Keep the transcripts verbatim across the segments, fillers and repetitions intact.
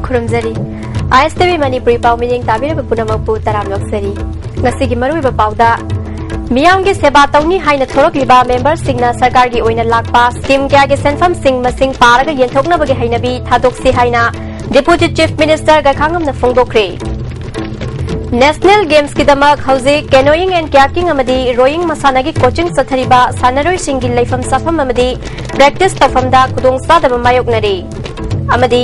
ꯈꯨꯔꯨꯝꯖꯔꯤ꯫ ꯑꯥꯏ ꯑꯦꯁ T V Manipuri ꯄꯥꯎ ꯃꯤꯠꯌꯦꯡ ꯇꯥꯕꯤꯔꯕ ꯄꯨꯝꯅꯃꯛꯄꯨ ꯇꯔꯥꯝꯅ ꯑꯣꯛꯆꯔꯤ꯫ ꯉꯁꯤꯒꯤ ꯃꯔꯨꯑꯣꯏꯕ ꯄꯥꯎꯗ, ꯃꯤꯌꯥꯝꯒꯤ ꯁꯦꯕꯥ ꯇꯧꯅꯤ ꯍꯥꯏꯅ ꯊꯣꯔꯛꯂꯤꯕ ꯃꯦꯝꯕꯔꯁꯤꯡꯅ ꯁꯔꯀꯥꯔꯒꯤ ꯑꯣꯏꯅ ꯂꯥꯛꯄ ꯁ꯭ꯀꯤꯝ ꯀꯌꯥꯒꯤ ꯁꯦꯟꯐꯝꯁꯤꯡ ꯃꯁꯤꯡ ꯄꯥꯔꯒ ꯌꯦꯟꯊꯣꯛꯅꯕꯒꯤ ꯍꯩꯅꯕꯤ ꯊꯥꯗꯣꯛꯁꯤ ꯍꯥꯏꯅ ꯗꯤꯄꯨꯇꯤ ꯆꯤꯐ ꯃꯤꯅꯤꯁꯇꯔ ꯒꯥꯏꯈꯥꯉꯝꯅ ꯐꯣꯡꯗꯣꯛꯈ꯭ꯔꯦ꯫ ꯅꯦꯁꯅꯦꯜ ꯒꯦꯝꯁꯀꯤꯗꯃꯛ ꯍꯧꯖꯤꯛ canoeing and kayaking ꯑꯃꯗꯤ rowing ꯃꯁꯥꯟꯅꯒꯤ ꯀꯣꯆꯤꯡ ꯆꯠꯊꯔꯤꯕ ꯁꯥꯟꯅꯔꯣꯏꯁꯤꯡꯒꯤ ꯂꯩꯐꯝ ꯆꯥꯐꯝ ꯑꯃꯗꯤ ꯄ꯭ꯔꯦꯛꯇꯤꯁ ꯇꯧꯐꯝꯗ ꯈꯨꯗꯣꯡꯆꯥꯗꯕ ꯃꯥꯌꯣꯛꯅꯔꯤ꯫ ꯑꯃꯗꯤ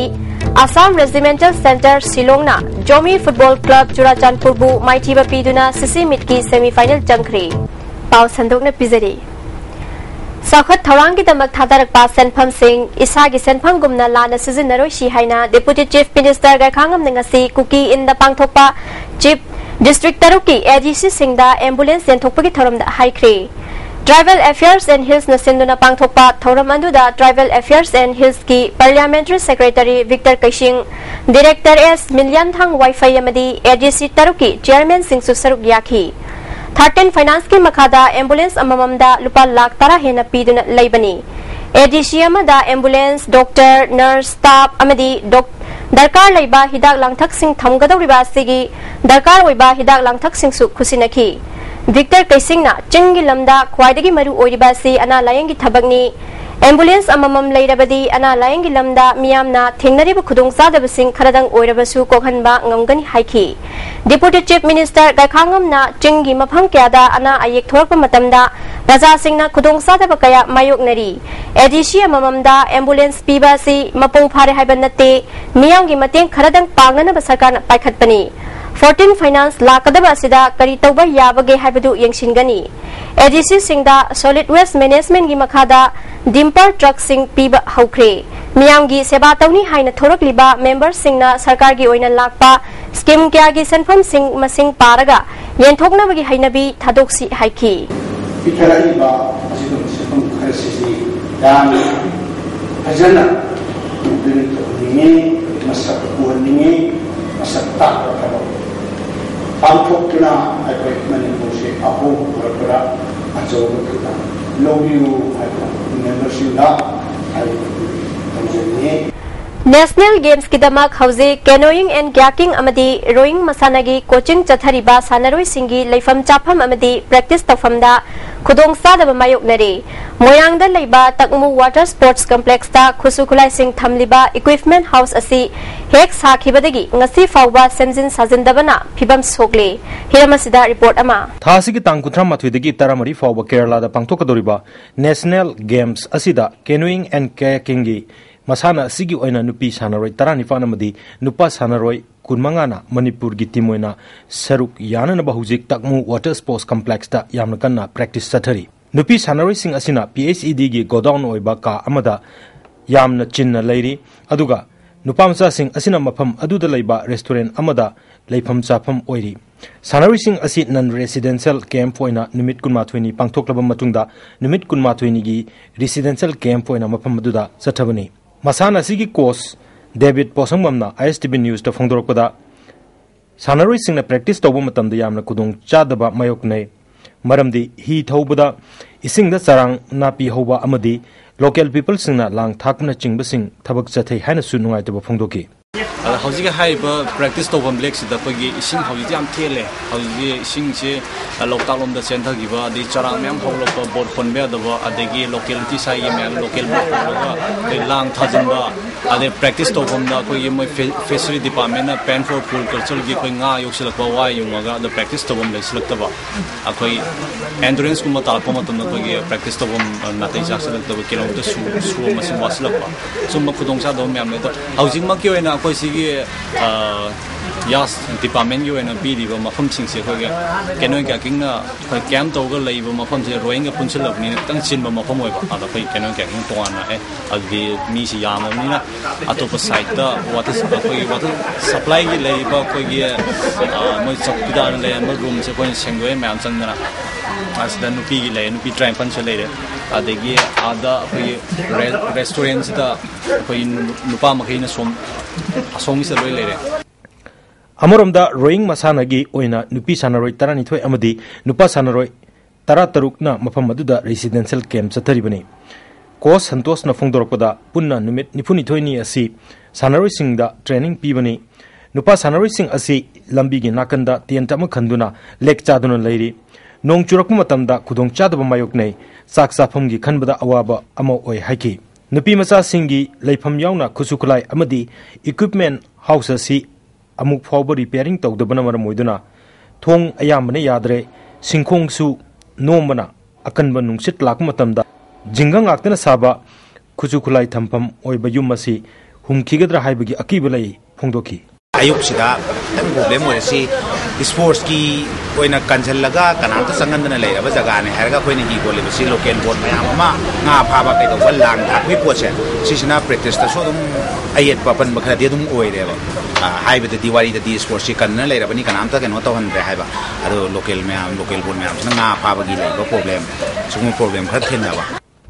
ꯑꯁꯥꯝ ꯔꯦꯖꯤꯃꯦꯟꯇꯦꯜ ꯁꯦꯟꯇꯔ ꯁꯤꯂꯣꯡꯅ ꯖꯣꯃꯤ ꯐꯨꯠꯕꯣꯜ ꯀ꯭ꯂꯕ ꯆꯨꯔꯥꯆꯥꯟꯄꯨꯔꯕꯨ ꯃꯥꯏꯊꯤꯕ ꯄꯤꯗꯨꯅ ꯁꯤꯁꯤ ꯃꯤꯠꯀꯤ ꯁꯦꯃꯤ ꯐꯥꯏꯅꯦꯜ ꯆꯪꯈ꯭ꯔꯦ꯫ ꯄꯥꯎ ꯁꯟꯗꯣꯛꯅ ꯄꯤꯖꯔꯤ꯫ ꯆꯥꯎꯈꯠ ꯊꯧꯔꯥꯡꯒꯤꯗꯃꯛ ꯊꯥꯗꯔꯛꯄ ꯁꯦꯟꯐꯝꯁꯤꯡ ꯏꯁꯥꯒꯤ ꯁꯦꯟꯐꯝꯒꯨꯝꯅ ꯂꯥꯟꯅ ꯁꯤꯖꯤꯟꯅꯔꯣꯏꯁꯤ ꯍꯥꯏꯅ ꯗꯤꯄꯨꯇꯤ ꯆꯤꯐ ꯃꯤꯅꯤꯁꯇꯔ ꯒꯥꯏꯈꯥꯉꯝꯅ ꯉꯁꯤ ꯀꯨꯀꯤ ꯏꯟꯗ ꯄꯥꯡꯊꯣꯛꯄ ꯆꯤꯐ ꯗꯤꯁꯇ꯭ꯔꯤꯛ ꯇꯔꯨꯛꯀꯤ ꯑꯦ ꯗꯤ ꯁꯤꯁꯤꯡꯗ ꯑꯦꯝꯕꯨꯂꯦꯟꯁ ꯌꯦꯟꯊꯣꯛꯄꯒꯤ ꯊꯧꯔꯝꯗ ꯍꯥꯏꯈ꯭ꯔꯦ꯫ Tribal Affairs and Hillsꯅ ꯁꯤꯟꯗꯨꯅ ꯄꯥꯡꯊꯣꯛꯄ ꯊꯧꯔꯝ ꯑꯗꯨꯗ Tribal Affairs and Hillsꯀꯤ Parliamentary Secretary Victor ꯀꯩꯁꯤꯡ, Director ꯑꯦꯁ ꯃꯤꯂꯤꯌꯟꯊꯥꯡ ꯋꯥꯏꯐꯩ ꯑꯃꯗꯤ ꯑꯦ ꯗꯤ ꯁꯤ ꯇꯔꯨꯛꯀꯤ ꯆꯤꯌꯔꯃꯦꯟꯁꯤꯡꯁꯨ ꯁꯔꯨꯛ ꯌꯥꯈꯤ꯫ ꯊꯥꯔꯇꯤꯟ ꯐꯥꯏꯅꯥꯟꯁꯀꯤ ꯃꯈꯥꯗ ꯑꯦꯝꯕꯨꯂꯦꯟꯁ ꯑꯃꯃꯝꯗ ꯂꯨꯄꯥ ꯂꯥꯈ ꯇꯔꯥ ꯍꯦꯟꯅ ꯄꯤꯗꯨꯅ ꯂꯩꯕꯅꯤ꯫ ꯑꯦ ꯗꯤ ꯁꯤ ꯑꯃꯗ ꯑꯦꯝꯕꯨꯂꯦꯟꯁ, ꯗꯣꯛꯇꯔ, ꯅꯔꯁ, ꯁ꯭ꯇꯥꯐ ꯑꯃꯗꯤ ꯗꯣꯛ-, ꯗꯔꯀꯥꯔ ꯂꯩꯕ ꯍꯤꯗꯥꯛ ꯂꯥꯡꯊꯛꯁꯤꯡ ꯊꯝꯒꯗꯧꯔꯤꯕ ꯑꯁꯤꯒꯤ ꯗꯔꯀꯥꯔ ꯑꯣꯏꯕ ꯍꯤꯗꯥꯛ ꯂꯥꯡꯊꯛꯁꯤꯡꯁꯨ ꯈꯨꯠꯁꯤꯟꯅꯈꯤ꯫ ꯚꯤꯛꯇꯔ ꯀꯩꯁꯤꯡꯅ ꯆꯤꯡꯒꯤ ꯂꯝꯗ ꯈ꯭ꯋꯥꯏꯗꯒꯤ ꯃꯔꯨ ꯑꯣꯏꯔꯤꯕ ꯑꯁꯤ ꯑꯅꯥ ꯂꯥꯌꯦꯡꯒꯤ ꯊꯕꯛꯅꯤ꯫ ꯑꯦꯝꯕꯨꯂꯦꯟꯁ ꯑꯃꯃꯝ ꯂꯩꯔꯕꯗꯤ ꯑꯅꯥ ꯂꯥꯌꯦꯡꯒꯤ ꯂꯝꯗ ꯃꯤꯌꯥꯝꯅ ꯊꯦꯡꯅꯔꯤꯕ ꯈꯨꯗꯣꯡꯆꯥꯗꯕꯁꯤꯡ ꯈꯔꯗꯪ ꯑꯣꯏꯔꯕꯁꯨ ꯀꯣꯛꯍꯟꯕ ꯉꯝꯒꯅꯤ ꯍꯥꯏꯈꯤ꯫ ꯗꯤꯄꯨꯇꯤ ꯆꯤꯐ ꯃꯤꯅꯤꯁꯇꯔ ꯒꯥꯏꯈꯥꯉꯝꯅ ꯆꯤꯡꯒꯤ ꯃꯐꯝ ꯀꯌꯥꯗ ꯑꯅꯥ ꯑꯌꯦꯛ ꯊꯣꯔꯛꯄ ꯃꯇꯝꯗ ꯄ꯭ꯔꯖꯥꯁꯤꯡꯅ ꯈꯨꯗꯣꯡꯆꯥꯗꯕ ꯀꯌꯥ ꯃꯥꯌꯣꯛꯅꯔꯤ꯫ ꯑꯦ ꯗꯤ ꯁꯤ ꯑꯃꯃꯝꯗ ꯑꯦꯝꯕꯨꯂꯦꯟꯁ ꯄꯤꯕ ꯑꯁꯤ ꯃꯄꯨꯡ ꯐꯥꯔꯦ ꯍꯥꯏꯕ ꯅꯠꯇꯦ, ꯃꯤꯌꯥꯝꯒꯤ ꯃꯇꯦꯡ ꯈꯔꯗꯪ ꯄꯥꯡꯅꯅꯕ ꯁꯔꯀꯥꯔꯅ ꯄꯥꯏꯈꯠꯄꯅꯤ꯫ ꯐꯣꯔꯇꯤꯟ ꯐꯥꯏꯅꯥꯟꯁ ꯂꯥꯛꯀꯗꯕ ꯑꯁꯤꯗ ꯀꯔꯤ ꯇꯧꯕ ꯌꯥꯕꯒꯦ ꯍꯥꯏꯕꯗꯨ ꯌꯦꯡꯁꯤꯟꯒꯅꯤ꯫ ꯑꯦ ꯗꯤ ꯁꯤꯁꯤꯡꯗ solid waste managementꯀꯤ ꯃꯈꯥꯗ dumper truckꯁꯤꯡ ꯄꯤꯕ ꯍꯧꯈ꯭ꯔꯦ꯫ ꯃꯤꯌꯥꯝꯒꯤ ꯁꯦꯕꯥ ꯇꯧꯅꯤ ꯍꯥꯏꯅ ꯊꯣꯔꯛꯂꯤꯕ ꯃꯦꯝꯕꯔꯁꯤꯡꯅ ꯁꯔꯀꯥꯔꯒꯤ ꯑꯣꯏꯅ ꯂꯥꯛꯄ ꯁ꯭ꯀꯤꯝ ꯀꯌꯥꯒꯤ ꯁꯦꯟꯐꯝꯁꯤꯡ ꯃꯁꯤꯡ ꯄꯥꯔꯒ ꯌꯦꯟꯊꯣꯛꯅꯕꯒꯤ ꯍꯩꯅꯕꯤ ꯊꯥꯗꯣꯛꯁꯤ ꯍꯥꯏꯈꯤ꯫ ꯄꯤꯊꯔꯛꯂꯤꯕ ꯑꯁꯤꯒꯨꯝꯕ ꯁꯦꯟꯐꯝ ꯈꯔꯁꯤꯗꯤ ꯌꯥꯝꯅ ꯐꯖꯅ implement ꯇꯧꯍꯟꯅꯤꯡꯉꯤ, ꯃꯁꯛ ꯎꯍꯟꯅꯤꯡꯉꯤ, ꯃꯁꯛ ꯇꯥꯛꯄ ꯊꯕꯛ ꯄꯥꯡꯊꯣꯛꯇꯨꯅ ꯑꯩꯈꯣꯏ ꯃꯅꯤꯄꯨꯔꯁꯦ ꯑꯍꯣꯡꯕ ꯄꯨꯔꯛꯄꯗ ꯑꯆꯧꯕ ꯊꯧꯗꯥꯡ ꯂꯧꯕꯤꯌꯨ ꯍꯥꯏꯕ ꯃꯦꯝꯕꯔꯁꯤꯡꯗ ꯑꯩ ꯇꯧꯖꯅꯤꯡꯉꯤ꯫ National Gamesꯀꯤꯗꯃꯛ ꯍꯧꯖꯤꯛ canoeing and kayaking ꯑꯃꯗꯤ rowing ꯃꯁꯥꯟꯅꯒꯤ coaching ꯆꯠꯊꯔꯤꯕ ꯁꯥꯟꯅꯔꯣꯏꯁꯤꯡꯒꯤ ꯂꯩꯐꯝ ꯆꯥꯐꯝ ꯑꯃꯗꯤ practice ꯇꯧꯐꯝꯗ ꯈꯨꯗꯣꯡꯆꯥꯗꯕ ꯃꯥꯌꯣꯛꯅꯔꯦ꯫ ꯃꯣꯏꯔꯥꯡꯗ ꯂꯩꯕ ꯇꯛꯃꯨ Water Sports Complexꯇ ꯈꯨꯠꯁꯨ ꯈꯨꯠꯂꯥꯏꯁꯤꯡ ꯊꯝꯂꯤꯕ equipment house ꯑꯁꯤ ꯍꯦꯛ ꯁꯥꯈꯤꯕꯗꯒꯤ ꯉꯁꯤ ꯐꯥꯎꯕ ꯁꯦꯝꯖꯤꯟ ꯁꯥꯖꯤꯟꯗꯕꯅ ꯐꯤꯕꯝ ꯁꯣꯛꯂꯦ꯫ ꯍꯤꯔꯝ ꯑꯁꯤꯗ report ꯑꯃ꯫ ꯊꯥ ꯑꯁꯤꯒꯤ ꯇꯥꯡ ꯀꯨꯟꯊ꯭ꯔꯥ ꯃꯥꯊꯣꯏꯗꯒꯤ ꯇꯔꯥꯃꯔꯤ ꯐꯥꯎꯕ ꯀꯦꯔꯂꯥꯗ ꯄꯥꯡꯊꯣꯛꯀꯗꯧꯔꯤꯕ National Games ꯑꯁꯤꯗ canoeing and kayakingꯒꯤ ꯃꯁꯥꯟꯅ ꯑꯁꯤꯒꯤ ꯑꯣꯏꯅ ꯅꯨꯄꯤ ꯁꯥꯟꯅꯔꯣꯏ ꯇꯔꯥꯅꯤꯄꯥꯟ ꯑꯃꯗꯤ ꯅꯨꯄꯥ ꯁꯥꯟꯅꯔꯣꯏ ꯀꯨꯟꯃꯉꯥꯅ ꯃꯅꯤꯄꯨꯔꯒꯤ team ꯑꯣꯏꯅ ꯁꯔꯨꯛ ꯌꯥꯅꯅꯕ ꯍꯧꯖꯤꯛ ꯇꯛꯃꯨ Water Sports Complexꯇ ꯌꯥꯝꯅ ꯀꯟꯅ practice ꯆꯠꯊꯔꯤ꯫ ꯅꯨꯄꯤ ꯁꯥꯟꯅꯔꯣꯏꯁꯤꯡ ꯑꯁꯤꯅ P H E Dꯒꯤ godown ꯑꯣꯏꯕ ꯀꯥ ꯑꯃꯗ ꯌꯥꯝꯅ ꯆꯤꯟꯅ ꯂꯩꯔꯤ, ꯑꯗꯨꯒ ꯅꯨꯄꯥ ꯃꯆꯥꯁꯤꯡ ꯑꯁꯤꯅ ꯃꯐꯝ ꯑꯗꯨꯗ ꯂꯩꯕ restaurant ꯑꯃꯗ ꯂꯩꯐꯝ ꯆꯥꯐꯝ ꯑꯣꯏꯔꯤ꯫ ꯁꯥꯟꯅꯔꯣꯏꯁꯤꯡ ꯑꯁꯤ non residential camp ꯑꯣꯏꯅ ꯅꯨꯃꯤꯠ ꯀꯨꯟꯃꯥꯊꯣꯏꯅꯤ ꯄꯥꯡꯊꯣꯛꯂꯕ ꯃꯇꯨꯡꯗ ꯅꯨꯃꯤꯠ ꯀꯨꯟꯃꯥꯊꯣꯏꯅꯤꯒꯤ residential camp ꯑꯣꯏꯅ ꯃꯐꯝ ꯑꯗꯨꯗ ꯆꯠꯊꯕꯅꯤ꯫ ꯃꯁꯥꯟꯅ ꯑꯁꯤꯒꯤ coach ꯗꯦꯕꯤꯠ ꯄꯣꯁꯪꯕꯝꯅ I S T V Newsꯇ ꯐꯣꯡꯗꯣꯔꯛꯄꯗ, ꯁꯥꯟꯅꯔꯣꯏꯁꯤꯡꯅ practice ꯇꯧꯕ ꯃꯇꯝꯗ ꯌꯥꯝꯅ ꯈꯨꯗꯣꯡ ꯆꯥꯗꯕ ꯃꯥꯌꯣꯛꯅꯩ, ꯃꯔꯝꯗꯤ ꯍꯤ ꯊꯧꯕꯗ ꯏꯁꯤꯡꯗ ꯆꯔꯥꯡ ꯅꯥꯄꯤ ꯍꯧꯕ ꯑꯃꯗꯤ local peopleꯁꯤꯡꯅ ꯂꯥꯡ ꯊꯥꯛꯄꯅꯆꯤꯡꯕꯁꯤꯡ ꯊꯕꯛ ꯆꯠꯊꯩ ꯍꯥꯏꯅꯁꯨ ꯅꯨꯡꯉꯥꯏꯇꯕ ꯐꯣꯡꯗꯣꯛꯈꯤ꯫ ꯑꯗ ꯍꯧꯖꯤꯛꯀꯤ ꯍꯥꯏꯔꯤꯕ practice ꯇꯧꯐꯝ lakeꯁꯤꯗ ꯑꯩꯈꯣꯏꯒꯤ ꯏꯁꯤꯡ ꯍꯧꯖꯤꯛꯇꯤ ꯌꯥꯝ ꯊꯦꯜꯂꯦ꯫ ꯍꯧꯖꯤꯛꯇꯤ ꯏꯁꯤꯡꯁꯦ, ꯑ, ꯂꯣꯛꯇꯥꯛ ꯂꯣꯝꯗ ꯆꯦꯟꯊꯈꯤꯕ, ꯑꯗꯩ ꯆꯔꯥꯡ ꯃꯌꯥꯝ ꯍꯧꯔꯛꯄ, boat ꯍꯣꯟꯕ ꯌꯥꯗꯕ, ꯑꯗꯒꯤ locality ꯁ꯭ꯋꯥꯏꯒꯤ ꯃꯌꯥꯝ local boat ꯍꯣꯜꯂꯒ ꯑꯩꯈꯣꯏ ꯂꯥꯡ ꯊꯥꯖꯤꯟꯕ, ꯑꯗꯩ practice ꯇꯧꯐꯝꯗ ꯑꯩꯈꯣꯏꯒꯤ ꯃꯣꯏ fe-, fishery departmentꯅ pen for pool cultureꯒꯤ ꯑꯩꯈꯣꯏ ꯉꯥ ꯌꯣꯛꯁꯤꯜꯂꯛꯄ, ꯋꯥ ꯌꯨꯡꯉꯒ ꯑꯗ practice ꯇꯧꯐꯝ ꯂꯩꯁꯤꯜꯂꯛꯇꯕ, ꯑꯩꯈꯣꯏ enduranceꯀꯨꯝꯕ ꯇꯥꯔꯛꯄ ꯃꯇꯝꯗ ꯑꯩꯈꯣꯏꯒꯤ practice ꯇꯧꯐꯝ, ꯑ, ꯅꯥꯇꯩ ꯆꯥꯁꯤꯜꯂꯛꯇꯕ, kilometre ꯁꯨ-, ꯁꯨꯕ ꯃꯁꯤꯡ ꯋꯥꯠꯁꯤꯜꯂꯛꯄ, ꯁꯨꯝꯕ ꯈꯨꯗꯣꯡꯆꯥꯗꯕ ꯃꯌꯥꯝ ꯂꯩ꯫ ꯑꯗꯣ ꯍꯧꯖꯤꯛꯃꯛꯀꯤ ꯑꯣꯏꯅ ꯑꯩꯈꯣꯏ ꯁꯤꯒꯤ, ꯑ, ꯌꯥꯁ departmentꯀꯤ ꯑꯣꯏꯅ ꯄꯤꯔꯤꯕ ꯃꯐꯝꯁꯤꯡꯁꯦ ꯑꯩꯈꯣꯏꯒꯤ canoe kayakingꯅ ꯑꯩꯈꯣꯏ camp ꯇꯧꯔꯒ ꯂꯩꯕ ꯃꯐꯝꯁꯦ rowingꯒ ꯄꯨꯟꯁꯤꯜꯂꯛꯄꯅꯤꯅ ꯈꯤꯇꯪ ꯆꯤꯟꯕ ꯃꯐꯝ ꯑꯣꯏꯕ꯫ ꯑꯗꯣ ꯑꯩꯈꯣꯏ canoe kayaking ꯇꯣꯉꯥꯟꯅ, ꯑꯦ, ꯑꯗꯨꯗꯤ ꯃꯤꯁꯤ ꯌꯥꯝꯃꯕꯅꯤꯅ ꯑꯇꯣꯞꯄ sideꯇ water, ꯑꯩꯈꯣꯏꯒꯤ water supplyꯒꯤ ꯂꯩꯔꯤꯕ ꯑꯩꯈꯣꯏꯒꯤ, ꯑ, ꯃꯣꯏ ꯆꯧꯀꯤꯗꯥꯔꯅ ꯂꯩꯔꯝꯕ roomꯁꯦ ꯑꯩꯈꯣꯏꯅ ꯁꯦꯡꯗꯣꯛꯑꯦ ꯃꯌꯥꯝ ꯆꯪꯗꯅ꯫ ꯑꯁꯤꯗ ꯅꯨꯄꯤꯒꯤ ꯂꯩꯔꯦ, ꯅꯨꯄꯤ ꯇꯔꯥꯅꯤꯄꯥꯟꯁꯨ ꯂꯩꯔꯦ꯫ ꯑꯗꯒꯤ ꯑꯥꯗ ꯑꯩꯈꯣꯏꯒꯤ re-, restaurantꯁꯤꯗ ꯑꯩꯈꯣꯏꯒꯤ ꯅꯨ-, ꯅꯨꯄꯥ ꯃꯈꯩꯅ ꯁꯣꯝ, ꯑꯁꯣꯝꯒꯤꯁꯤꯗ ꯂꯣꯏ ꯂꯩꯔꯦ꯫ ꯑꯃꯔꯣꯝꯗ rowing ꯃꯁꯥꯟꯅꯒꯤ ꯑꯣꯏꯅ ꯅꯨꯄꯤ ꯁꯥꯟꯅꯔꯣꯏ ꯇꯔꯥꯅꯤꯊꯣꯏ ꯑꯃꯗꯤ ꯅꯨꯄꯥ ꯁꯥꯟꯅꯔꯣꯏ ꯇꯔꯥꯇꯔꯨꯛꯅ ꯃꯐꯝ ꯑꯗꯨꯗ residential camp ꯆꯠꯊꯔꯤꯕꯅꯤ꯫ ꯀꯣꯆ ꯁꯟꯇꯣꯁꯅ ꯐꯣꯡꯗꯣꯔꯛꯄꯗ, ꯄꯨꯟꯅ ꯅꯨꯃꯤꯠ ꯅꯤꯐꯨꯅꯤꯊꯣꯏꯅꯤ ꯑꯁꯤ ꯁꯥꯟꯅꯔꯣꯏꯁꯤꯡꯗ training ꯄꯤꯕꯅꯤ꯫ ꯅꯨꯄꯥ ꯁꯥꯟꯅꯔꯣꯏꯁꯤꯡ ꯑꯁꯤ ꯂꯝꯕꯤꯒꯤ ꯅꯥꯀꯟꯗ tent ꯑꯃ ꯈꯟꯗꯨꯅ ꯂꯦꯛ ꯆꯥꯗꯨꯅ ꯂꯩꯔꯤ꯫ ꯅꯣꯡ ꯆꯨꯔꯛꯄ ꯃꯇꯝꯗ ꯈꯨꯗꯣꯡꯆꯥꯗꯕ ꯃꯥꯌꯣꯛꯅꯩ꯫ ꯆꯥꯛ ꯆꯥꯐꯝꯒꯤ ꯈꯟꯕꯗ ꯑꯋꯥꯕ ꯑꯃ ꯑꯣꯏ ꯍꯥꯏꯈꯤ꯫ ꯅꯨꯄꯤ ꯃꯆꯥꯁꯤꯡꯒꯤ ꯂꯩꯐꯝ ꯌꯥꯎꯅ ꯈꯨꯠꯁꯨ ꯈꯨꯠꯂꯥꯏ ꯑꯃꯗꯤ equipment house ꯑꯁꯤ ꯑꯃꯨꯛ ꯐꯥꯎꯕ repairing ꯇꯧꯗꯕꯅ ꯃꯔꯝ ꯑꯣꯏꯗꯨꯅ ꯊꯣꯡ ꯑꯌꯥꯝꯕꯅ ꯌꯥꯗ꯭ꯔꯦ꯫ ꯁꯤꯡꯈꯣꯡꯁꯨ ꯅꯣꯝꯕꯅ ꯑꯀꯟꯕ ꯅꯨꯡꯁꯤꯠ ꯂꯥꯛꯄ ꯃꯇꯝꯗ ꯖꯤꯡꯒ ꯉꯥꯛꯇꯅ ꯁꯥꯕ ꯈꯨꯠꯁꯨ ꯈꯨꯠꯂꯥꯏ ꯊꯝꯐꯝ ꯑꯣꯏꯕ ꯌꯨꯝ ꯑꯁꯤ ꯍꯨꯝꯈꯤꯒꯗ꯭ꯔꯥ ꯍꯥꯏꯕꯒꯤ ꯑꯀꯤꯕ ꯂꯩ ꯐꯣꯡꯗꯣꯛꯈꯤ꯫ ꯑꯌꯨꯛꯁꯤꯗ ꯈꯤꯇꯪ problem ꯑꯣꯏꯔꯤꯁꯤ, sportsꯀꯤ ꯑꯣꯏꯅ ꯀꯟꯁꯤꯜꯂꯒ ꯀꯅꯥꯝꯇ ꯆꯪꯍꯟꯗꯅ ꯂꯩꯔꯕ ꯖꯒꯥꯅꯦ ꯍꯥꯏꯔꯒ ꯑꯩꯈꯣꯏꯅ ꯍꯤ ꯀꯣꯜꯂꯤꯕꯁꯤ local boat ꯃꯌꯥꯝ ꯑꯃ ꯉꯥ ꯐꯥꯕ ꯀꯩꯗꯧꯕ ꯂꯥꯡ ꯊꯥꯛꯄꯒꯤ ꯄꯣꯠꯁꯦ, ꯁꯤꯁꯤꯅ practiceꯇꯁꯨ ꯑꯗꯨꯝ ꯑꯌꯦꯠꯄ ꯑꯄꯟꯕ ꯈꯔꯗꯤ ꯑꯗꯨꯝ ꯑꯣꯏꯔꯦꯕ꯫ ꯑ, ꯍꯥꯏꯕꯗꯗꯤ ꯋꯥꯔꯤꯗꯗꯤ sportsꯁꯤ ꯀꯟꯗꯅ ꯂꯩꯔꯕꯅꯤ, ꯀꯅꯥꯝꯇ ꯀꯩꯅꯣ ꯇꯧꯍꯟꯗ꯭ꯔꯦ ꯍꯥꯏꯕ꯫ ꯑꯗꯣ local ꯃꯌꯥꯝ, local boat ꯃꯌꯥꯝꯁꯤꯅ ꯉꯥ ꯐꯥꯕꯒꯤ ꯂꯩꯕ problem, ꯁꯤꯒꯨꯝꯕ problem ꯈꯔ ꯊꯦꯡꯅꯕ꯫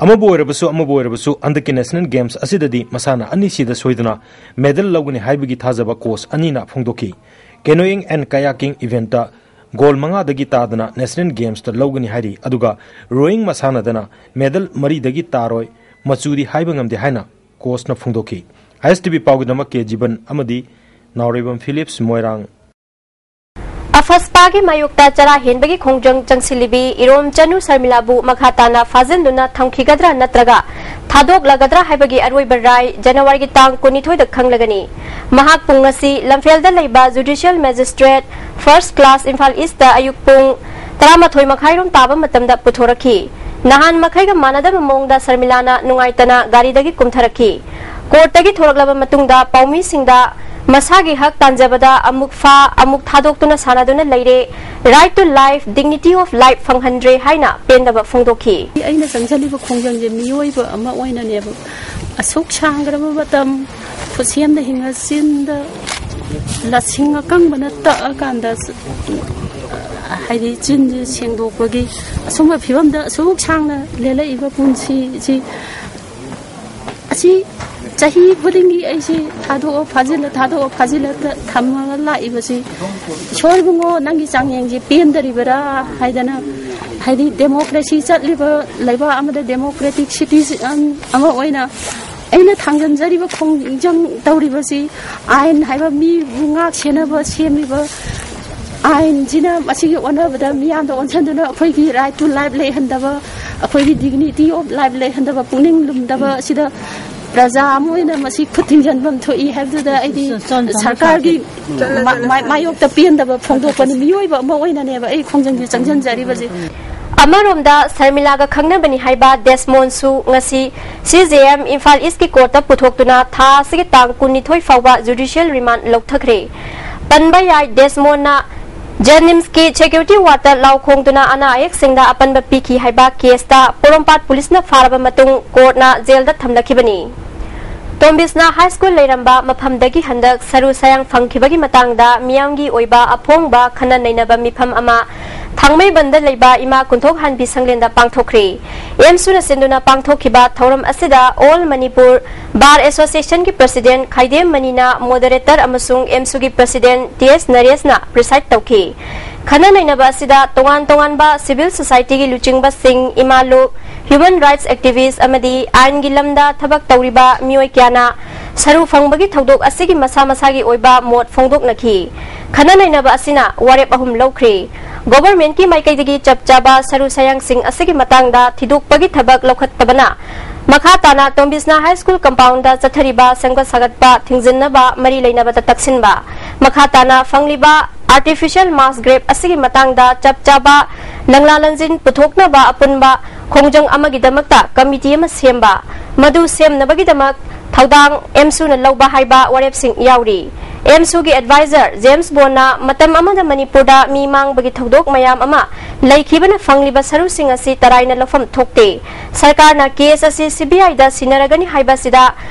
ꯑꯃꯕꯨ ꯑꯣꯏꯔꯕꯁꯨ, ꯑꯃꯕꯨ ꯑꯣꯏꯔꯕꯁꯨ, ꯍꯟꯗꯛꯀꯤ National Games ꯑꯁꯤꯗꯗꯤ ꯃꯁꯥꯟꯅ ꯑꯅꯤꯁꯤꯗ ꯁꯣꯏꯗꯅ medal ꯂꯧꯒꯅꯤ ꯍꯥꯏꯕꯒꯤ ꯊꯥꯖꯕ coach ꯑꯅꯤꯅ ꯐꯣꯡꯗꯣꯛꯈꯤ꯫ Canoeing and kayaking eventꯇ gold ꯃꯉꯥꯗꯒꯤ ꯇꯥꯗꯅ National Gamesꯇ ꯂꯧꯒꯅꯤ ꯍꯥꯏꯔꯤ, ꯑꯗꯨꯒ rowing ꯃꯁꯥꯟꯅꯗꯅ medal ꯃꯔꯤꯗꯒꯤ ꯇꯥꯔꯣꯏ, ꯃꯆꯨꯗꯤ ꯍꯥꯏꯕ ꯉꯝꯗꯦ ꯍꯥꯏꯅ coachꯅ ꯐꯣꯡꯗꯣꯛꯈꯤ꯫ ISTV ꯄꯥꯎꯒꯤꯗꯃꯛ ꯀꯦ ꯖꯤꯕꯟ ꯑꯃꯗꯤ ꯅꯥꯎꯔꯦꯝꯕꯝ ꯐꯤꯂꯤꯞꯁ, ꯃꯣꯏꯔꯥꯡ꯫ ꯑꯐꯁꯄꯥꯒꯤ ꯃꯥꯌꯣꯛꯇ ꯆꯔꯥ ꯍꯦꯟꯕꯒꯤ ꯈꯣꯡꯖꯪ ꯆꯪꯁꯤꯜꯂꯤꯕꯤ ꯏꯔꯣꯝ ꯆꯅꯨ ꯁꯔꯃꯤꯂꯥꯕꯨ ꯃꯈꯥ ꯇꯥꯅ ꯐꯥꯖꯤꯟꯗꯨꯅ ꯊꯝꯈꯤꯒꯗ꯭ꯔꯥ ꯅꯠꯇ꯭ꯔꯒ ꯊꯥꯗꯣꯛꯂꯒꯗ꯭ꯔꯥ ꯍꯥꯏꯕꯒꯤ ꯑꯔꯣꯏꯕ ꯔꯥꯏ ꯖꯅꯋꯥꯔꯤꯒꯤ ꯇꯥꯡ ꯀꯨꯟꯅꯤꯊꯣꯏꯗ ꯈꯪꯂꯒꯅꯤ꯫ ꯃꯍꯥꯛꯄꯨ ꯉꯁꯤ ꯂꯝꯐꯦꯜꯗ ꯂꯩꯕ Judicial Magistrate First Class Imphal east ꯑꯌꯨꯛ ꯄꯨꯡ ꯇꯔꯥꯃꯥꯊꯣꯏ ꯃꯈꯥꯏꯔꯣꯝ ꯇꯥꯕ ꯃꯇꯝꯗ ꯄꯨꯊꯣꯔꯛꯈꯤ꯫ ꯅꯍꯥꯟ ꯃꯈꯩꯒ ꯃꯥꯟꯅꯗꯕ ꯃꯑꯣꯡꯗ ꯁꯔꯃꯤꯂꯥꯅ ꯅꯨꯡꯉꯥꯏꯇꯅ ꯒꯥꯔꯤꯗꯒꯤ ꯀꯨꯝꯊꯔꯛꯈꯤ꯫ ꯀꯣꯔꯠꯇꯒꯤ ꯊꯣꯔꯛꯂꯕ ꯃꯇꯨꯡꯗ ꯄꯥꯎꯃꯤꯁꯤꯡꯗ ꯃꯁꯥꯒꯤ ꯍꯛ ꯇꯥꯟꯖꯕꯗ ꯑꯃꯨꯛ ꯐꯥ, ꯑꯃꯨꯛ ꯊꯥꯗꯣꯛꯇꯨꯅ ꯁꯥꯟꯅꯗꯨꯅ ꯂꯩꯔꯦ, right to life, dignity of life ꯐꯪꯍꯟꯗ꯭ꯔꯦ ꯍꯥꯏꯅ ꯄꯦꯟꯗꯕ ꯐꯣꯡꯗꯣꯛꯈꯤ꯫ ꯑꯩꯅ ꯆꯪꯁꯤꯜꯂꯤꯕ ꯈꯣꯡꯖꯪꯁꯦ ꯃꯤꯑꯣꯏꯕ ꯑꯃ ꯑꯣꯏꯅꯅꯦꯕ꯫ ꯑꯁꯨꯛ ꯁꯥꯡꯈ꯭ꯔꯕ ꯃꯇꯝ ꯈꯨꯠꯁꯦꯝꯗ ꯍꯤꯡꯉ ꯆꯤꯟꯗ ꯂꯁꯤꯡ ꯑꯀꯪꯕꯅ ꯇꯛꯑꯀꯥꯟꯗ, ꯍꯥꯏꯗꯤ ꯆꯤꯟꯁꯦ ꯁꯦꯡꯗꯣꯛꯄꯒꯤ ꯑꯁꯨꯝꯕ ꯐꯤꯕꯝꯗ ꯑꯁꯨꯛ ꯁꯥꯡꯅ ꯂꯦꯜꯂꯛꯏꯕ ꯄꯨꯟꯁꯤꯁꯤ, ꯑꯁꯤ ꯆꯍꯤ ꯈꯨꯗꯤꯡꯒꯤ ꯑꯩꯁꯤ ꯊꯥꯗꯣꯛꯑꯣ ꯐꯥꯖꯤꯜꯂ, ꯊꯥꯗꯣꯛꯑꯣ ꯐꯥꯖꯤꯜꯂ ꯊꯝꯃꯒ ꯂꯥꯛꯏꯕꯁꯤ, "ꯏꯁꯣꯔ ꯏꯕꯨꯡꯉꯣ, ꯅꯪꯒꯤ ꯆꯥꯡꯌꯦꯡꯁꯤ ꯄꯦꯟꯗꯔꯤꯕꯔꯥ?" ꯍꯥꯏꯗꯅ ꯍꯥꯏꯗꯤ ꯗꯦꯃꯣꯀ꯭ꯔꯦꯁꯤ ꯆꯠꯂꯤꯕ ꯂꯩꯕꯥꯛ ꯑꯃꯗ ꯗꯦꯃꯣꯀ꯭ꯔꯦꯇꯤꯛ ꯁꯤꯇꯤꯖꯟ ꯑꯃ ꯑꯣꯏꯅ ꯑꯩꯅ ꯊꯥꯡꯖꯟꯖꯔꯤꯕ ꯈꯣꯡꯖꯪ ꯇꯧꯔꯤꯕꯁꯤ ꯑꯥꯏꯟ ꯍꯥꯏꯕ ꯃꯤꯕꯨ ꯉꯥꯛ ꯁꯦꯟꯅꯕ ꯁꯦꯝꯂꯤꯕ ꯑꯥꯏꯟꯁꯤꯅ ꯃꯁꯤꯒꯤ ꯑꯣꯟꯅꯕꯗ ꯃꯤꯌꯥꯝꯗ ꯑꯣꯟꯁꯤꯟꯗꯨꯅ ꯑꯩꯈꯣꯏꯒꯤ right to life ꯂꯩꯍꯟꯗꯕ, ꯑꯩꯈꯣꯏꯒꯤ dignity of life ꯂꯩꯍꯟꯗꯕ, ꯄꯨꯛꯅꯤꯡ ꯂꯨꯝꯗꯕ ꯑꯁꯤꯗ ꯄ꯭ꯔꯖꯥ ꯑꯃ ꯑꯣꯏꯅ ꯃꯁꯤ ꯈꯨꯠ ꯊꯤꯡꯖꯤꯟꯐꯝ ꯊꯣꯛꯏ ꯍꯥꯏꯕꯗꯨꯗ ꯑꯩꯗꯤ ꯁꯔꯀꯥꯔꯒꯤ ꯃꯥ- ꯃꯥ- ꯃꯥꯌꯣꯛꯇ ꯄꯦꯟꯗꯕ ꯐꯣꯡꯗꯣꯛꯄꯅꯤ꯫ ꯃꯤꯑꯣꯏꯕ ꯑꯃ ꯑꯣꯏꯅꯅꯦꯕ ꯑꯩ ꯈꯣꯡꯖꯪꯁꯦ ꯆꯪꯁꯤꯟꯖꯔꯤꯕꯁꯦ꯫ ꯑꯃꯔꯣꯝꯗ ꯁꯔꯃꯤꯂꯥꯒ ꯈꯪꯅꯕꯅꯤ ꯍꯥꯏꯕ ꯗꯦꯁꯃꯣꯟꯁꯨ ꯉꯁꯤ ꯁꯤ ꯖꯦ ꯑꯦꯝ ꯏꯝꯐꯥꯜ ꯏꯁꯀꯤ ꯀꯣꯔꯠꯇ ꯄꯨꯊꯣꯛꯇꯨꯅ ꯊꯥ ꯑꯁꯤꯒꯤ ꯇꯥꯡ ꯀꯨꯟꯅꯤꯊꯣꯏ ꯐꯥꯎꯕ ꯖꯨꯗꯤꯁꯤꯌꯦꯜ ꯔꯤꯃꯥꯟ ꯂꯧꯊꯈ꯭ꯔꯦ꯫ ꯄꯟꯕ ꯌꯥꯏ, ꯗꯦꯁꯃꯣꯟꯅ ꯖꯦꯅꯤꯝꯁꯀꯤ ꯁꯦꯀ꯭ꯌꯨꯔꯤꯇꯤ ꯋꯥꯔꯗꯇ ꯂꯥꯎ ꯈꯣꯡꯗꯨꯅ ꯑꯅꯥ ꯑꯌꯦꯛꯁꯤꯡꯗ ꯑꯄꯟꯕ ꯄꯤꯈꯤ ꯍꯥꯏꯕ ꯀꯦꯁꯇ ꯄꯣꯔꯣꯝꯄꯥꯠ ꯄꯨꯂꯤꯁꯅ ꯐꯥꯔꯕ ꯃꯇꯨꯡ ꯀꯣꯔꯠꯅ ꯖꯦꯜꯗ ꯊꯝꯂꯛꯈꯤꯕꯅꯤ꯫ ꯇꯣꯝꯕꯤꯁꯅꯥ ꯍꯥꯏ ꯁ꯭ꯀꯨꯜ ꯂꯩꯔꯝꯕ ꯃꯐꯝꯗꯒꯤ ꯍꯟꯗꯛ ꯁꯔꯨ ꯁꯌꯥꯡ ꯐꯪꯈꯤꯕꯒꯤ ꯃꯇꯥꯡꯗ ꯃꯤꯌꯥꯝꯒꯤ ꯑꯣꯏꯕ ꯑꯐꯣꯡꯕ ꯈꯟꯅ ꯅꯩꯅꯕ ꯃꯤꯐꯝ ꯑꯃ ꯊꯥꯡꯃꯩꯕꯟꯗ ꯂꯩꯕ ꯏꯃꯥ ꯀꯨꯟꯊꯣꯛꯍꯟꯕꯤ ꯁꯪꯂꯦꯟꯗ ꯄꯥꯡꯊꯣꯛꯈ꯭ꯔꯦ꯫ ꯑꯦꯝꯁꯨꯅ ꯁꯤꯟꯗꯨꯅ ꯄꯥꯡꯊꯣꯛꯈꯤꯕ ꯊꯧꯔꯝ ꯑꯁꯤꯗ ꯑꯣꯜ ꯃꯅꯤꯄꯨꯔ ꯕꯥꯔ ꯑꯦꯁꯣꯁꯤꯌꯦꯁꯟꯒꯤ ꯄ꯭ꯔꯁꯤꯗꯦꯟ ꯈꯥꯏꯗꯦꯝ ꯃꯅꯤꯅ ꯃꯣꯗꯔꯦꯇꯔ ꯑꯃꯁꯨꯡ ꯑꯦꯝꯁꯨꯒꯤ ꯄ꯭ꯔꯁꯤꯗꯦꯟ ꯇꯤ ꯑꯦꯁ ꯅꯔꯦꯁꯅ ꯄ꯭ꯔꯤꯁꯥꯏꯗ ꯇꯧꯈꯤ꯫ ꯈꯟꯅ ꯅꯩꯅꯕ ꯑꯁꯤꯗ ꯇꯣꯉꯥꯟ ꯇꯣꯉꯥꯟꯕ ꯁꯤꯚꯤꯜ ꯁꯣꯁꯥꯏꯇꯤꯒꯤ ꯂꯨꯆꯤꯡꯕꯁꯤꯡ, ꯏꯃꯥ ꯂꯨꯞ, ꯍ꯭ꯌꯨꯃꯦꯟ ꯔꯥꯏꯠꯁ ꯑꯦꯛꯇꯤꯚꯤꯁ ꯑꯃꯗꯤ ꯑꯥꯏꯟꯒꯤ ꯂꯝꯗ ꯊꯕꯛ ꯇꯧꯔꯤꯕ ꯃꯤꯑꯣꯏ ꯀꯌꯥꯅ ꯁꯔꯨ ꯐꯪꯕꯒꯤ ꯊꯧꯗꯣꯛ ꯑꯁꯤꯒꯤ ꯃꯁꯥ ꯃꯁꯥꯒꯤ ꯑꯣꯏꯕ ꯃꯣꯠ ꯐꯣꯡꯗꯣꯛꯅꯈꯤ꯫ ꯈꯟꯅ ꯅꯩꯅꯕ ꯑꯁꯤꯅ ꯋꯥꯔꯦꯞ ꯑꯍꯨꯝ ꯂꯧꯈ꯭ꯔꯦ꯫ ꯒꯣꯚꯔꯟꯃꯦꯟꯠꯀꯤ ꯃꯥꯏꯀꯩꯗꯒꯤ ꯆꯞ ꯆꯥꯕ ꯁꯔꯨ ꯁꯌꯥꯡꯁꯤꯡ ꯑꯁꯤꯒꯤ ꯃꯇꯥꯡꯗ ꯊꯤꯗꯣꯛꯄꯒꯤ ꯊꯕꯛ ꯂꯧꯈꯠꯇꯕꯅ ꯃꯈꯥ ꯇꯥꯅ ꯇꯣꯝꯕꯤꯁꯅꯥ ꯍꯥꯏ ꯁ꯭ꯀꯨꯜ ꯀꯝꯄꯥꯎꯟꯗ ꯆꯠꯊꯔꯤꯕ ꯁꯦꯝꯒꯠ ꯁꯥꯒꯠꯄ ꯊꯤꯡꯖꯤꯟꯅꯕ ꯃꯔꯤ ꯂꯩꯅꯕꯗ ꯇꯛꯁꯤꯟꯕ, ꯃꯈꯥ ꯇꯥꯅ ꯐꯪꯂꯤꯕ ꯑꯥꯔꯇꯤꯐꯤꯁꯤꯌꯦꯜ ꯃꯥꯁ ꯒ꯭ꯔꯦꯞ ꯑꯁꯤꯒꯤ ꯃꯇꯥꯡꯗ ꯆꯞ ꯆꯥꯕ ꯂꯪꯂꯥ ꯂꯪꯖꯤꯟ ꯄꯨꯊꯣꯛꯅꯕ ꯑꯄꯨꯟꯕ ꯈꯣꯡꯖꯪ ꯑꯃꯒꯤꯗꯃꯛꯇ ꯀꯃꯤꯇꯤ ꯑꯃ ꯁꯦꯝꯕ, ꯃꯗꯨ ꯁꯦꯝꯅꯕꯒꯤꯗꯃꯛ ꯊꯧꯗꯥꯡ ꯑꯦꯝꯁꯨꯅ ꯂꯧꯕ ꯍꯥꯏꯕ ꯋꯥꯔꯦꯞꯁꯤꯡ ꯌꯥꯎꯔꯤ꯫ ꯑꯦꯝꯁꯨꯒꯤ ꯑꯦꯗꯚꯥꯏꯖꯔ ꯖꯦꯝꯁ ꯕꯣꯟꯅ ꯃꯇꯝ ꯑꯃꯗ ꯃꯅꯤꯄꯨꯔꯗ ꯃꯤ ꯃꯥꯡꯕꯒꯤ ꯊꯧꯗꯣꯛ ꯃꯌꯥꯝ ꯑꯃ ꯂꯩꯈꯤꯕꯅ ꯐꯪꯂꯤꯕ ꯁꯔꯨꯁꯤꯡ ꯑꯁꯤ ꯇꯔꯥꯏꯅ ꯂꯧꯐꯝ ꯊꯣꯛꯇꯦ꯫ ꯁꯔꯀꯥꯔꯅ ꯀꯦꯁ ꯑꯁꯤ ꯁꯤ ꯕꯤ ꯑꯥꯏꯗ ꯁꯤꯟꯅꯔꯒꯅꯤ ꯍꯥꯏꯕꯁꯤꯗ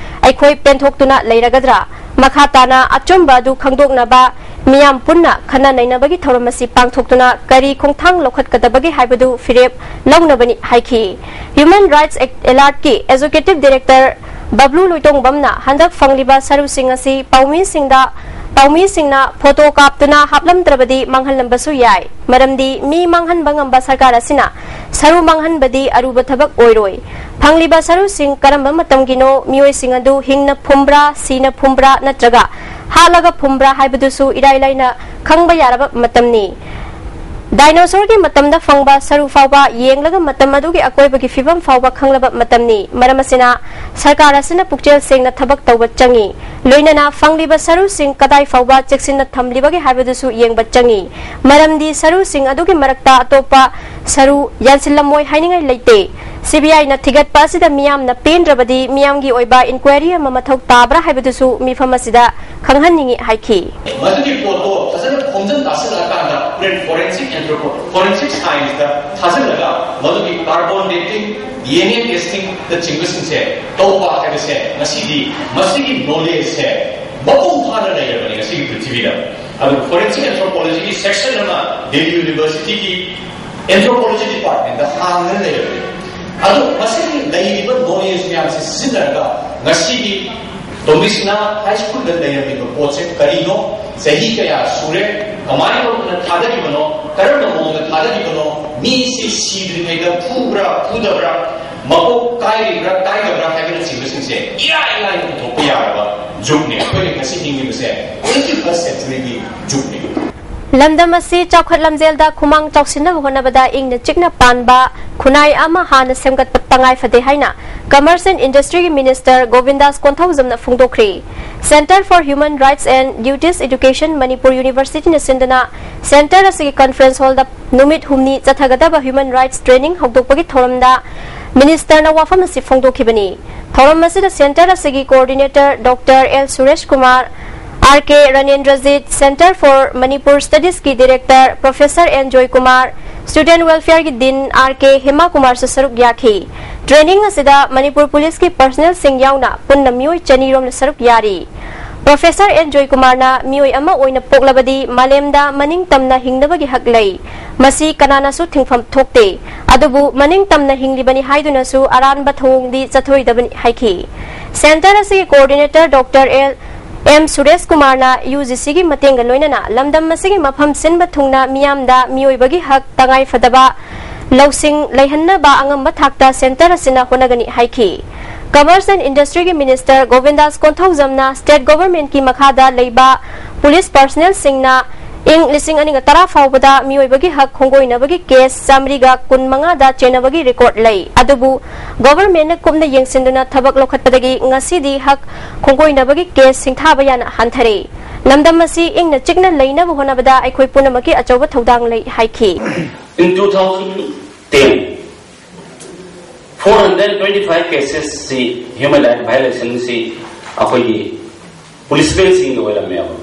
ꯑꯩꯈꯣꯏ ꯄꯦꯟꯊꯣꯛꯇꯨꯅ ꯂꯩꯔꯒꯗ꯭ꯔꯥ? ꯃꯈꯥ ꯇꯥꯅ ꯑꯆꯨꯝꯕ ꯑꯗꯨ ꯈꯪꯗꯣꯛꯅꯕ ꯃꯤꯌꯥꯝ ꯄꯨꯟꯅ ꯈꯟꯅ ꯅꯩꯅꯕꯒꯤ ꯊꯧꯔꯝ ꯑꯁꯤ ꯄꯥꯡꯊꯣꯛꯇꯨꯅ ꯀꯔꯤ ꯈꯣꯡꯊꯥꯡ ꯂꯧꯈꯠꯀꯗꯕꯒꯦ ꯍꯥꯏꯕꯗꯨ ꯐꯤꯔꯦꯞ ꯂꯧꯅꯕꯅꯤ ꯍꯥꯏꯈꯤ꯫ ꯍ꯭ꯌꯨꯃꯦꯟ ꯔꯥꯏꯠꯁ ꯑꯦꯂꯥꯔꯠꯀꯤ ꯑꯦꯖꯨꯀꯦꯇꯤꯚ ꯗꯤꯔꯦꯛꯇꯔ ꯕꯕ꯭ꯂꯨ ꯂꯣꯏꯇꯣꯡꯕꯝꯅ ꯍꯟꯗꯛ ꯐꯪꯂꯤꯕ ꯁꯔꯨꯁꯤꯡ ꯑꯁꯤ ꯄꯥꯎꯃꯤꯁꯤꯡꯗ ꯄꯥꯎꯃꯤꯁꯤꯡꯅ ꯐꯣꯇꯣ ꯀꯥꯞꯇꯨꯅ ꯍꯥꯞꯂꯝꯗ꯭ꯔꯕꯗꯤ ꯃꯥꯡꯍꯜꯂꯝꯕꯁꯨ ꯌꯥꯏ, ꯃꯔꯝꯗꯤ ꯃꯤ ꯃꯥꯡꯍꯟꯕ ꯉꯝꯕ ꯁꯔꯀꯥꯔ ꯑꯁꯤꯅ ꯁꯔꯨ ꯃꯥꯡꯍꯟꯕꯗꯤ ꯑꯔꯨꯕ ꯊꯕꯛ ꯑꯣꯏꯔꯣꯏ꯫ ꯐꯪꯂꯤꯕ ꯁꯔꯨꯁꯤꯡ ꯀꯔꯝꯕ ꯃꯇꯝꯒꯤꯅꯣ, ꯃꯤꯑꯣꯏꯁꯤꯡ ꯑꯗꯨ ꯍꯤꯡꯅ ꯐꯨꯝꯕ꯭ꯔꯥ, ꯁꯤꯅ ꯐꯨꯝꯕ꯭ꯔꯥ ꯅꯠꯇ꯭ꯔꯒ ꯍꯥꯠꯂꯒ ꯐꯨꯝꯕ꯭ꯔꯥ ꯍꯥꯏꯕꯗꯨꯁꯨ ꯏꯔꯥꯏ ꯂꯥꯏꯅ ꯈꯪꯕ ꯌꯥꯔꯕ ꯃꯇꯝꯅꯤ꯫ ꯗꯥꯏꯅꯣꯁꯣꯔꯒꯤ ꯃꯇꯝꯗ ꯐꯪꯕ ꯁꯔꯨ ꯐꯥꯎꯕ ꯌꯦꯡꯂꯒ ꯃꯇꯝ ꯑꯗꯨꯒꯤ ꯑꯀꯣꯏꯕꯒꯤ ꯐꯤꯕꯝ ꯐꯥꯎꯕ ꯈꯪꯂꯕ ꯃꯇꯝꯅꯤ꯫ ꯃꯔꯝ ꯑꯁꯤꯅ ꯁꯔꯀꯥꯔ ꯑꯁꯤꯅ ꯄꯨꯛꯆꯦꯜ ꯁꯦꯡꯅ ꯊꯕꯛ ꯇꯧꯕ ꯆꯪꯏ꯫ ꯂꯣꯏꯅꯅ ꯐꯪꯂꯤꯕ ꯁꯔꯨꯁꯤꯡ ꯀꯗꯥꯏ ꯐꯥꯎꯕ ꯆꯦꯛꯁꯤꯟꯅ ꯊꯝꯂꯤꯕꯒꯦ ꯍꯥꯏꯕꯗꯨꯁꯨ ꯌꯦꯡꯕ ꯆꯪꯏ꯫ ꯃꯔꯝꯗꯤ ꯁꯔꯨꯁꯤꯡ ꯑꯗꯨꯒꯤ ꯃꯔꯛꯇ ꯑꯇꯣꯞꯄ ꯁꯔꯨ ꯌꯥꯟꯁꯤꯜꯂꯝꯃꯣꯏ ꯍꯥꯏꯅꯤꯡꯉꯥꯏ ꯂꯩꯇꯦ꯫ ꯁꯤꯕꯤꯑꯥꯏꯅ ꯊꯤꯒꯠꯄ ꯑꯁꯤꯗ ꯃꯤꯌꯥꯝꯅ ꯄꯦꯟꯗ꯭ꯔꯕꯗꯤ ꯃꯤꯌꯥꯝꯒꯤ ꯑꯣꯏꯕ ꯏꯟꯀ꯭ꯋꯥꯏꯔꯤ ꯑꯃ ꯃꯊꯧ ꯇꯥꯕ꯭ꯔꯥ ꯍꯥꯏꯕꯗꯨꯁꯨ ꯃꯤꯐꯝ ꯑꯁꯤꯗ ꯈꯪꯍꯟꯅꯤꯡꯏ ꯍꯥꯏꯈꯤ꯫ ꯃꯗꯨꯒꯤ ꯄꯣꯠꯇꯣ ꯐꯖꯅ ꯈꯣꯝꯖꯤꯟ ꯇꯥꯁꯤꯜꯂꯛꯑꯀꯥꯟꯗ ꯍꯣꯔꯦꯟ ꯐꯣꯔꯦꯟꯁꯤꯛ ꯑꯦꯟꯊ꯭ꯔꯣꯄꯣ ꯐꯣꯔꯦꯟꯁꯤꯛ ꯁꯥꯏꯟꯁꯇ ꯊꯥꯖꯤꯜꯂꯒ ꯃꯗꯨꯒꯤ carbon dating, D N A ꯇꯦꯁꯇꯤꯡꯅ ꯆꯤꯡꯕꯁꯤꯡꯁꯦ ꯇꯧꯕ ꯍꯥꯏꯕꯁꯦ ꯉꯁꯤꯗꯤ ꯃꯁꯤꯒꯤ ꯅꯣꯂꯦꯖꯁꯦ ꯃꯄꯨꯡ ꯐꯥꯅ ꯂꯩꯔꯕꯅꯤ ꯉꯁꯤꯒꯤ ꯄ꯭ꯔꯤꯊꯤꯕꯤꯗ꯫ ꯑꯗꯨ ꯐꯣꯔꯦꯟꯁꯤꯛ ꯑꯦꯟꯊ꯭ꯔꯣꯄꯣꯂꯣꯖꯤꯒꯤ ꯁꯦꯛꯁꯟ ꯑꯃ ꯗꯦꯜꯂꯤ ꯌꯨꯅꯤꯚꯔꯁꯤꯇꯤꯒꯤ ꯑꯦꯟꯊ꯭ꯔꯣꯄꯣꯂꯣꯖꯤ ꯗꯤꯄꯥꯔꯠꯃꯦꯟꯗ ꯍꯥꯡꯗꯅ ꯂꯩꯔꯕꯅꯤ꯫ ꯑꯗꯨ ꯃꯁꯤꯒꯤ ꯂꯩꯔꯤꯕ ꯅꯣꯂꯦꯖ ꯃꯌꯥꯝꯁꯦ ꯁꯤꯖꯤꯟꯅꯔꯒ ꯉꯁꯤꯒꯤ ꯇꯣꯝꯕꯤꯁꯅꯥ ꯍꯥꯏ ꯁ꯭ꯀꯨꯜꯗ ꯂꯩꯔꯝꯃꯤꯕ ꯄꯣꯠꯁꯦ ꯀꯔꯤꯅꯣ, ꯆꯍꯤ ꯀꯌꯥ ꯁꯨꯔꯦ, ꯀꯃꯥꯏꯅ ꯇꯧꯗꯅ ꯊꯥꯗꯈꯤꯕꯅꯣ, ꯀꯔꯝꯕ ꯃꯑꯣꯡꯗ ꯊꯥꯗꯈꯤꯕꯅꯣ, ꯃꯤꯁꯤ ꯁꯤꯗ꯭ꯔꯤꯉꯩꯗ ꯐꯨꯕ꯭ꯔꯥ ꯐꯨꯗꯕ꯭ꯔꯥ, ꯃꯀꯣꯛ ꯀꯥꯏꯔꯤꯕ꯭ꯔꯥ ꯀꯥꯏꯗꯕ꯭ꯔꯥ ꯍꯥꯏꯕꯅꯆꯤꯡꯕꯁꯤꯡꯁꯦ ꯏꯔꯥꯏ ꯂꯥꯏꯅ ꯄꯨꯊꯣꯛꯄ ꯌꯥꯔꯕ ꯖꯨꯒꯅꯤ꯫ ꯑꯩꯈꯣꯏꯅ ꯉꯁꯤ ꯍꯤꯡꯂꯤꯕꯁꯦ ꯇ꯭ꯋꯦꯟꯇꯤ ꯐꯥꯔꯁ ꯁꯦꯟꯆꯨꯔꯤꯒꯤ ꯖꯨꯒꯅꯤ꯫ ꯂꯝꯗꯝ ꯑꯁꯤ ꯆꯥꯎꯈꯠ ꯂꯝꯖꯦꯜꯗ ꯈꯨꯃꯥꯡ ꯆꯥꯎꯁꯤꯟꯅꯕ ꯍꯣꯠꯅꯕꯗ ꯏꯪꯅ ꯆꯤꯛꯅ ꯄꯥꯟꯕ ꯈꯨꯟꯅꯥꯏ ꯑꯃ ꯍꯥꯟꯅ ꯁꯦꯝꯒꯠꯄ ꯇꯉꯥꯏ ꯐꯗꯦ ꯍꯥꯏꯅ Commerce and Industryꯒꯤ Minister ꯒꯣꯕꯤꯟꯗꯥꯁ ꯀꯣꯟꯊꯧꯖꯝꯅ ꯐꯣꯡꯗꯣꯛꯈ꯭ꯔꯤ꯫ Centre for Human Rights and Duties Education Manipur Universityꯅ ꯁꯤꯟꯗꯨꯅ centre ꯑꯁꯤꯒꯤ conference hallꯗ ꯅꯨꯃꯤꯠ ꯍꯨꯝꯅꯤ ꯆꯠꯊꯒꯗꯕ human rights training ꯍꯧꯗꯣꯛꯄꯒꯤ ꯊꯧꯔꯝꯗ ministerꯅ ꯋꯥꯐꯝ ꯑꯁꯤ ꯐꯣꯡꯗꯣꯛꯈꯤꯕꯅꯤ꯫ ꯊꯧꯔꯝ ꯑꯁꯤꯗ centre ꯑꯁꯤꯒꯤ coordinator Doctor L Suresh Kumar, R K ꯔꯅꯦꯟꯗ꯭ꯔꯖꯤꯠ, Centre for Manipur Studiesꯀꯤ director Professor N Joykumar, student welfareꯒꯤ dean R K ꯍꯦꯃꯥꯀꯨꯃꯥꯔꯁꯨ ꯁꯔꯨꯛ ꯌꯥꯈꯤ꯫ Training ꯑꯁꯤꯗ ꯃꯅꯤꯄꯨꯔ ꯄꯨꯂꯤꯁꯀꯤ personnelꯁꯤꯡ ꯌꯥꯎꯅ ꯄꯨꯟꯅ ꯃꯤꯑꯣꯏ ꯆꯅꯤ ꯔꯣꯝꯅ ꯁꯔꯨꯛ ꯌꯥꯔꯤ꯫ Professor N ꯖꯣꯏꯀꯨꯃꯥꯔꯅ ꯃꯤꯑꯣꯏ ꯑꯃ ꯑꯣꯏꯅ ꯄꯣꯛꯂꯕꯗꯤ ꯃꯥꯂꯦꯝꯗ ꯃꯅꯤꯡ ꯇꯝꯅ ꯍꯤꯡꯅꯕꯒꯤ ꯍꯛ ꯂꯩ꯫ ꯃꯁꯤ ꯀꯅꯥꯅꯁꯨ ꯊꯤꯡꯐꯝ ꯊꯣꯛꯇꯦ꯫ ꯑꯗꯨꯕꯨ ꯃꯅꯤꯡ ꯇꯝꯅ ꯍꯤꯡꯂꯤꯕꯅꯤ ꯍꯥꯏꯗꯨꯅꯁꯨ ꯑꯔꯥꯟꯕ ꯊꯧꯑꯣꯡꯗꯤ ꯆꯠꯊꯔꯣꯏꯗꯕꯅꯤ ꯍꯥꯏꯈꯤ꯫ Centre ꯑꯁꯤꯒꯤ coordinator Doctor L M Suresh ꯀꯨꯃꯥꯔꯅ ꯌꯨ ꯖꯤ ꯁꯤꯒꯤ ꯃꯇꯦꯡꯒ ꯂꯣꯏꯅꯅ ꯂꯝꯗꯝ ꯑꯁꯤꯒꯤ ꯃꯐꯝ ꯁꯤꯟꯕ ꯊꯨꯡꯅ ꯃꯤꯌꯥꯝꯗ ꯃꯤꯑꯣꯏꯕꯒꯤ ꯍꯛ ꯇꯉꯥꯏ ꯐꯗꯕ ꯂꯧꯁꯤꯡ ꯂꯩꯍꯟꯅꯕ ꯑꯉꯝꯕ ꯊꯥꯛꯇ ꯁꯦꯟꯇꯔ ꯑꯁꯤꯅ ꯍꯣꯠꯅꯒꯅꯤ ꯍꯥꯏꯈꯤ꯫ Commerce and Industryꯒꯤ Minister ꯒꯣꯕꯤꯟꯗꯥꯁ ꯀꯣꯟꯊꯧꯖꯝꯅ state governmentꯀꯤ ꯃꯈꯥꯗ ꯂꯩꯕ police personnelꯁꯤꯡꯅ ꯏꯪ ꯂꯤꯁꯤꯡ ꯑꯅꯤꯒ ꯇꯔꯥ ꯐꯥꯎꯕꯗ ꯃꯤꯑꯣꯏꯕꯒꯤ ꯍꯛ ꯈꯣꯡꯒꯣꯏꯅꯕꯒꯤ case ꯆꯥꯃꯔꯤꯒ ꯀꯨꯟꯃꯉꯥꯗ ꯆꯦꯟꯅꯕꯒꯤ record ꯂꯩ꯫ ꯑꯗꯨꯕꯨ governmentꯅ ꯀꯨꯞꯅ ꯌꯦꯡꯁꯤꯟꯗꯨꯅ ꯊꯕꯛ ꯂꯧꯈꯠꯄꯗꯒꯤ ꯉꯁꯤꯗꯤ ꯍꯛ ꯈꯣꯡꯒꯣꯏꯅꯕꯒꯤ case ꯁꯤꯡꯊꯥꯕ ꯌꯥꯅ ꯍꯟꯊꯔꯦ꯫ ꯂꯝꯗꯝ ꯑꯁꯤ ꯏꯪꯅ ꯆꯤꯛꯅ ꯂꯩꯅꯕ ꯍꯣꯠꯅꯕꯗ ꯑꯩꯈꯣꯏ ꯄꯨꯝꯅꯃꯛꯀꯤ ꯑꯆꯧꯕ ꯊꯧꯗꯥꯡ ꯂꯩ ꯍꯥꯏꯈꯤ꯫ In two thousand ten, four hundred twenty five cases ꯁꯤ human right violation ꯁꯤ ꯑꯩꯈꯣꯏꯒꯤ policemenꯁꯤꯡꯒꯤ ꯑꯣꯏꯔꯝꯃꯦꯕ꯫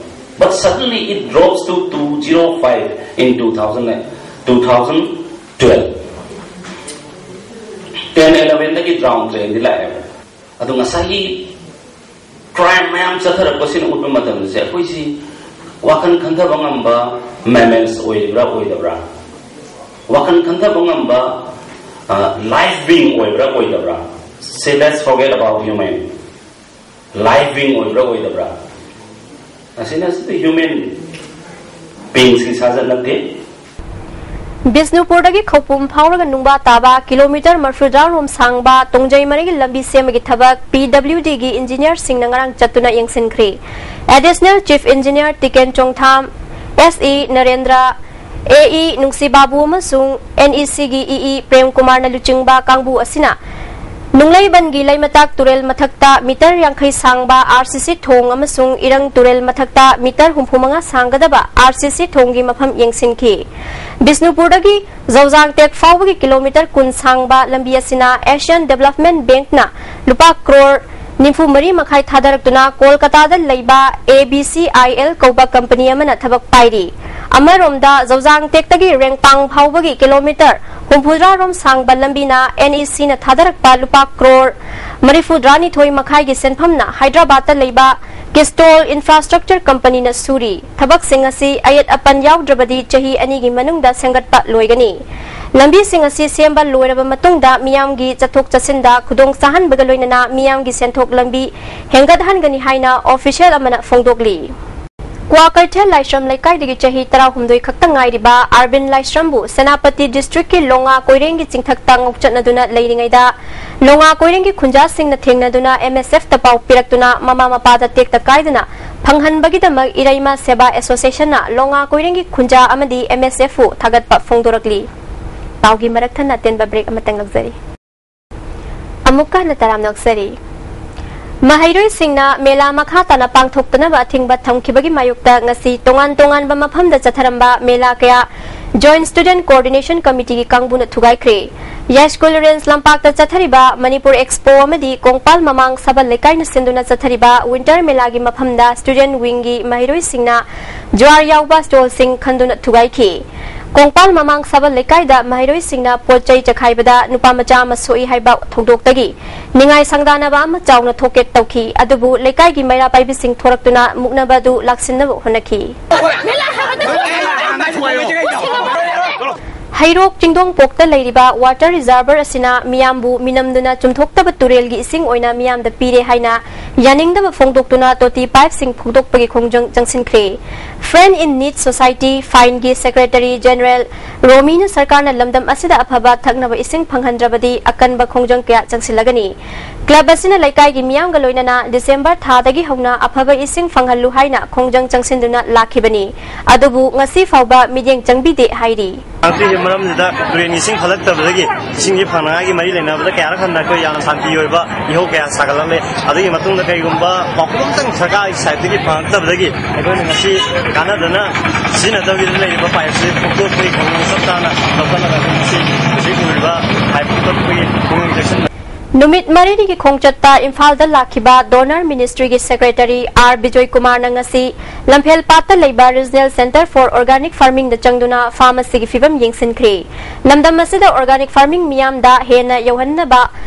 But suddenly it drops to two zero five in two thousand, two thousand twelve꯫ Ten elevenꯗꯒꯤ down trendꯗꯤ ꯂꯥꯛꯑꯦꯕ꯫ ꯑꯗꯣ ꯉꯁꯥꯏꯒꯤ crime ꯃꯌꯥꯝ ꯆꯠꯊꯔꯛꯄꯁꯤꯅ ꯎꯠꯄ ꯃꯇꯝꯗꯁꯦ ꯑꯩꯈꯣꯏꯁꯤ ꯋꯥꯈꯜ ꯈꯟꯊꯕ ꯉꯝꯕ mammals ꯑꯣꯏꯔꯤꯕ꯭ꯔꯥ ꯑꯣꯏꯗꯕ꯭ꯔꯥ? ꯋꯥꯈꯜ ꯈꯟꯊꯕ ꯉꯝꯕ life being ꯑꯣꯏꯕ꯭ꯔꯥ ꯑꯣꯏꯗꯕ꯭ꯔꯥ? Say, let's forget about human. Life being ꯑꯣꯏꯕ꯭ꯔꯥ ꯑꯣꯏꯗꯕ꯭ꯔꯥ? ꯑꯁꯤꯅ human beingꯁꯀꯤ ꯁꯥꯖꯠ ꯅꯠꯇꯦ꯫ ꯕꯤꯁꯅꯨꯄꯨꯔꯗꯒꯤ ꯈꯧꯄꯨꯝ ꯐꯥꯎꯔꯒ ꯅꯨꯡꯕꯥ ꯇꯥꯕ ꯀꯤꯂꯣꯃꯤꯇꯔ ꯃꯔꯤꯐꯨꯇꯔꯥ ꯔꯣꯝ ꯁꯥꯡꯕ ꯇꯣꯡꯖꯩ ꯃꯔꯤꯒꯤ ꯂꯝꯕꯤ ꯁꯦꯝꯕꯒꯤ ꯊꯕꯛ P W Dꯒꯤ engineerꯁꯤꯡꯅ ꯉꯔꯥꯡ ꯆꯠꯇꯨꯅ ꯌꯦꯡꯁꯤꯟꯈ꯭ꯔꯤ꯫ Additional Chief Engineer ꯇꯤꯀꯦꯟ Chongtham, S E Narendra, A E ꯅꯨꯡꯁꯤꯕꯥꯕꯨ ꯑꯃꯁꯨꯡ N E Cꯒꯤ E E Prem ꯀꯨꯃꯥꯔꯅ ꯂꯨꯆꯤꯡꯕ ꯀꯥꯡꯕꯨ ꯑꯁꯤꯅ ꯅꯨꯡꯂꯩꯕꯟꯒꯤ ꯂꯩꯃꯇꯥꯛ ꯇꯨꯔꯦꯜ ꯃꯊꯛꯇ ꯃꯤꯇꯔ ꯌꯥꯡꯈꯩ ꯁꯥꯡꯕ R C C ꯊꯣꯡ ꯑꯃꯁꯨꯡ ꯏꯔꯪ ꯇꯨꯔꯦꯜ ꯃꯊꯛꯇ ꯃꯤꯇꯔ ꯍꯨꯝꯐꯨ ꯃꯉꯥ ꯁꯥꯡꯒꯗꯕ R C C ꯊꯣꯡꯒꯤ ꯃꯐꯝ ꯌꯦꯡꯁꯤꯟꯈꯤ꯫ ꯕꯤꯁꯅꯨꯄꯨꯔꯗꯒꯤ ꯖꯧꯖꯥꯡ ꯇꯦꯛ ꯐꯥꯎꯕꯒꯤ ꯀꯤꯂꯣꯃꯤꯇꯔ ꯀꯨꯟ ꯁꯥꯡꯕ ꯂꯝꯕꯤ ꯑꯁꯤꯅ Asian Development Bankꯅ ꯂꯨꯄꯥ ꯀ꯭ꯔꯣꯔ ꯅꯤꯐꯨ ꯃꯔꯤ ꯃꯈꯥꯏ ꯊꯥꯗꯔꯛꯇꯨꯅ ꯀꯣꯜꯀꯇꯥꯗ ꯂꯩꯕ A B C I L ꯀꯧꯕ company ꯑꯃꯅ ꯊꯕꯛ ꯄꯥꯏꯔꯤ꯫ ꯑꯃꯔꯣꯝꯗ ꯖꯧꯖꯥꯡ ꯇꯦꯛꯇꯒꯤ ꯔꯦꯡꯄꯥꯡ ꯐꯥꯎꯕꯒꯤ ꯀꯤꯂꯣꯃꯤꯇꯔ ꯍꯨꯝꯐꯨꯇꯔꯥ ꯔꯣꯝ ꯁꯥꯡꯕ ꯂꯝꯕꯤꯅ N E Cꯅ ꯊꯥꯗꯔꯛꯄ ꯂꯨꯄꯥ ꯀ꯭ꯔꯣꯔ ꯃꯔꯤꯐꯨꯇꯔꯥꯅꯤꯊꯣꯏ ꯃꯈꯥꯏꯒꯤ ꯁꯦꯟꯐꯝꯅ ꯍꯥꯏꯗ꯭ꯔꯕꯥꯗꯇ ꯂꯩꯕ ꯀꯤꯁꯇꯣꯜ ꯏꯟꯐ꯭ꯔꯥꯁ꯭ꯇ꯭ꯔꯛꯆꯔ ꯀꯝꯄꯅꯤꯅ ꯁꯨꯔꯤ꯫ ꯊꯕꯛꯁꯤꯡ ꯑꯁꯤ ꯑꯌꯦꯠ ꯑꯄꯟ ꯌꯥꯎꯗ꯭ꯔꯕꯗꯤ ꯆꯍꯤ ꯑꯅꯤꯒꯤ ꯃꯅꯨꯡꯗ ꯁꯦꯝꯒꯠꯄ ꯂꯣꯏꯒꯅꯤ꯫ ꯂꯝꯕꯤꯁꯤꯡ ꯑꯁꯤ ꯁꯦꯝꯕ ꯂꯣꯏꯔꯕ ꯃꯇꯨꯡꯗ ꯃꯤꯌꯥꯝꯒꯤ ꯆꯠꯊꯣꯛ ꯆꯠꯁꯤꯟꯗ ꯈꯨꯗꯣꯡ ꯆꯥꯍꯟꯕꯒ ꯂꯣꯏꯅꯅ ꯃꯤꯌꯥꯝꯒꯤ ꯁꯦꯟꯊꯣꯛ ꯂꯝꯕꯤ ꯍꯦꯟꯒꯠꯍꯟꯒꯅꯤ ꯍꯥꯏꯅ ꯑꯣꯐꯤꯁꯤꯌꯦꯜ ꯑꯃꯅ ꯐꯣꯡꯗꯣꯛꯂꯤ꯫ ꯀ꯭ꯋꯥꯀꯩꯊꯦꯜ ꯂꯥꯏꯁ꯭ꯔꯝ ꯂꯩꯀꯥꯏꯗꯒꯤ ꯆꯍꯤ ꯇꯔꯥꯍꯨꯝꯗꯣꯏ ꯈꯛꯇ ꯉꯥꯏꯔꯤꯕ ꯑꯥꯔꯕꯤꯟ ꯂꯥꯏꯁ꯭ꯔꯝꯕꯨ ꯁꯦꯅꯥꯄꯇꯤ ꯗꯤꯁꯇ꯭ꯔꯤꯛꯀꯤ ꯂꯣꯉꯥ ꯀꯣꯏꯔꯦꯡꯒꯤ ꯆꯤꯡꯊꯛꯇ ꯉꯧꯆꯠꯅꯗꯨꯅ ꯂꯩꯔꯤꯉꯩꯗ ꯂꯣꯉꯥ ꯀꯣꯏꯔꯦꯡꯒꯤ ꯈꯨꯟꯖꯥꯁꯤꯡꯅ ꯊꯦꯡꯅꯗꯨꯅ ꯑꯦꯝ ꯑꯦꯁ ꯑꯦꯐꯇ ꯄꯥꯎ ꯄꯤꯔꯛꯇꯨꯅ ꯃꯃꯥ ꯃꯄꯥꯗ ꯇꯦꯛꯇ ꯀꯥꯏꯗꯅ ꯐꯪꯍꯟꯕꯒꯤꯗꯃꯛ ꯏꯔꯩꯃ ꯁꯦꯕꯥ ꯑꯦꯁꯣꯁꯤꯌꯦꯁꯟꯅ ꯂꯣꯉꯥ ꯀꯣꯏꯔꯦꯡꯒꯤ ꯈꯨꯟꯖꯥ ꯑꯃꯗꯤ ꯑꯦꯝ ꯑꯦꯁ ꯑꯦꯐꯄꯨ ꯊꯥꯒꯠꯄ ꯐꯣꯡꯗꯣꯔꯛꯂꯤ꯫ ꯄꯥꯎꯒꯤ ꯃꯔꯛ ꯊꯠꯅ ꯑꯇꯦꯟꯕ ꯕ꯭ꯔꯦꯛ ꯑꯃꯇꯪ ꯂꯧꯖꯔꯤ꯫ ꯑꯃꯨꯛꯀ ꯍꯟꯅ ꯇꯔꯥꯝꯅ ꯑꯣꯛꯆꯔꯤ꯫ ꯃꯍꯩꯔꯣꯏꯁꯤꯡꯅ ꯃꯦꯂꯥ ꯃꯈꯥ ꯇꯥꯅ ꯄꯥꯡꯊꯣꯛꯇꯅꯕ ꯑꯊꯤꯡꯕ ꯊꯝꯈꯤꯕꯒꯤ ꯃꯥꯌꯣꯛꯇ ꯉꯁꯤ ꯇꯣꯉꯥꯟ ꯇꯣꯉꯥꯟꯕ ꯃꯐꯝꯗ ꯆꯠꯊꯔꯝꯕ ꯃꯦꯂꯥ ꯀꯌꯥ ꯖꯣꯏꯟꯠ ꯁ꯭ꯇꯨꯗꯦꯟꯠ ꯀꯣꯑꯣꯔꯗꯤꯅꯦꯁꯟ ꯀꯃꯤꯇꯤꯒꯤ ꯀꯥꯡꯕꯨꯅ ꯊꯨꯒꯥꯏꯈ꯭ꯔꯦ꯫ ꯌꯥꯏꯁ꯭ꯀꯨꯜ ꯔꯦꯟꯖ ꯂꯝꯄꯥꯛꯇ ꯆꯠꯊꯔꯤꯕ ꯃꯅꯤꯄꯨꯔ ꯑꯦꯛꯁꯄꯣ ꯑꯃꯗꯤ ꯀꯣꯡꯄꯥꯜ ꯃꯃꯥꯡ ꯁꯕꯜ ꯂꯩꯀꯥꯏꯅ ꯁꯤꯟꯗꯨꯅ ꯆꯠꯊꯔꯤꯕ ꯋꯤꯟꯇꯔ ꯃꯦꯂꯥꯒꯤ ꯃꯐꯝꯗ ꯁ꯭ꯇꯨꯗꯦꯟꯠ ꯋꯤꯡꯒꯤ ꯃꯍꯩꯔꯣꯏꯁꯤꯡꯅ ꯖ꯭ꯋꯥꯔ ꯌꯥꯎꯕ ꯁ꯭ꯇꯣꯜꯁꯤꯡ ꯈꯟꯗꯨꯅ ꯊꯨꯒꯥꯏꯈꯤ꯫ ꯀꯣꯡꯄꯥꯜ ꯃꯃꯥꯡ ꯁꯕꯜ ꯂꯩꯀꯥꯏꯗ ꯃꯍꯩꯔꯣꯏꯁꯤꯡꯅ ꯄꯣꯠ ꯆꯩ ꯆꯈꯥꯏꯕꯗ ꯅꯨꯄꯥ ꯃꯆꯥ ꯑꯃ ꯁꯣꯛꯏ ꯍꯥꯏꯕ ꯊꯧꯗꯣꯛꯇꯒꯤ ꯅꯤꯡꯉꯥꯏ ꯁꯪꯗꯥꯅꯕ ꯑꯃ ꯆꯥꯎꯅ ꯊꯣꯛꯀꯦ ꯇꯧꯈꯤ꯫ ꯑꯗꯨꯕꯨ ꯂꯩꯀꯥꯏꯒꯤ ꯃꯩꯔꯥ ꯄꯥꯏꯕꯤꯁꯤꯡ ꯊꯣꯔꯛꯇꯨꯅ ꯃꯨꯛꯅꯕ ꯑꯗꯨ ꯂꯥꯛꯁꯤꯟꯅꯕ ꯍꯣꯠꯅꯈꯤ꯫ ꯍꯩꯔꯣꯛ ꯆꯤꯡꯗꯣꯡꯄꯣꯛꯇ ꯂꯩꯔꯤꯕ ꯋꯥꯇꯔ ꯔꯤꯖꯥꯔꯚꯔ ꯑꯁꯤꯅ ꯃꯤꯌꯥꯝꯕꯨ ꯃꯤꯅꯝꯗꯨꯅ ꯆꯨꯝꯊꯣꯛꯇꯕ ꯇꯨꯔꯦꯜꯒꯤ ꯏꯁꯤꯡ ꯑꯣꯏꯅ ꯃꯤꯌꯥꯝꯗ ꯄꯤꯔꯦ ꯍꯥꯏꯅ ꯌꯥꯅꯤꯡꯗꯕ ꯐꯣꯡꯗꯣꯛꯇꯨꯅ ꯇꯣꯇꯤ ꯄꯥꯏꯞꯁꯤꯡ ꯐꯨꯗꯣꯛꯄꯒꯤ ꯈꯣꯡꯖꯪ ꯆꯪꯁꯤꯟꯈ꯭ꯔꯦ꯫ ꯐ꯭ꯔꯦꯟ ꯏꯟ ꯅꯤꯗ ꯁꯣꯁꯥꯏꯇꯤ, ꯐꯥꯏꯟꯒꯤ ꯁꯦꯀ꯭ꯔꯦꯇꯔꯤ ꯖꯦꯅꯔꯦꯜ ꯔꯣꯃꯤꯅ ꯁꯔꯀꯥꯔꯅ ꯂꯝꯗꯝ ꯑꯁꯤꯗ ꯑꯐꯕ ꯊꯛꯅꯕ ꯏꯁꯤꯡ ꯐꯪꯍꯟꯗ꯭ꯔꯕꯗꯤ ꯑꯀꯟꯕ ꯈꯣꯡꯖꯪ ꯀꯌꯥ ꯆꯪꯁꯤꯜꯂꯒꯅꯤ꯫ ꯀ꯭ꯂꯕ ꯑꯁꯤꯅ ꯂꯩꯀꯥꯏꯒꯤ ꯃꯤꯌꯥꯝꯒ ꯂꯣꯏꯅꯅ ꯗꯤꯁꯦꯝꯕꯔ ꯊꯥꯗꯒꯤ ꯍꯧꯅ ꯑꯐꯕ ꯏꯁꯤꯡ ꯐꯪꯍꯜꯂꯨ ꯍꯥꯏꯅ ꯈꯣꯡꯖꯪ ꯆꯪꯁꯤꯟꯗꯨꯅ ꯂꯥꯛꯈꯤꯕꯅꯤ꯫ ꯑꯗꯨꯕꯨ ꯉꯁꯤ ꯐꯥꯎꯕ ꯃꯤꯠꯌꯦꯡ ꯆꯪꯕꯤꯗꯦ ꯍꯥꯏꯔꯤ꯫ ꯉꯁꯤꯒꯤ ꯃꯔꯝꯁꯤꯗ ꯇꯨꯔꯦꯟꯒꯤ ꯏꯁꯤꯡ ꯐꯠꯂꯛꯇꯕꯗꯒꯤ ꯏꯁꯤꯡꯁꯤ ꯐꯪꯅꯉꯥꯏꯒꯤ ꯃꯔꯤ ꯂꯩꯅꯕꯗ ꯀꯌꯥꯔꯛ ꯍꯟꯅ ꯑꯩꯈꯣꯏ ꯌꯥꯝꯅ ꯁꯥꯟꯇꯤ ꯑꯣꯏꯕ ꯏꯍꯧ ꯀꯌꯥ ꯁꯥꯒꯠꯂꯛꯂꯦ꯫ ꯑꯗꯨꯒꯤ ꯃꯇꯨꯡꯗ ꯀꯔꯤꯒꯨꯝꯕ ꯄꯥꯎꯈꯨꯝ ꯑꯃꯇꯪ ꯁꯔꯀꯥꯔꯒꯤ ꯁꯥꯏꯠꯇꯒꯤ ꯐꯪꯉꯛꯇꯕꯗꯒꯤ ꯑꯩꯈꯣꯏꯅ ꯉꯁꯤ ꯀꯥꯟꯅꯗꯅ ꯁꯤꯖꯤꯟꯅꯗꯕꯤꯗ ꯂꯩꯔꯤꯕ ꯄꯥꯏꯞꯁꯤ ꯐꯨꯛꯇꯣꯛꯄꯒꯤ ꯊꯧꯑꯣꯡ ꯆꯞ ꯆꯥꯅ ꯂꯧꯈꯠꯂꯒ ꯑꯩꯈꯣꯏ ꯉꯁꯤ ꯍꯧꯖꯤꯛ ꯎꯔꯤꯕ ꯄꯥꯏꯞ ꯐꯨꯛꯇꯣꯛꯄꯒꯤ ꯊꯧꯑꯣꯡ ꯆꯦꯛꯁꯤꯟꯕ ꯅꯨꯃꯤꯠ ꯃꯔꯤꯅꯤꯒꯤ ꯈꯣꯡꯆꯠꯇ ꯏꯝꯐꯥꯜꯗ ꯂꯥꯛꯈꯤꯕ ꯗꯣꯅꯔ ꯃꯤꯅꯤꯁꯇ꯭ꯔꯤꯒꯤ ꯁꯦꯀ꯭ꯔꯦꯇꯔꯤ ꯑꯥꯔ ꯕꯤꯖꯣꯏ ꯀꯨꯃꯥꯔꯅ ꯉꯁꯤ ꯂꯝꯐꯦꯜ ꯄꯥꯠꯇ ꯂꯩꯕ ꯔꯤꯖꯅꯦꯜ ꯁꯦꯟꯇꯔ ꯐꯣꯔ ꯑꯣꯔꯒꯥꯅꯤꯛ ꯐꯥꯔꯃꯤꯡꯗ ꯆꯪꯗꯨꯅ ꯐꯥꯔꯝ ꯑꯁꯤꯒꯤ ꯐꯤꯕꯝ ꯌꯦꯡꯁꯤꯟꯈ꯭ꯔꯦ꯫ ꯂꯝꯗꯝ ꯑꯁꯤꯗ ꯑꯣꯔꯒꯥꯅꯤꯛ ꯐꯥꯔꯃꯤꯡ ꯃꯤꯌꯥꯝꯗ ꯍꯦꯟꯅ ꯌꯧꯍꯟꯅꯕ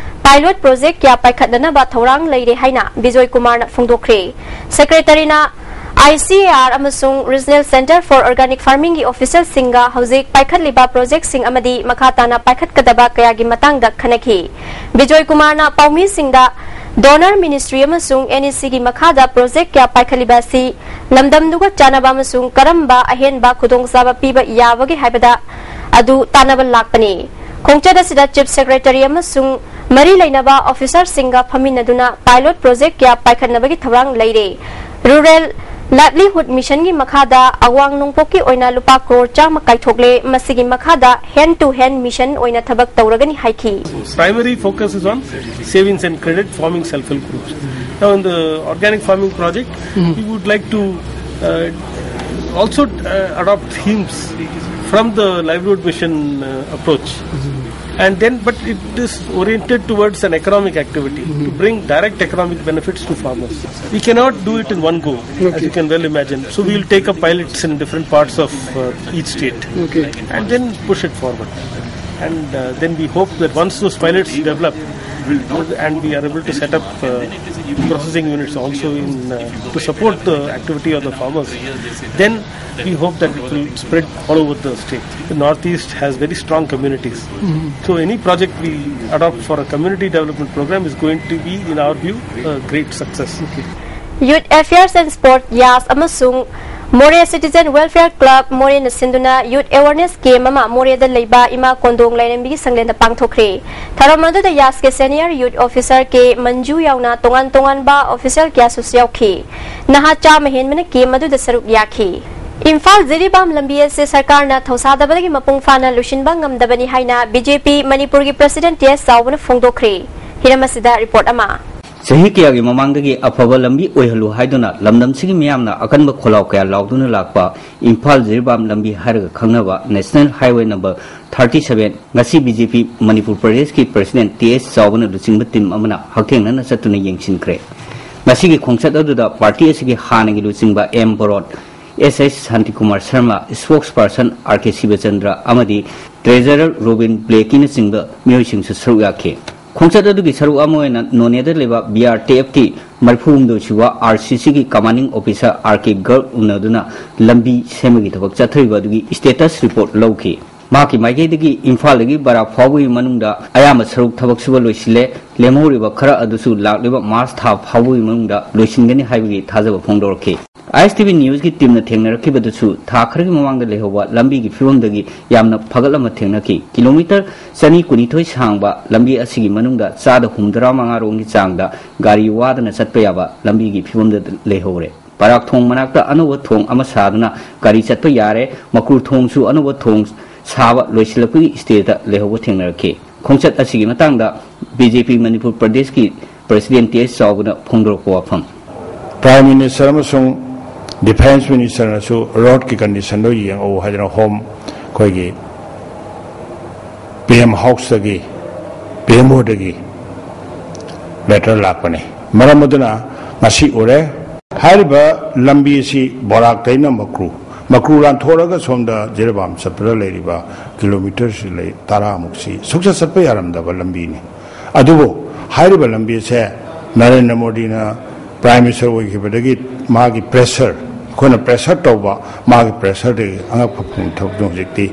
pilot project ꯀꯌꯥ ꯄꯥꯏꯈꯠꯅꯅꯕ ꯊꯧꯔꯥꯡ ꯂꯩꯔꯦ ꯍꯥꯏꯅ ꯕꯤꯖꯣꯏ ꯀꯨꯃꯥꯔꯅ ꯐꯣꯡꯗꯣꯛꯈ꯭ꯔꯦ꯫ ꯁꯦꯀ꯭ꯔꯦꯇꯔꯤꯅ I C A R ꯑꯃꯁꯨꯡ Regional Centre for Organic Farmingꯒꯤ officialꯁꯤꯡꯒ ꯍꯧꯖꯤꯛ ꯄꯥꯏꯈꯠꯂꯤꯕ projectꯁꯤꯡ ꯑꯃꯗꯤ ꯃꯈꯥ ꯇꯥꯅ ꯄꯥꯏꯈꯠꯀꯗꯕ ꯀꯌꯥꯒꯤ ꯃꯇꯥꯡꯗ ꯈꯟꯅꯈꯤ꯫ ꯕꯤꯖꯣꯏ ꯀꯨꯃꯥꯔꯅ ꯄꯥꯎꯃꯤꯁꯤꯡꯗ DoNER ministry ꯑꯃꯁꯨꯡ NECꯒꯤ ꯃꯈꯥꯗ project ꯀꯌꯥ ꯄꯥꯏꯈꯠꯂꯤꯕ ꯑꯁꯤ ꯂꯝꯗꯝꯗꯨꯒ ꯆꯥꯟꯅꯕ ꯑꯃꯁꯨꯡ ꯀꯔꯝꯕ ꯑꯍꯦꯟꯕ ꯈꯨꯗꯣꯡꯆꯥꯕ ꯄꯤꯕ ꯌꯥꯕꯒꯦ ꯍꯥꯏꯕꯗ ꯑꯗꯨ ꯇꯥꯟꯅꯕ ꯂꯥꯛꯄꯅꯤ꯫ ꯈꯣꯡꯆꯠ ꯑꯁꯤꯗ Chief Secretary ꯑꯃꯁꯨꯡ ꯃꯔꯤ ꯂꯩꯅꯕ officerꯁꯤꯡꯒ ꯐꯝꯃꯤꯟꯅꯗꯨꯅ pilot project ꯀꯌꯥ ꯄꯥꯏꯈꯠꯅꯕꯒꯤ ꯊꯧꯔꯥꯡ ꯂꯩꯔꯦ꯫ Rural Livelihood Missionꯒꯤ ꯃꯈꯥꯗ ꯑꯋꯥꯡ ꯅꯣꯡꯄꯣꯛꯀꯤ ꯑꯣꯏꯅ ꯂꯨꯄꯥ ꯀ꯭ꯔꯣꯔ ꯆꯥꯝꯃ ꯀꯥꯏꯊꯣꯛꯂꯦ꯫ ꯃꯁꯤꯒꯤ ꯃꯈꯥꯗ hand to hand mission ꯑꯣꯏꯅ ꯊꯕꯛ ꯇꯧꯔꯒꯅꯤ ꯍꯥꯏꯈꯤ꯫ Primary focus is on savings and credit farming self-help groups. Now, in the organic farming project, we would like to uh, also uh, adopt themes from the livelihood mission uh, approach. And then, but it is oriented towards an economic activity to bring direct economic benefits to farmers. We cannot do it in one go, as you can well imagine. So we'll take up pilots in different parts of uh, each state. Okay. And then push it forward. And uh, then we hope that once those pilots develop and we are able to set up uh, processing units also in uh, to support the activity of the farmers, then we hope that it will spread all over the state. The Northeast has very strong communities. So any project we adopt for a community development program is going to be, in our view, a great success. Youth Affairs and Sport, YAS, ꯑꯃꯁꯨꯡ Moreh Citizen Welfare Club, ꯃꯣꯔꯦꯅ ꯁꯤꯟꯗꯨꯅ Youth Awareness Camp ꯑꯃ ꯃꯣꯔꯦꯗ ꯂꯩꯕ ꯏꯃꯥ ꯀꯣꯟꯗꯣꯡ ꯂꯥꯏꯔꯦꯝꯕꯤꯒꯤ ꯁꯪꯂꯦꯟꯗ ꯄꯥꯡꯊꯣꯛꯈ꯭ꯔꯦ꯫ ꯊꯧꯔꯝ ꯑꯗꯨꯗ YASꯀꯤ senior youth officer ꯀꯦ ꯃꯟꯖꯨ ꯌꯥꯎꯅ ꯇꯣꯉꯥꯟ ꯇꯣꯉꯥꯟꯕ official ꯀꯌꯥꯁꯨ ꯌꯥꯎꯈꯤ꯫ ꯅꯍꯥ ꯆꯥꯝꯃ ꯍꯦꯟꯕꯅ camp ꯑꯗꯨꯗ ꯁꯔꯨꯛ ꯌꯥꯈꯤ꯫ ꯏꯝꯐꯥꯜ ꯖꯤꯔꯤꯕꯥꯝ ꯂꯝꯕꯤ ꯑꯁꯤ ꯁꯔꯀꯥꯔꯅ ꯊꯧꯁꯥꯗꯕꯗꯒꯤ ꯃꯄꯨꯡ ꯐꯥꯅ ꯂꯣꯏꯁꯤꯟꯕ ꯉꯝꯗꯕꯅꯤ ꯍꯥꯏꯅ BJP ꯃꯅꯤꯄꯨꯔꯒꯤ president T S ꯆꯥꯎꯕꯅ ꯐꯣꯡꯗꯣꯛꯈ꯭ꯔꯦ꯫ ꯍꯤꯔꯝ ꯑꯁꯤꯗ report ꯑꯃ꯫ ꯆꯍꯤ ꯀꯌꯥꯒꯤ ꯃꯃꯥꯡꯗꯒꯤ ꯑꯐꯕ ꯂꯝꯕꯤ ꯑꯣꯏꯍꯜꯂꯨ ꯍꯥꯏꯗꯨꯅ ꯂꯝꯗꯝꯁꯤꯒꯤ ꯃꯤꯌꯥꯝꯅ ꯑꯀꯟꯕ ꯈꯣꯜꯂꯥꯎ ꯀꯌꯥ ꯂꯥꯎꯗꯨꯅ ꯂꯥꯛꯄ ꯏꯝꯐꯥꯜ ꯖꯤꯔꯤꯕꯥꯝ ꯂꯝꯕꯤ ꯍꯥꯏꯔꯒ ꯈꯪꯅꯕ National Highway number thirty seven ꯉꯁꯤ BJP ꯃꯅꯤꯄꯨꯔ ꯄ꯭ꯔꯗꯦꯁꯀꯤ president T S ꯆꯥꯎꯕꯅ ꯂꯨꯆꯤꯡꯕ team ꯑꯃꯅ ꯍꯛꯊꯦꯡꯅꯅ ꯆꯠꯇꯨꯅ ꯌꯦꯡꯁꯤꯟꯈ꯭ꯔꯦ꯫ ꯉꯁꯤꯒꯤ ꯈꯣꯡꯆꯠ ꯑꯗꯨꯗ party ꯑꯁꯤꯒꯤ ꯍꯥꯟꯅꯒꯤ ꯂꯨꯆꯤꯡꯕ M ꯕꯣꯔꯣꯠ, S S Shantikumar Sharma, spokesperson R K ꯁꯤꯕꯆꯟꯗ꯭ꯔ ꯑꯃꯗꯤ treasurer ꯔꯣꯕꯤꯟ ꯕ꯭ꯂꯦꯀꯤꯅꯆꯤꯡꯕ ꯃꯤꯑꯣꯏꯁꯤꯡꯁꯨ ꯁꯔꯨꯛ ꯌꯥꯈꯤ꯫ ꯈꯣꯡꯆꯠ ꯑꯗꯨꯒꯤ ꯁꯔꯨꯛ ꯑꯃ ꯑꯣꯏꯅ ꯅꯣꯅꯦꯗ ꯂꯩꯕ ꯕꯤ ꯑꯥꯔ ꯇꯤ ꯑꯦꯐꯀꯤ ꯃꯔꯤꯐꯨ ꯍꯨꯝꯗꯣꯏ ꯁꯨꯕ ꯑꯥꯔ ꯁꯤ ꯁꯤꯒꯤ ꯀꯃꯥꯟꯗꯤꯡ ꯑꯣꯐꯤꯁꯥꯔ ꯑꯥꯔ ꯀꯦ ꯒꯔꯒ ꯎꯅꯗꯨꯅ ꯂꯝꯕꯤ ꯁꯦꯝꯕꯒꯤ ꯊꯕꯛ ꯆꯠꯊꯔꯤꯕ ꯑꯗꯨꯒꯤ ꯁ꯭ꯇꯦꯇꯁ ꯔꯤꯄꯣꯔꯠ ꯂꯧꯈꯤ꯫ ꯃꯍꯥꯛꯀꯤ ꯃꯥꯏꯀꯩꯗꯒꯤ ꯏꯝꯐꯥꯜꯗꯒꯤ ꯕꯔꯥꯛ ꯐꯥꯎꯕꯒꯤ ꯃꯅꯨꯡꯗ ꯑꯌꯥꯝꯕ ꯁꯔꯨꯛ ꯊꯕꯛ ꯁꯨꯕ ꯂꯣꯏꯁꯤꯜꯂꯦ, ꯂꯦꯝꯍꯧꯔꯤꯕ ꯈꯔ ꯑꯗꯨꯁꯨ ꯂꯥꯛꯂꯤꯕ ꯃꯥꯔꯆ ꯊꯥ ꯐꯥꯎꯕꯒꯤ ꯃꯅꯨꯡꯗ ꯂꯣꯏꯁꯤꯟꯒꯅꯤ ꯍꯥꯏꯕꯒꯤ ꯊꯥꯖꯕ ꯐꯣꯡꯗꯣꯔꯛꯈꯤ꯫ ꯑꯥꯏ ꯑꯦꯁ ꯇꯤ ꯚꯤ ꯅ꯭ꯌꯨꯁꯀꯤ ꯇꯤꯝꯅ ꯊꯦꯡꯅꯔꯛꯈꯤꯕꯗꯨꯁꯨ ꯊꯥ ꯈꯔꯒꯤ ꯃꯃꯥꯡꯗ ꯂꯩꯍꯧꯕ ꯂꯝꯕꯤꯒꯤ ꯐꯤꯕꯝꯗꯒꯤ ꯌꯥꯝꯅ ꯐꯒꯠꯂꯝꯕ ꯊꯦꯡꯅꯈꯤ꯫ ꯀꯤꯂꯣꯃꯤꯇꯔ ꯆꯅꯤ ꯀꯨꯟꯅꯤꯊꯣꯏ ꯁꯥꯡꯕ ꯂꯝꯕꯤ ꯑꯁꯤꯒꯤ ꯃꯅꯨꯡꯗ ꯆꯥꯗ ꯍꯨꯝꯗ꯭ꯔꯥ ꯃꯉꯥ ꯔꯣꯝꯒꯤ ꯆꯥꯡꯗ ꯒꯥꯔꯤ ꯋꯥꯗꯅ ꯆꯠꯄ ꯌꯥꯕ ꯂꯝꯕꯤꯒꯤ ꯐꯤꯕꯝꯗ ꯂꯩꯍꯧꯔꯦ꯫ ꯕꯔꯥꯛ ꯊꯣꯡ ꯃꯅꯥꯛꯇ ꯑꯅꯧꯕ ꯊꯣꯡ ꯑꯃ ꯁꯥꯗꯨꯅ ꯒꯥꯔꯤ ꯆꯠꯄ ꯌꯥꯔꯦ꯫ ꯃꯀ꯭ꯔꯨ ꯊꯣꯡꯁꯨ ꯑꯅꯧꯕ ꯊꯣꯡ ꯁꯥꯕ ꯂꯣꯏꯁꯤꯜꯂꯛꯄꯒꯤ ꯁ꯭ꯇꯦꯖꯇ ꯂꯩꯍꯧꯕ ꯊꯦꯡꯅꯔꯛꯈꯤ꯫ ꯈꯣꯡꯆꯠ ꯑꯁꯤꯒꯤ ꯃꯇꯥꯡꯗ ꯕꯤ ꯖꯦ ꯄꯤ ꯃꯅꯤꯄꯨꯔ ꯄ꯭ꯔꯗꯦꯁꯀꯤ ꯄ꯭ꯔꯁꯤꯗꯦꯟ ꯇꯤ ꯑꯦꯁ ꯆꯥꯎꯕꯅ ꯐꯣꯡꯗꯣꯔꯛꯄ ꯋꯥꯐꯝ꯫ ꯄ꯭ꯔꯥꯏꯝ ꯃꯤꯅꯤꯁꯇꯔ ꯑꯃꯁꯨꯡ ꯗꯤꯐꯦꯟꯁ ꯃꯤꯅꯤꯁꯇꯔꯅꯁꯨ ꯔꯣꯗꯀꯤ ꯀꯟꯗꯤꯁꯟꯗꯣ ꯌꯦꯡꯉꯛꯎ ꯍꯥꯏꯗꯅ ꯍꯣꯝ, ꯑꯩꯈꯣꯏꯒꯤ ꯄꯤ ꯑꯦꯝ ꯍꯥꯎꯁꯇꯒꯤ, ꯄꯤ ꯑꯦꯝ ꯑꯣꯗꯒꯤ ꯂꯦꯇꯔ ꯂꯥꯛꯄꯅꯤ꯫ ꯃꯔꯝ ꯑꯗꯨꯅ ꯉꯁꯤ ꯎꯔꯦ꯫ ꯍꯥꯏꯔꯤꯕ ꯂꯝꯕꯤ ꯑꯁꯤ ꯕꯣꯔꯥꯛꯇꯩꯅ ꯃꯀ꯭ꯔꯨ, ꯃꯀ꯭ꯔꯨ ꯂꯥꯟꯊꯣꯛꯑꯒ ꯁꯣꯝꯗ ꯖꯤꯔꯤꯕꯥꯝ ꯆꯠꯄꯗ ꯂꯩꯔꯤꯕ ꯀꯤꯂꯣꯃꯤꯇꯔꯁꯤ ꯂꯩ ꯇꯔꯥꯃꯨꯛꯁꯤ ꯁꯨꯛꯆꯠ ꯆꯠꯄ ꯌꯥꯔꯝꯗꯕ ꯂꯝꯕꯤꯅꯤ꯫ ꯑꯗꯨꯕꯨ ꯍꯥꯏꯔꯤꯕ ꯂꯝꯕꯤ ꯑꯁꯦ ꯅꯔꯦꯟꯗ꯭ꯔ ꯃꯣꯗꯤꯅ ꯄ꯭ꯔꯥꯏꯝ ꯃꯤꯅꯤꯁꯇꯔ ꯑꯣꯏꯈꯤꯕꯗꯒꯤ ꯃꯥꯒꯤ ꯄ꯭ꯔꯦꯁꯔ, ꯑꯩꯈꯣꯏꯅ ꯄ꯭ꯔꯦꯁꯔ ꯇꯧꯕ, ꯃꯥꯒꯤ ꯄ꯭ꯔꯦꯁꯔꯗꯒꯤ ꯑꯉꯛꯄ ꯐꯪꯕ ꯊꯕꯛꯇꯨ ꯍꯧꯖꯤꯛꯇꯤ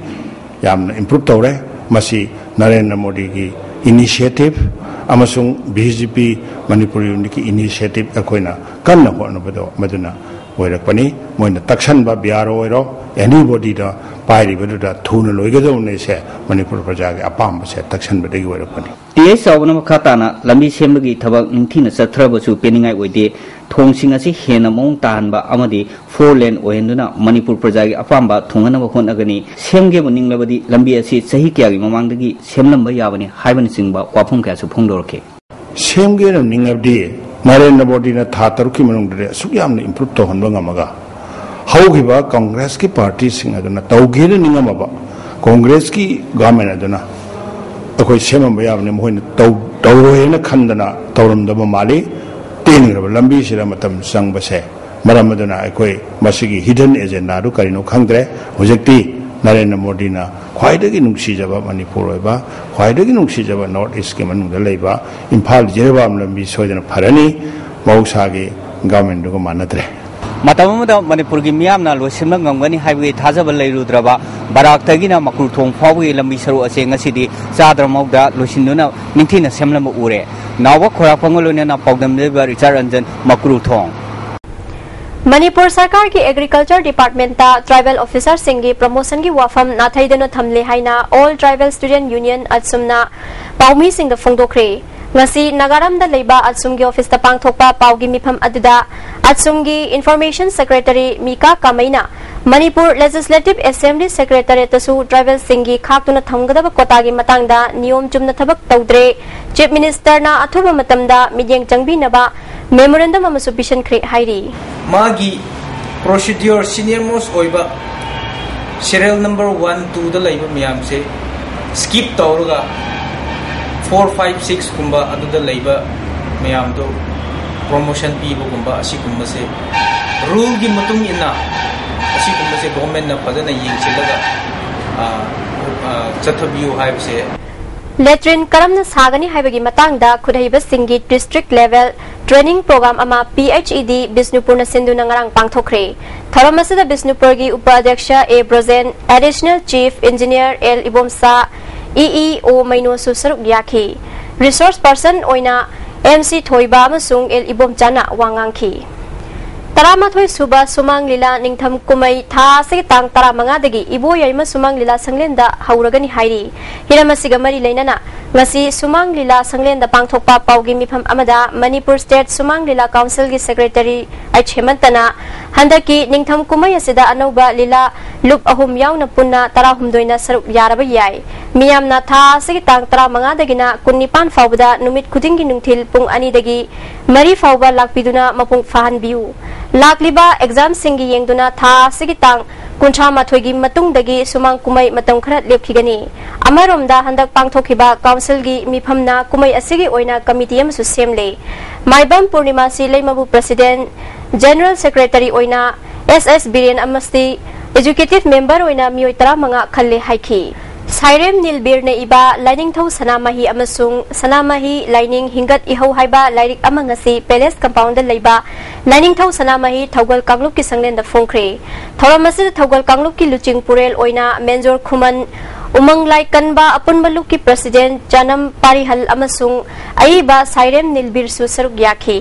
ꯌꯥꯝꯅ ꯏꯝꯄ꯭ꯔꯨꯞ ꯇꯧꯔꯦ꯫ ꯃꯁꯤ ꯅꯔꯦꯟꯗ꯭ꯔ ꯃꯣꯗꯤꯒꯤ ꯏꯅꯤꯁꯤꯌꯦꯇꯤꯚ ꯑꯃꯁꯨꯡ ꯕꯤ ꯖꯦ ꯄꯤ ꯃꯅꯤꯄꯨꯔ ꯌꯨꯅꯤꯠꯀꯤ ꯏꯅꯤꯁꯤꯌꯦꯇꯤꯚ ꯑꯩꯈꯣꯏꯅ ꯀꯟꯅ ꯍꯣꯠꯅꯕꯗꯣ ꯃꯗꯨꯅ ꯑꯣꯏꯔꯛꯄꯅꯤ꯫ ꯃꯣꯏꯅ ꯇꯛꯁꯟꯕ ꯕꯤ ꯑꯥꯔ ꯑꯣ ꯑꯣꯏꯔꯣ, ꯑꯦꯅꯤꯕꯣꯗꯤꯗ ꯄꯥꯏꯔꯤꯕꯗꯨꯗ ꯊꯨꯅ ꯂꯣꯏꯒꯗꯧꯕꯅꯤ꯫ ꯁꯦ ꯃꯅꯤꯄꯨꯔ ꯄ꯭ꯔꯖꯥꯒꯤ ꯑꯄꯥꯝꯕꯁꯦ ꯇꯛꯁꯟꯕꯗꯒꯤ ꯑꯣꯏꯔꯛꯄꯅꯤ꯫ ꯇꯤ ꯑꯦꯁ ꯆꯥꯎꯕꯅ ꯃꯈꯥ ꯇꯥꯅ ꯂꯝꯕꯤ ꯁꯦꯝꯕꯒꯤ ꯊꯕꯛ ꯅꯤꯡꯊꯤꯅ ꯆꯠꯊꯔꯕꯁꯨ ꯄꯦꯟꯅꯤꯡꯉꯥꯏ ꯑꯣꯏꯗꯦ꯫ ꯊꯣꯡꯁꯤꯡ ꯑꯁꯤ ꯍꯦꯟꯅ ꯃꯑꯣꯡ ꯇꯥꯍꯟꯕ ꯑꯃꯗꯤ ꯐꯣꯔ ꯂꯦꯟ ꯑꯣꯏꯍꯟꯗꯨꯅ ꯃꯅꯤꯄꯨꯔ ꯄ꯭ꯔꯖꯥꯒꯤ ꯑꯄꯥꯝꯕ ꯊꯨꯡꯍꯟꯅꯕ ꯍꯣꯠꯅꯒꯅꯤ꯫ ꯁꯦꯝꯒꯦꯕꯨ ꯅꯤꯡꯂꯕꯗꯤ ꯂꯝꯕꯤ ꯑꯁꯤ ꯆꯍꯤ ꯀꯌꯥꯒꯤ ꯃꯃꯥꯡꯗꯒꯤ ꯁꯦꯝꯂꯝꯕ ꯌꯥꯕꯅꯤ ꯍꯥꯏꯕꯅꯆꯤꯡꯕ ꯋꯥꯐꯝ ꯀꯌꯥꯁꯨ ꯐꯣꯡꯗꯣꯔꯛꯈꯤ꯫ ꯁꯦꯝꯒꯦꯅ ꯅꯤꯡꯉꯕꯗꯤ ꯅꯔꯦꯟꯗ꯭ꯔ ꯃꯣꯗꯤꯅ ꯊꯥ ꯇꯔꯨꯛꯀꯤ ꯃꯅꯨꯡꯗꯗꯤ ꯑꯁꯨꯛ ꯌꯥꯝꯅ ꯏꯝꯄ꯭ꯔꯨꯞ ꯇꯧꯍꯟꯕ ꯉꯝꯃꯒ, ꯍꯧꯈꯤꯕ ꯀꯪꯒ꯭ꯔꯦꯁꯀꯤ ꯄꯥꯔꯇꯤꯁꯤꯡ ꯑꯗꯨꯅ ꯇꯧꯒꯦꯅ ꯅꯤꯡꯉꯝꯃꯕ ꯀꯪꯒ꯭ꯔꯦꯁꯀꯤ ꯒꯚꯔꯟꯃꯦꯟ ꯑꯗꯨꯅ ꯑꯩꯈꯣꯏ ꯁꯦꯝꯃꯝꯕ ꯌꯥꯕꯅꯤ, ꯃꯈꯣꯏꯅ ꯇꯧ-, ꯇꯧꯔꯣꯏꯅ ꯈꯟꯗꯅ ꯇꯧꯔꯝꯗꯕ ꯃꯥꯜꯂꯤ꯫ ꯇꯦꯟꯈ꯭ꯔꯕ ꯂꯝꯕꯤꯁꯤꯗ ꯃꯇꯝ ꯆꯪꯕꯁꯦ ꯃꯔꯝ ꯑꯗꯨꯅ ꯑꯩꯈꯣꯏ ꯃꯁꯤꯒꯤ ꯍꯤꯗꯟ ꯑꯦꯖꯦꯟꯗꯥꯗꯨ ꯀꯔꯤꯅꯣ ꯈꯪꯗ꯭ꯔꯦ꯫ ꯍꯧꯖꯤꯛꯇꯤ ꯅꯔꯦꯟꯗ꯭ꯔ ꯃꯣꯗꯤꯅ ꯈ꯭ꯋꯥꯏꯗꯒꯤ ꯅꯨꯡꯁꯤꯖꯕ ꯃꯅꯤꯄꯨꯔ ꯑꯣꯏꯕ, ꯈ꯭ꯋꯥꯏꯗꯒꯤ ꯅꯨꯡꯁꯤꯖꯕ ꯅꯣꯔꯠ ꯏꯁꯀꯤ ꯃꯅꯨꯡꯗ ꯂꯩꯕ ꯏꯝꯐꯥꯜ ꯖꯤꯔꯤꯕꯥꯝ ꯂꯝꯕꯤ ꯁꯣꯏꯗꯅ ꯐꯔꯅꯤ꯫ ꯃꯍꯧꯁꯥꯒꯤ ꯒꯚꯔꯟꯃꯦꯟꯠꯇꯨꯒ ꯃꯥꯟꯅꯗ꯭ꯔꯦ꯫ ꯃꯇꯝ ꯑꯃꯗ ꯃꯅꯤꯄꯨꯔꯒꯤ ꯃꯤꯌꯥꯝꯅ ꯂꯣꯏꯁꯤꯟꯕ ꯉꯝꯒꯅꯤ ꯍꯥꯏꯕꯒꯤ ꯊꯥꯖꯕ ꯂꯩꯔꯨꯗ꯭ꯔꯕ ꯕꯔꯥꯛꯇꯒꯤꯅ ꯃꯀ꯭ꯔꯨ ꯊꯣꯡ ꯐꯥꯎꯕꯒꯤ ꯂꯝꯕꯤ ꯁꯔꯨꯛ ꯑꯁꯤ ꯉꯁꯤꯗꯤ ꯆꯥꯗ꯭ꯔ ꯃꯧꯗ꯭ꯔ ꯂꯣꯏꯁꯤꯟꯗꯨꯅ ꯅꯤꯡꯊꯤꯅ ꯁꯦꯝꯂꯝꯕ ꯎꯔꯦ꯫ ꯅꯥꯎꯕ ꯈꯣꯏꯔꯥꯛꯄꯝꯒ ꯂꯣꯏꯅꯅ ꯄꯥꯎꯗꯝꯖꯕ ꯔꯤꯆꯥꯔꯗ ꯔꯟꯖꯟ, ꯃꯀ꯭ꯔꯨ ꯊꯣꯡ꯫ ꯃꯅꯤꯄꯨꯔ ꯁꯔꯀꯥꯔꯒꯤ ꯑꯦꯒ꯭ꯔꯤꯀꯜꯆꯔ ꯗꯤꯄꯥꯔꯠꯃꯦꯟꯠꯇ ꯇ꯭ꯔꯥꯏꯕꯦꯜ ꯑꯣꯐꯤꯁꯔꯁꯤꯡꯒꯤ ꯄ꯭ꯔꯃꯣꯁꯟꯒꯤ ꯋꯥꯐꯝ ꯅꯥꯊꯩꯗꯨꯅ ꯊꯝꯂꯦ ꯍꯥꯏꯅ ꯑꯣꯜ ꯇ꯭ꯔꯥꯏꯕꯦꯜ ꯁ꯭ꯇꯨꯗꯦꯟꯠ ꯌꯨꯅꯤꯌꯟ, ꯑꯠꯁꯨꯝꯅ ꯄꯥꯎꯃꯤꯁꯤꯡꯗ ꯐꯣꯡꯗꯣꯛꯈ꯭ꯔꯦ꯫ ꯉꯁꯤ ꯅꯥꯒꯥꯔꯥꯝꯗ ꯂꯩꯕ ꯑꯠꯁꯨꯝꯒꯤ ꯑꯣꯐꯤꯁꯇ ꯄꯥꯡꯊꯣꯛꯄ ꯄꯥꯎꯒꯤ ꯃꯤꯐꯝ ꯑꯗꯨꯗ ꯑꯠꯁꯨꯝꯒꯤ ꯏꯟꯐꯣꯔꯃꯦꯁꯟ ꯁꯦꯀ꯭ꯔꯦꯇꯔꯤ ꯃꯤꯀꯥ ꯀꯥꯃꯩꯅ ꯃꯅꯤꯄꯨꯔ ꯂꯦꯖꯤꯁꯂꯦꯇꯤꯚ ꯑꯦꯁꯦꯝꯕ꯭ꯂꯤ ꯁꯦꯀ꯭ꯔꯦꯇꯔꯤꯌꯦꯠꯇꯁꯨ ꯇ꯭ꯔꯥꯏꯕꯦꯜꯁꯤꯡꯒꯤ ꯈꯥꯛꯇꯨꯅ ꯊꯝꯒꯗꯕ ꯀꯣꯇꯥꯒꯤ ꯃꯇꯥꯡꯗ ꯅꯤꯌꯣꯝ ꯆꯨꯝꯅ ꯊꯕꯛ ꯇꯧꯗ꯭ꯔꯦ, ꯆꯤꯐ ꯃꯤꯅꯤꯁꯇꯔꯅ ꯑꯊꯨꯕ ꯃꯇꯝꯗ ꯃꯤꯠꯌꯦꯡ ꯆꯪꯕꯤꯅꯕ ꯃꯦꯃꯣꯔꯦꯟꯗꯝ ꯑꯃꯁꯨ ꯄꯤꯁꯤꯟꯈ꯭ꯔꯦ ꯍꯥꯏꯔꯤ꯫ ꯃꯥꯒꯤ ꯄ꯭ꯔꯣꯁꯤꯗ꯭ꯌꯨꯔ ꯁꯤꯅꯤꯌꯔ ꯃꯣꯁ ꯑꯣꯏꯕ ꯁꯤꯔꯤꯌꯦꯜ ꯅꯝꯕꯔ ꯋꯥꯟ ꯇꯨꯗ ꯂꯩꯕ ꯃꯌꯥꯝꯁꯦ ꯁ꯭ꯀꯤꯞ ꯇꯧꯔꯒ ꯐꯣꯔ ꯐꯥꯏꯚ ꯁꯤꯛꯁ ꯀꯨꯝꯕ ꯑꯗꯨꯗ ꯂꯩꯕ ꯃꯌꯥꯝꯗꯣ ꯄ꯭ꯔꯣꯃꯣꯁꯟ ꯄꯤꯕꯒꯨꯝꯕ ꯑꯁꯤꯒꯨꯝꯕꯁꯦ ꯔꯨꯜꯒꯤ ꯃꯇꯨꯡ ꯏꯟꯅ ꯑꯁꯤꯒꯨꯝꯕꯁꯦ ꯒꯣꯔꯃꯦꯟꯅ ꯐꯖꯅ ꯌꯦꯡꯁꯤꯜꯂꯒ ꯆꯠꯊꯕꯤꯌꯨ ꯍꯥꯏꯕꯁꯦ꯫ ꯂꯦꯇ꯭ꯔꯤꯟ ꯀꯔꯝꯅ ꯁꯥꯒꯅꯤ ꯍꯥꯏꯕꯒꯤ ꯃꯇꯥꯡꯗ ꯈꯨꯠꯍꯩꯕꯁꯤꯡꯒꯤ ꯗꯤꯁꯇ꯭ꯔꯤꯛ ꯂꯦꯚꯦꯜ ꯇ꯭ꯔꯦꯅꯤꯡ ꯄ꯭ꯔꯣꯒ꯭ꯔꯥꯝ ꯑꯃ ꯄꯤ ꯑꯩꯆ ꯏ ꯗꯤ ꯕꯤꯁꯅꯨꯄꯨꯔꯅ ꯁꯤꯟꯗꯨꯅ ꯉꯔꯥꯡ ꯄꯥꯡꯊꯣꯛꯈ꯭ꯔꯦ꯫ ꯊꯧꯔꯝ ꯑꯁꯤꯗ ꯕꯤꯁꯅꯨꯄꯨꯔꯒꯤ ꯎꯄ ꯑꯗ꯭ꯌꯛꯁ ꯑꯦ Brojen, additional chief engineer L Ibomcha, E E ꯑꯣ ꯃꯩꯅꯣꯁꯨ ꯁꯔꯨꯛ ꯌꯥꯈꯤ꯫ ꯔꯤꯁꯣꯔꯁ ꯄꯔꯁꯟ ꯑꯣꯏꯅ ꯑꯦꯝ ꯁꯤ ꯊꯣꯏꯕ ꯑꯃꯁꯨꯡ ꯑꯦꯜ ꯏꯕꯣꯝꯆꯥꯅ ꯋꯥ ꯉꯥꯡꯈꯤ꯫ ꯇꯔꯥꯃꯥꯊꯣꯏ ꯁꯨꯕ ꯁꯨꯃꯥꯡ ꯂꯤꯂꯥ ꯅꯤꯡꯊꯝ ꯀꯨꯝꯍꯩ ꯊꯥ ꯑꯁꯤꯒꯤ ꯇꯥꯡ ꯇꯔꯥꯃꯉꯥꯗꯒꯤ ꯏꯕꯣꯌꯥꯏꯃ ꯁꯨꯃꯥꯡ ꯂꯤꯂꯥ ꯁꯪꯂꯦꯟꯗ ꯍꯧꯔꯒꯅꯤ ꯍꯥꯏꯔꯤ꯫ ꯍꯤꯔꯝ ꯑꯁꯤꯒ ꯃꯔꯤ ꯂꯩꯅꯅ ꯉꯁꯤ ꯁꯨꯃꯥꯡ ꯂꯤꯂꯥ ꯁꯪꯂꯦꯟꯗ ꯄꯥꯡꯊꯣꯛꯄ ꯄꯥꯎꯒꯤ ꯃꯤꯐꯝ ꯑꯃꯗ ꯃꯅꯤꯄꯨꯔ ꯁ꯭ꯇꯦꯠ ꯁꯨꯃꯥꯡ ꯂꯤꯂꯥ ꯀꯥꯎꯟꯁꯤꯜꯒꯤ ꯁꯦꯀ꯭ꯔꯦꯇꯔꯤ ꯑꯩꯆ ꯍꯦꯃꯟꯇꯅ ꯍꯟꯗꯛꯀꯤ ꯅꯤꯡꯊꯝ ꯀꯨꯝꯍꯩ ꯑꯁꯤꯗ ꯑꯅꯧꯕ ꯂꯤꯂꯥ ꯂꯨꯞ ꯑꯍꯨꯝ ꯌꯥꯎꯅ ꯄꯨꯟꯅ ꯇꯔꯥꯍꯨꯝꯗꯣꯏꯅ ꯁꯔꯨꯛ ꯌꯥꯔꯕ ꯌꯥꯏ꯫ ꯃꯤꯌꯥꯝꯅ ꯊꯥ ꯑꯁꯤꯒꯤ ꯇꯥꯡ ꯇꯔꯥꯃꯉꯥꯗꯒꯤꯅ ꯀꯨꯟꯅꯤꯄꯥꯟ ꯐꯥꯎꯕꯗ ꯅꯨꯃꯤꯠ ꯈꯨꯗꯤꯡꯒꯤ ꯅꯨꯡꯊꯤꯜ ꯄꯨꯡ ꯑꯅꯤꯗꯒꯤ ꯃꯔꯤ ꯐꯥꯎꯕ ꯂꯥꯛꯄꯤꯗꯨꯅ ꯃꯄꯨꯡ ꯐꯥꯍꯟꯕꯤꯌꯨ꯫ ꯂꯥꯛꯂꯤꯕ ꯑꯦꯛꯖꯥꯝꯁꯤꯡꯒꯤ ꯌꯦꯡꯗꯨꯅ ꯊꯥ ꯑꯁꯤꯒꯤ ꯇꯥꯡ ꯀꯨꯟꯊ꯭ꯔꯥ ꯃꯥꯊꯣꯏꯒꯤ ꯃꯇꯨꯡꯗꯒꯤ ꯁꯨꯃꯥꯡ ꯀꯨꯝꯍꯩ ꯃꯇꯝ ꯈꯔ ꯂꯦꯞꯈꯤꯒꯅꯤ꯫ ꯑꯃꯔꯣꯝꯗ ꯍꯟꯗꯛ ꯄꯥꯡꯊꯣꯛꯈꯤꯕ ꯀꯥꯎꯟꯁꯤꯜꯒꯤ ꯃꯤꯐꯝꯅ ꯀꯨꯝꯍꯩ ꯑꯁꯤꯒꯤ ꯑꯣꯏꯅ ꯀꯃꯤꯇꯤ ꯑꯃꯁꯨ ꯁꯦꯝꯂꯦ꯫ ꯃꯥꯏꯕꯝ ꯄꯨꯔꯅꯤꯃꯥꯁꯤ ꯂꯩꯃꯕꯨ ꯄ꯭ꯔꯁꯤꯗꯦꯟ, ꯖꯦꯅꯔꯦꯜ ꯁꯦꯀ꯭ꯔꯦꯇꯔꯤ ꯑꯣꯏꯅ ꯑꯦꯁ ꯑꯦꯁ ꯕꯤꯔꯦꯟ ꯑꯃꯁꯤ ꯑꯦꯛꯖꯤꯀ꯭ꯌꯨꯇꯤꯚ ꯃꯦꯝꯕꯔ ꯑꯣꯏꯅ ꯃꯤꯑꯣꯏ ꯇꯔꯥꯃꯉꯥ ꯈꯜꯂꯦ ꯍꯥꯏꯈꯤ꯫ ꯁꯥꯏꯔꯦꯝ ꯅꯤꯜꯕꯤꯔꯅ ꯏꯕ ꯂꯥꯏꯅꯤꯡꯊꯧ ꯁꯅꯥꯃꯍꯤ ꯑꯃꯁꯨꯡ ꯁꯅꯥꯃꯍꯤ ꯂꯥꯏꯅꯤꯡ ꯍꯤꯡꯒꯠ ꯏꯍꯧ ꯍꯥꯏꯕ ꯂꯥꯏꯔꯤꯛ ꯑꯃ ꯉꯁꯤ ꯄꯦꯂꯦꯁ ꯀꯝꯄꯥꯎꯟꯗ ꯂꯩꯕ ꯂꯥꯏꯅꯤꯡꯊꯧ ꯁꯅꯥꯃꯍꯤ ꯊꯧꯒꯜ ꯀꯥꯡꯂꯨꯞꯀꯤ ꯁꯪꯂꯦꯟꯗ ꯐꯣꯡꯈ꯭ꯔꯦ꯫ ꯊꯧꯔꯝ ꯑꯁꯤꯗ ꯊꯧꯒꯜ ꯀꯥꯡꯂꯨꯞꯀꯤ ꯂꯨꯆꯤꯡ ꯄꯨꯔꯦꯜ ꯑꯣꯏꯅ ꯃꯦꯟꯖꯣꯔ ꯈꯨꯃꯟ, ꯎꯃꯪ ꯂꯥꯏ ꯀꯟꯕ ꯑꯄꯨꯟꯕ ꯂꯨꯞꯀꯤ ꯄ꯭ꯔꯁꯤꯗꯦꯟꯠ ꯆꯥꯅꯝ ꯄꯥꯔꯤꯍꯜ ꯑꯃꯁꯨꯡ ꯑꯏꯕ ꯁꯥꯏꯔꯦꯝ ꯅꯤꯜꯕꯤꯔꯁꯨ ꯁꯔꯨꯛ ꯌꯥꯈꯤ꯫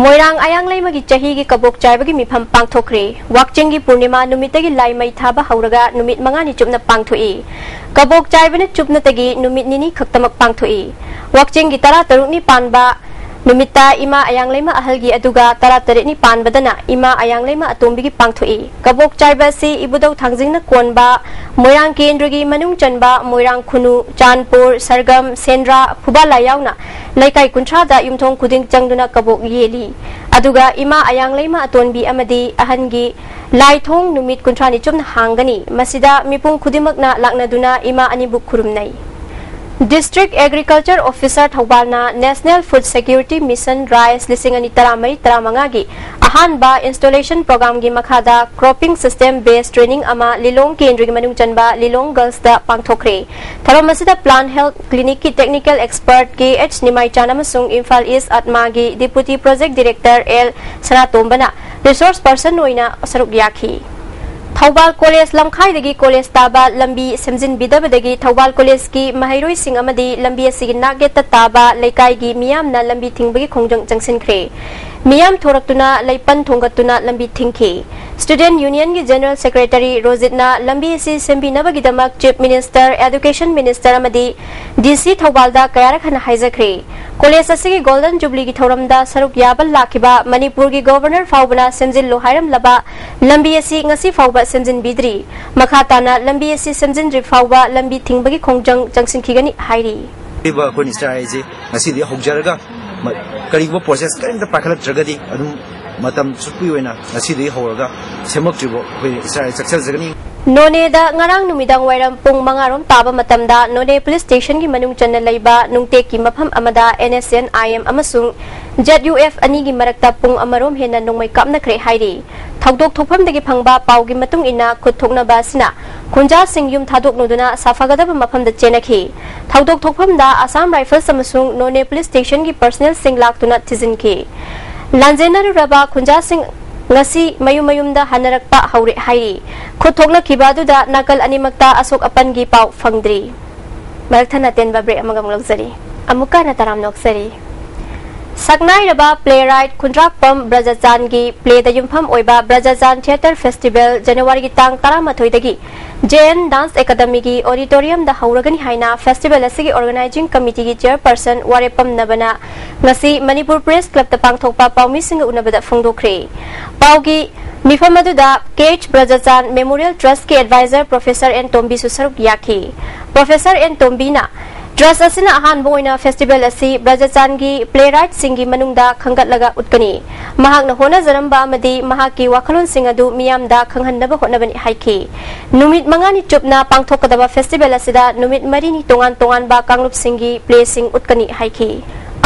ꯃꯣꯏꯔꯥꯡ ꯑꯌꯥꯡꯂꯩꯃꯒꯤ ꯆꯍꯤꯒꯤ ꯀꯕꯣꯛ ꯆꯥꯏꯕꯒꯤ ꯃꯤꯐꯝ ꯄꯥꯡꯊꯣꯛꯈ꯭ꯔꯦ꯫ ꯋꯥꯛꯆꯤꯡꯒꯤ ꯄꯨꯔꯅꯤꯃꯥ ꯅꯨꯃꯤꯠꯇꯒꯤ ꯂꯥꯏ ꯃꯩ ꯊꯥꯕ ꯍꯧꯔꯒ ꯅꯨꯃꯤꯠ ꯃꯉꯥꯅꯤ ꯆꯨꯞꯅ ꯄꯥꯡꯊꯣꯛꯏ꯫ ꯀꯕꯣꯛ ꯆꯥꯏꯕꯅ ꯆꯨꯞꯅꯇꯒꯤ ꯅꯨꯃꯤꯠ ꯅꯤꯅꯤ ꯈꯛꯇꯃꯛ ꯄꯥꯡꯊꯣꯛꯏ꯫ ꯋꯥꯛꯆꯤꯡꯒꯤ ꯇꯔꯥꯇꯔꯨꯛꯅꯤ ꯄꯥꯟꯕ ꯅꯨꯃꯤꯠꯇ ꯏꯃꯥ ꯑꯌꯥꯡꯂꯩꯃ ꯑꯍꯜꯒꯤ ꯑꯗꯨꯒ ꯇꯔꯥꯇꯔꯦꯠꯅꯤ ꯄꯥꯟꯕꯗꯅ ꯏꯃꯥ ꯑꯌꯥꯡꯂꯩꯃ ꯑꯇꯣꯝꯕꯤꯒꯤ ꯄꯥꯡꯊꯣꯛꯏ꯫ ꯀꯕꯣꯛ ꯆꯥꯏꯕ ꯑꯁꯤ ꯏꯕꯨꯙꯧ ꯊꯥꯡꯖꯤꯡꯅ ꯀꯣꯟꯕ ꯃꯣꯏꯔꯥꯡ ꯀꯦꯟꯗ꯭ꯔꯒꯤ ꯃꯅꯨꯡ ꯆꯟꯕ ꯃꯣꯏꯔꯥꯡ ꯈꯨꯅꯨ, ꯆꯥꯟꯄꯨꯔ, ꯁꯔꯒꯝ, ꯁꯦꯟꯗ꯭ꯔꯥ, ꯐꯨꯕꯥꯂꯥ ꯌꯥꯎꯅ ꯂꯩꯀꯥꯏ ꯀꯨꯟꯊ꯭ꯔꯥꯗ ꯌꯨꯝꯊꯣꯡ ꯈꯨꯗꯤꯡ ꯆꯪꯗꯨꯅ ꯀꯕꯣꯛ ꯌꯦꯜꯂꯤ꯫ ꯑꯗꯨꯒ ꯏꯃꯥ ꯑꯌꯥꯡꯂꯩꯃ ꯑꯇꯣꯟꯕꯤ ꯑꯃꯗꯤ ꯑꯍꯟꯒꯤ ꯂꯥꯏꯊꯣꯡ ꯅꯨꯃꯤꯠ ꯀꯨꯟꯊ꯭ꯔꯥꯅꯤ ꯆꯨꯞꯅ ꯍꯥꯡꯒꯅꯤ꯫ ꯃꯁꯤꯗ ꯃꯤꯄꯨꯝ ꯈꯨꯗꯤꯡꯃꯛꯅ ꯂꯥꯛꯅꯗꯨꯅ ꯏꯃꯥ ꯑꯅꯤꯕꯨ ꯈꯨꯔꯨꯝꯅꯩ꯫ District Agriculture Officer ꯊꯧꯕꯥꯜꯅ National Food Security Mission rise ꯂꯤꯁꯤꯡ ꯑꯅꯤ ꯇꯔꯥꯃꯔꯤ ꯇꯔꯥꯃꯉꯥꯒꯤ ꯑꯍꯥꯟꯕ installation programꯒꯤ ꯃꯈꯥꯗ cropping system based training ꯑꯃ ꯂꯤꯂꯣꯡ ꯀꯦꯟꯗ꯭ꯔꯒꯤ ꯃꯅꯨꯡ ꯆꯟꯕ ꯂꯤꯂꯣꯡ girlsꯇ ꯄꯥꯡꯊꯣꯛꯈ꯭ꯔꯦ꯫ ꯊꯧꯔꯝ ꯑꯁꯤꯗ Plant Health Clinicꯀꯤ technical expert K H Nimaichan ꯑꯃꯁꯨꯡ ꯏꯝꯐꯥꯜ ꯏꯁ ꯑꯠꯃꯥꯒꯤ Deputy Project Director ꯑꯦꯜ ꯁꯅꯥꯇꯣꯝꯕꯅ resource person ꯑꯣꯏꯅ ꯁꯔꯨꯛ ꯌꯥꯈꯤ꯫ ꯊꯧꯕꯥꯜ ꯀꯣꯂꯦꯖ ꯂꯝꯈꯥꯏꯗꯒꯤ ꯀꯣꯂꯦꯖ ꯇꯥꯕ ꯂꯝꯕꯤ ꯁꯦꯝꯖꯤꯟꯕꯤꯗꯕꯗꯒꯤ ꯊꯧꯕꯥꯜ ꯀꯣꯂꯦꯖꯀꯤ ꯃꯍꯩꯔꯣꯏꯁꯤꯡ ꯑꯃꯗꯤ ꯂꯝꯕꯤ ꯑꯁꯤꯒꯤ ꯅꯥꯛ ꯌꯦꯠꯇ ꯇꯥꯕ ꯂꯩꯀꯥꯏꯒꯤ ꯃꯤꯌꯥꯝꯅ ꯂꯝꯕꯤ ꯊꯤꯡꯕꯒꯤ ꯈꯣꯡꯖꯪ ꯆꯪꯁꯤꯟꯈ꯭ꯔꯦ꯫ ꯃꯤꯌꯥꯝ ꯊꯣꯔꯛꯇꯨꯅ ꯂꯩꯄꯟ ꯊꯣꯡꯒꯠꯇꯨꯅ ꯂꯝꯕꯤ ꯊꯤꯡꯈꯤ꯫ Student Unionꯒꯤ General Secretary ꯔꯣꯖꯤꯠꯅ ꯂꯝꯕꯤ ꯑꯁꯤ ꯁꯦꯝꯕꯤꯅꯕꯒꯤꯗꯃꯛ Chief Minister, Education Minister ꯑꯃꯗꯤ ꯗꯤ ꯁꯤ ꯊꯧꯕꯥꯜꯗ ꯀꯌꯥꯔꯛ ꯍꯟꯅ ꯍꯥꯏꯖꯈ꯭ꯔꯦ꯫ ꯀꯣꯂꯦꯖ ꯑꯁꯤꯒꯤ Golden Jubileeꯒꯤ ꯊꯧꯔꯝꯗ ꯁꯔꯨꯛ ꯌꯥꯕ ꯂꯥꯛꯈꯤꯕ ꯃꯅꯤꯄꯨꯔꯒꯤ Governor ꯐꯥꯎꯕꯅ ꯁꯦꯝꯖꯤꯜꯂꯨ ꯍꯥꯏꯔꯝꯂꯕ ꯂꯝꯕꯤ ꯑꯁꯤ ꯉꯁꯤ ꯐꯥꯎꯕ ꯁꯦꯝꯖꯤꯟꯕꯤꯗ꯭ꯔꯤ꯫ ꯃꯈꯥ ꯇꯥꯅ ꯂꯝꯕꯤ ꯑꯁꯤ ꯁꯦꯝꯖꯤꯟꯗ꯭ꯔꯤ ꯐꯥꯎꯕ ꯂꯝꯕꯤ ꯊꯤꯡꯕꯒꯤ ꯈꯣꯡꯖꯪ ꯆꯪꯁꯤꯟꯈꯤꯒꯅꯤ ꯍꯥꯏꯔꯤ꯫ ꯍꯥꯏꯔꯤꯕ ꯑꯩꯈꯣꯏꯅ ꯏꯁꯇ꯭ꯔꯥꯏꯛ ꯍꯥꯏꯁꯦ ꯉꯁꯤꯗꯤ ꯍꯧꯖꯔꯒ ꯃ-, ꯀꯔꯤꯒꯨꯝꯕ ꯄ꯭ꯔꯣꯁꯦꯁ ꯀꯔꯤꯝꯇ ꯄꯥꯏꯈꯠꯂꯛꯇ꯭ꯔꯒꯗꯤ ꯑꯗꯨꯝ ꯃꯇꯝ ꯆꯨꯞꯄꯒꯤ ꯑꯣꯏꯅ ꯉꯁꯤꯗꯒꯤ ꯍꯧꯔꯒ ꯁꯦꯝꯃꯛꯇ꯭ꯔꯤꯕ ꯑꯩꯈꯣꯏ ꯏꯁꯇ꯭ꯔꯥꯏꯛ ꯆꯠꯆꯖꯒꯅꯤ꯫ ꯅꯣꯅꯦꯗ ꯉꯔꯥꯡ ꯅꯨꯃꯤꯗꯥꯡ ꯋꯥꯏꯔꯝ ꯄꯨꯡ ꯃꯉꯥ ꯔꯣꯝ ꯇꯥꯕ ꯃꯇꯝꯗ ꯅꯣꯅꯦ ꯄꯨꯂꯤꯁ ꯁ꯭ꯇꯦꯁꯟꯒꯤ ꯃꯅꯨꯡ ꯆꯟꯅ ꯂꯩꯕ ꯅꯨꯡꯇꯦꯛꯀꯤ ꯃꯐꯝ ꯑꯃꯗ N S C N I M ꯑꯃꯁꯨꯡ Z U F ꯑꯅꯤꯒꯤ ꯃꯔꯛꯇ ꯄꯨꯡ ꯑꯃꯔꯣꯝ ꯍꯦꯟꯅ ꯅꯣꯡꯃꯩ ꯀꯥꯞꯅꯈ꯭ꯔꯦ ꯍꯥꯏꯔꯤ꯫ ꯊꯧꯗꯣꯛ ꯊꯣꯛꯐꯝꯗꯒꯤ ꯐꯪꯕ ꯄꯥꯎꯒꯤ ꯃꯇꯨꯡ ꯏꯟꯅ, ꯈꯨꯠ ꯊꯣꯛꯅꯕ ꯑꯁꯤꯅ ꯈꯨꯟꯖꯥꯁꯤꯡ ꯌꯨꯝ ꯊꯥꯗꯣꯛꯅꯗꯨꯅ ꯁꯥꯐꯒꯗꯕ ꯃꯐꯝꯗ ꯆꯦꯟꯅꯈꯤ꯫ ꯊꯧꯗꯣꯛ ꯊꯣꯛꯐꯝꯗ Assam Rifles ꯑꯃꯁꯨꯡ ꯅꯣꯅꯦ ꯄꯨꯂꯤꯁ ꯁ꯭ꯇꯦꯁꯟꯒꯤ ꯄꯔꯁꯅꯦꯜꯁꯤꯡ ꯂꯥꯛꯇꯨꯅ ꯊꯤꯖꯤꯟꯈꯤ꯫ ꯂꯥꯟꯖꯦꯟꯅꯔꯨꯔꯕ ꯈꯨꯟꯖꯥꯁꯤꯡ ꯉꯁꯤ ꯃꯌꯨꯝ ꯃꯌꯨꯝꯗ ꯍꯟꯅꯔꯛꯄ ꯍꯧꯔꯦ ꯍꯥꯏꯔꯤ꯫ ꯈꯨꯠ ꯊꯣꯛꯅꯈꯤꯕ ꯑꯗꯨꯗ ꯅꯥꯀꯜ ꯑꯅꯤꯃꯛꯇ ꯑꯁꯣꯛ ꯑꯄꯟꯒꯤ ꯄꯥꯎ ꯐꯪꯗ꯭ꯔꯤ꯫ ꯃꯔꯛ ꯊꯠꯅ ꯑꯇꯦꯟꯕ ꯕ꯭ꯔꯦꯛ ꯑꯃꯒ ꯑꯃꯨꯛ ꯂꯧꯖꯔꯤ꯫ ꯑꯃꯨꯛꯀ ꯍꯟꯅ ꯇꯔꯥꯝꯅ ꯑꯣꯛꯆꯔꯤ꯫ ꯁꯛꯅꯥꯏꯔꯕ ꯄ꯭ꯂꯦꯔꯥꯏꯠ ꯈꯨꯟꯗ꯭ꯔꯥꯛꯄꯝ ꯕ꯭ꯔꯖꯆꯥꯟꯒꯤ ꯄ꯭ꯂꯦꯗ ꯌꯨꯝꯐꯝ ꯑꯣꯏꯕ ꯕ꯭ꯔꯖꯆꯥꯟ ꯊꯤꯌꯦꯇꯔ ꯐꯦꯁꯇꯤꯚꯦꯜ ꯖꯅꯋꯥꯔꯤꯒꯤ ꯇꯥꯡ ꯇꯔꯥꯃꯥꯊꯣꯏꯗꯒꯤ J N Dance Academyꯒꯤ ꯑꯣꯗꯤꯇꯣꯔꯤꯌꯝꯗ ꯍꯧꯔꯒꯅꯤ ꯍꯥꯏꯅ ꯐꯦꯁꯇꯤꯚꯦꯜ ꯑꯁꯤꯒꯤ ꯑꯣꯔꯒꯅꯥꯏꯖꯤꯡ ꯀꯃꯤꯇꯤꯒꯤ ꯆꯤꯌꯔꯄꯔꯁꯟ ꯋꯥꯔꯦꯄꯝ ꯅꯕꯅ ꯉꯁꯤ ꯃꯅꯤꯄꯨꯔ ꯄ꯭ꯔꯦꯁ ꯀ꯭ꯂꯕꯇ ꯄꯥꯡꯊꯣꯛꯄ ꯄꯥꯎꯃꯤꯁꯤꯡꯒ ꯎꯅꯕꯗ ꯐꯣꯡꯗꯣꯛꯈ꯭ꯔꯦ꯫ ꯄꯥꯎꯒꯤ ꯃꯤꯐꯝ ꯑꯗꯨꯗ K H ꯕ꯭ꯔꯖꯆꯥꯟ ꯃꯦꯃꯣꯔꯤꯌꯦꯜ ꯇ꯭ꯔꯁꯠꯀꯤ ꯑꯦꯗꯚꯥꯏꯖꯔ ꯄ꯭ꯔꯣꯐꯦꯁꯔ ꯑꯦꯟ ꯇꯣꯝꯕꯤꯁꯨ ꯁꯔꯨꯛ ꯌꯥꯈꯤ꯫ ꯄ꯭ꯔꯣꯐꯦꯁꯔ ꯑꯦꯟ ꯇꯣꯝꯕꯤꯅ, ꯇ꯭ꯔꯁꯠ ꯑꯁꯤꯅ ꯑꯍꯥꯟꯕ ꯑꯣꯏꯅ ꯐꯦꯁꯇꯤꯚꯦꯜ ꯑꯁꯤ ꯕ꯭ꯔꯖꯆꯥꯟꯒꯤ ꯄ꯭ꯂꯦꯔꯥꯏꯠꯁꯤꯡꯒꯤ ꯃꯅꯨꯡꯗ ꯈꯟꯒꯠꯂꯒ ꯎꯠꯀꯅꯤ꯫ ꯃꯍꯥꯛꯅ ꯍꯣꯠꯅꯖꯔꯝꯕ ꯑꯃꯗꯤ ꯃꯍꯥꯛꯀꯤ ꯋꯥꯈꯜꯂꯣꯟꯁꯤꯡ ꯑꯗꯨ ꯃꯤꯌꯥꯝꯗ ꯈꯪꯍꯟꯅꯕ ꯍꯣꯠꯅꯕꯅꯤ ꯍꯥꯏꯈꯤ꯫ ꯅꯨꯃꯤꯠ ꯃꯉꯥꯅꯤ ꯆꯨꯞꯅ ꯄꯥꯡꯊꯣꯛꯀꯗꯕ ꯐꯦꯁꯇꯤꯚꯦꯜ ꯑꯁꯤꯗ ꯅꯨꯃꯤꯠ ꯃꯔꯤꯅꯤ ꯇꯣꯉꯥꯟ ꯇꯣꯉꯥꯟꯕ ꯀꯥꯡꯂꯨꯞꯁꯤꯡꯒꯤ ꯄ꯭ꯂꯦꯁꯤꯡ ꯎꯠꯀꯅꯤ ꯍꯥꯏꯈꯤ꯫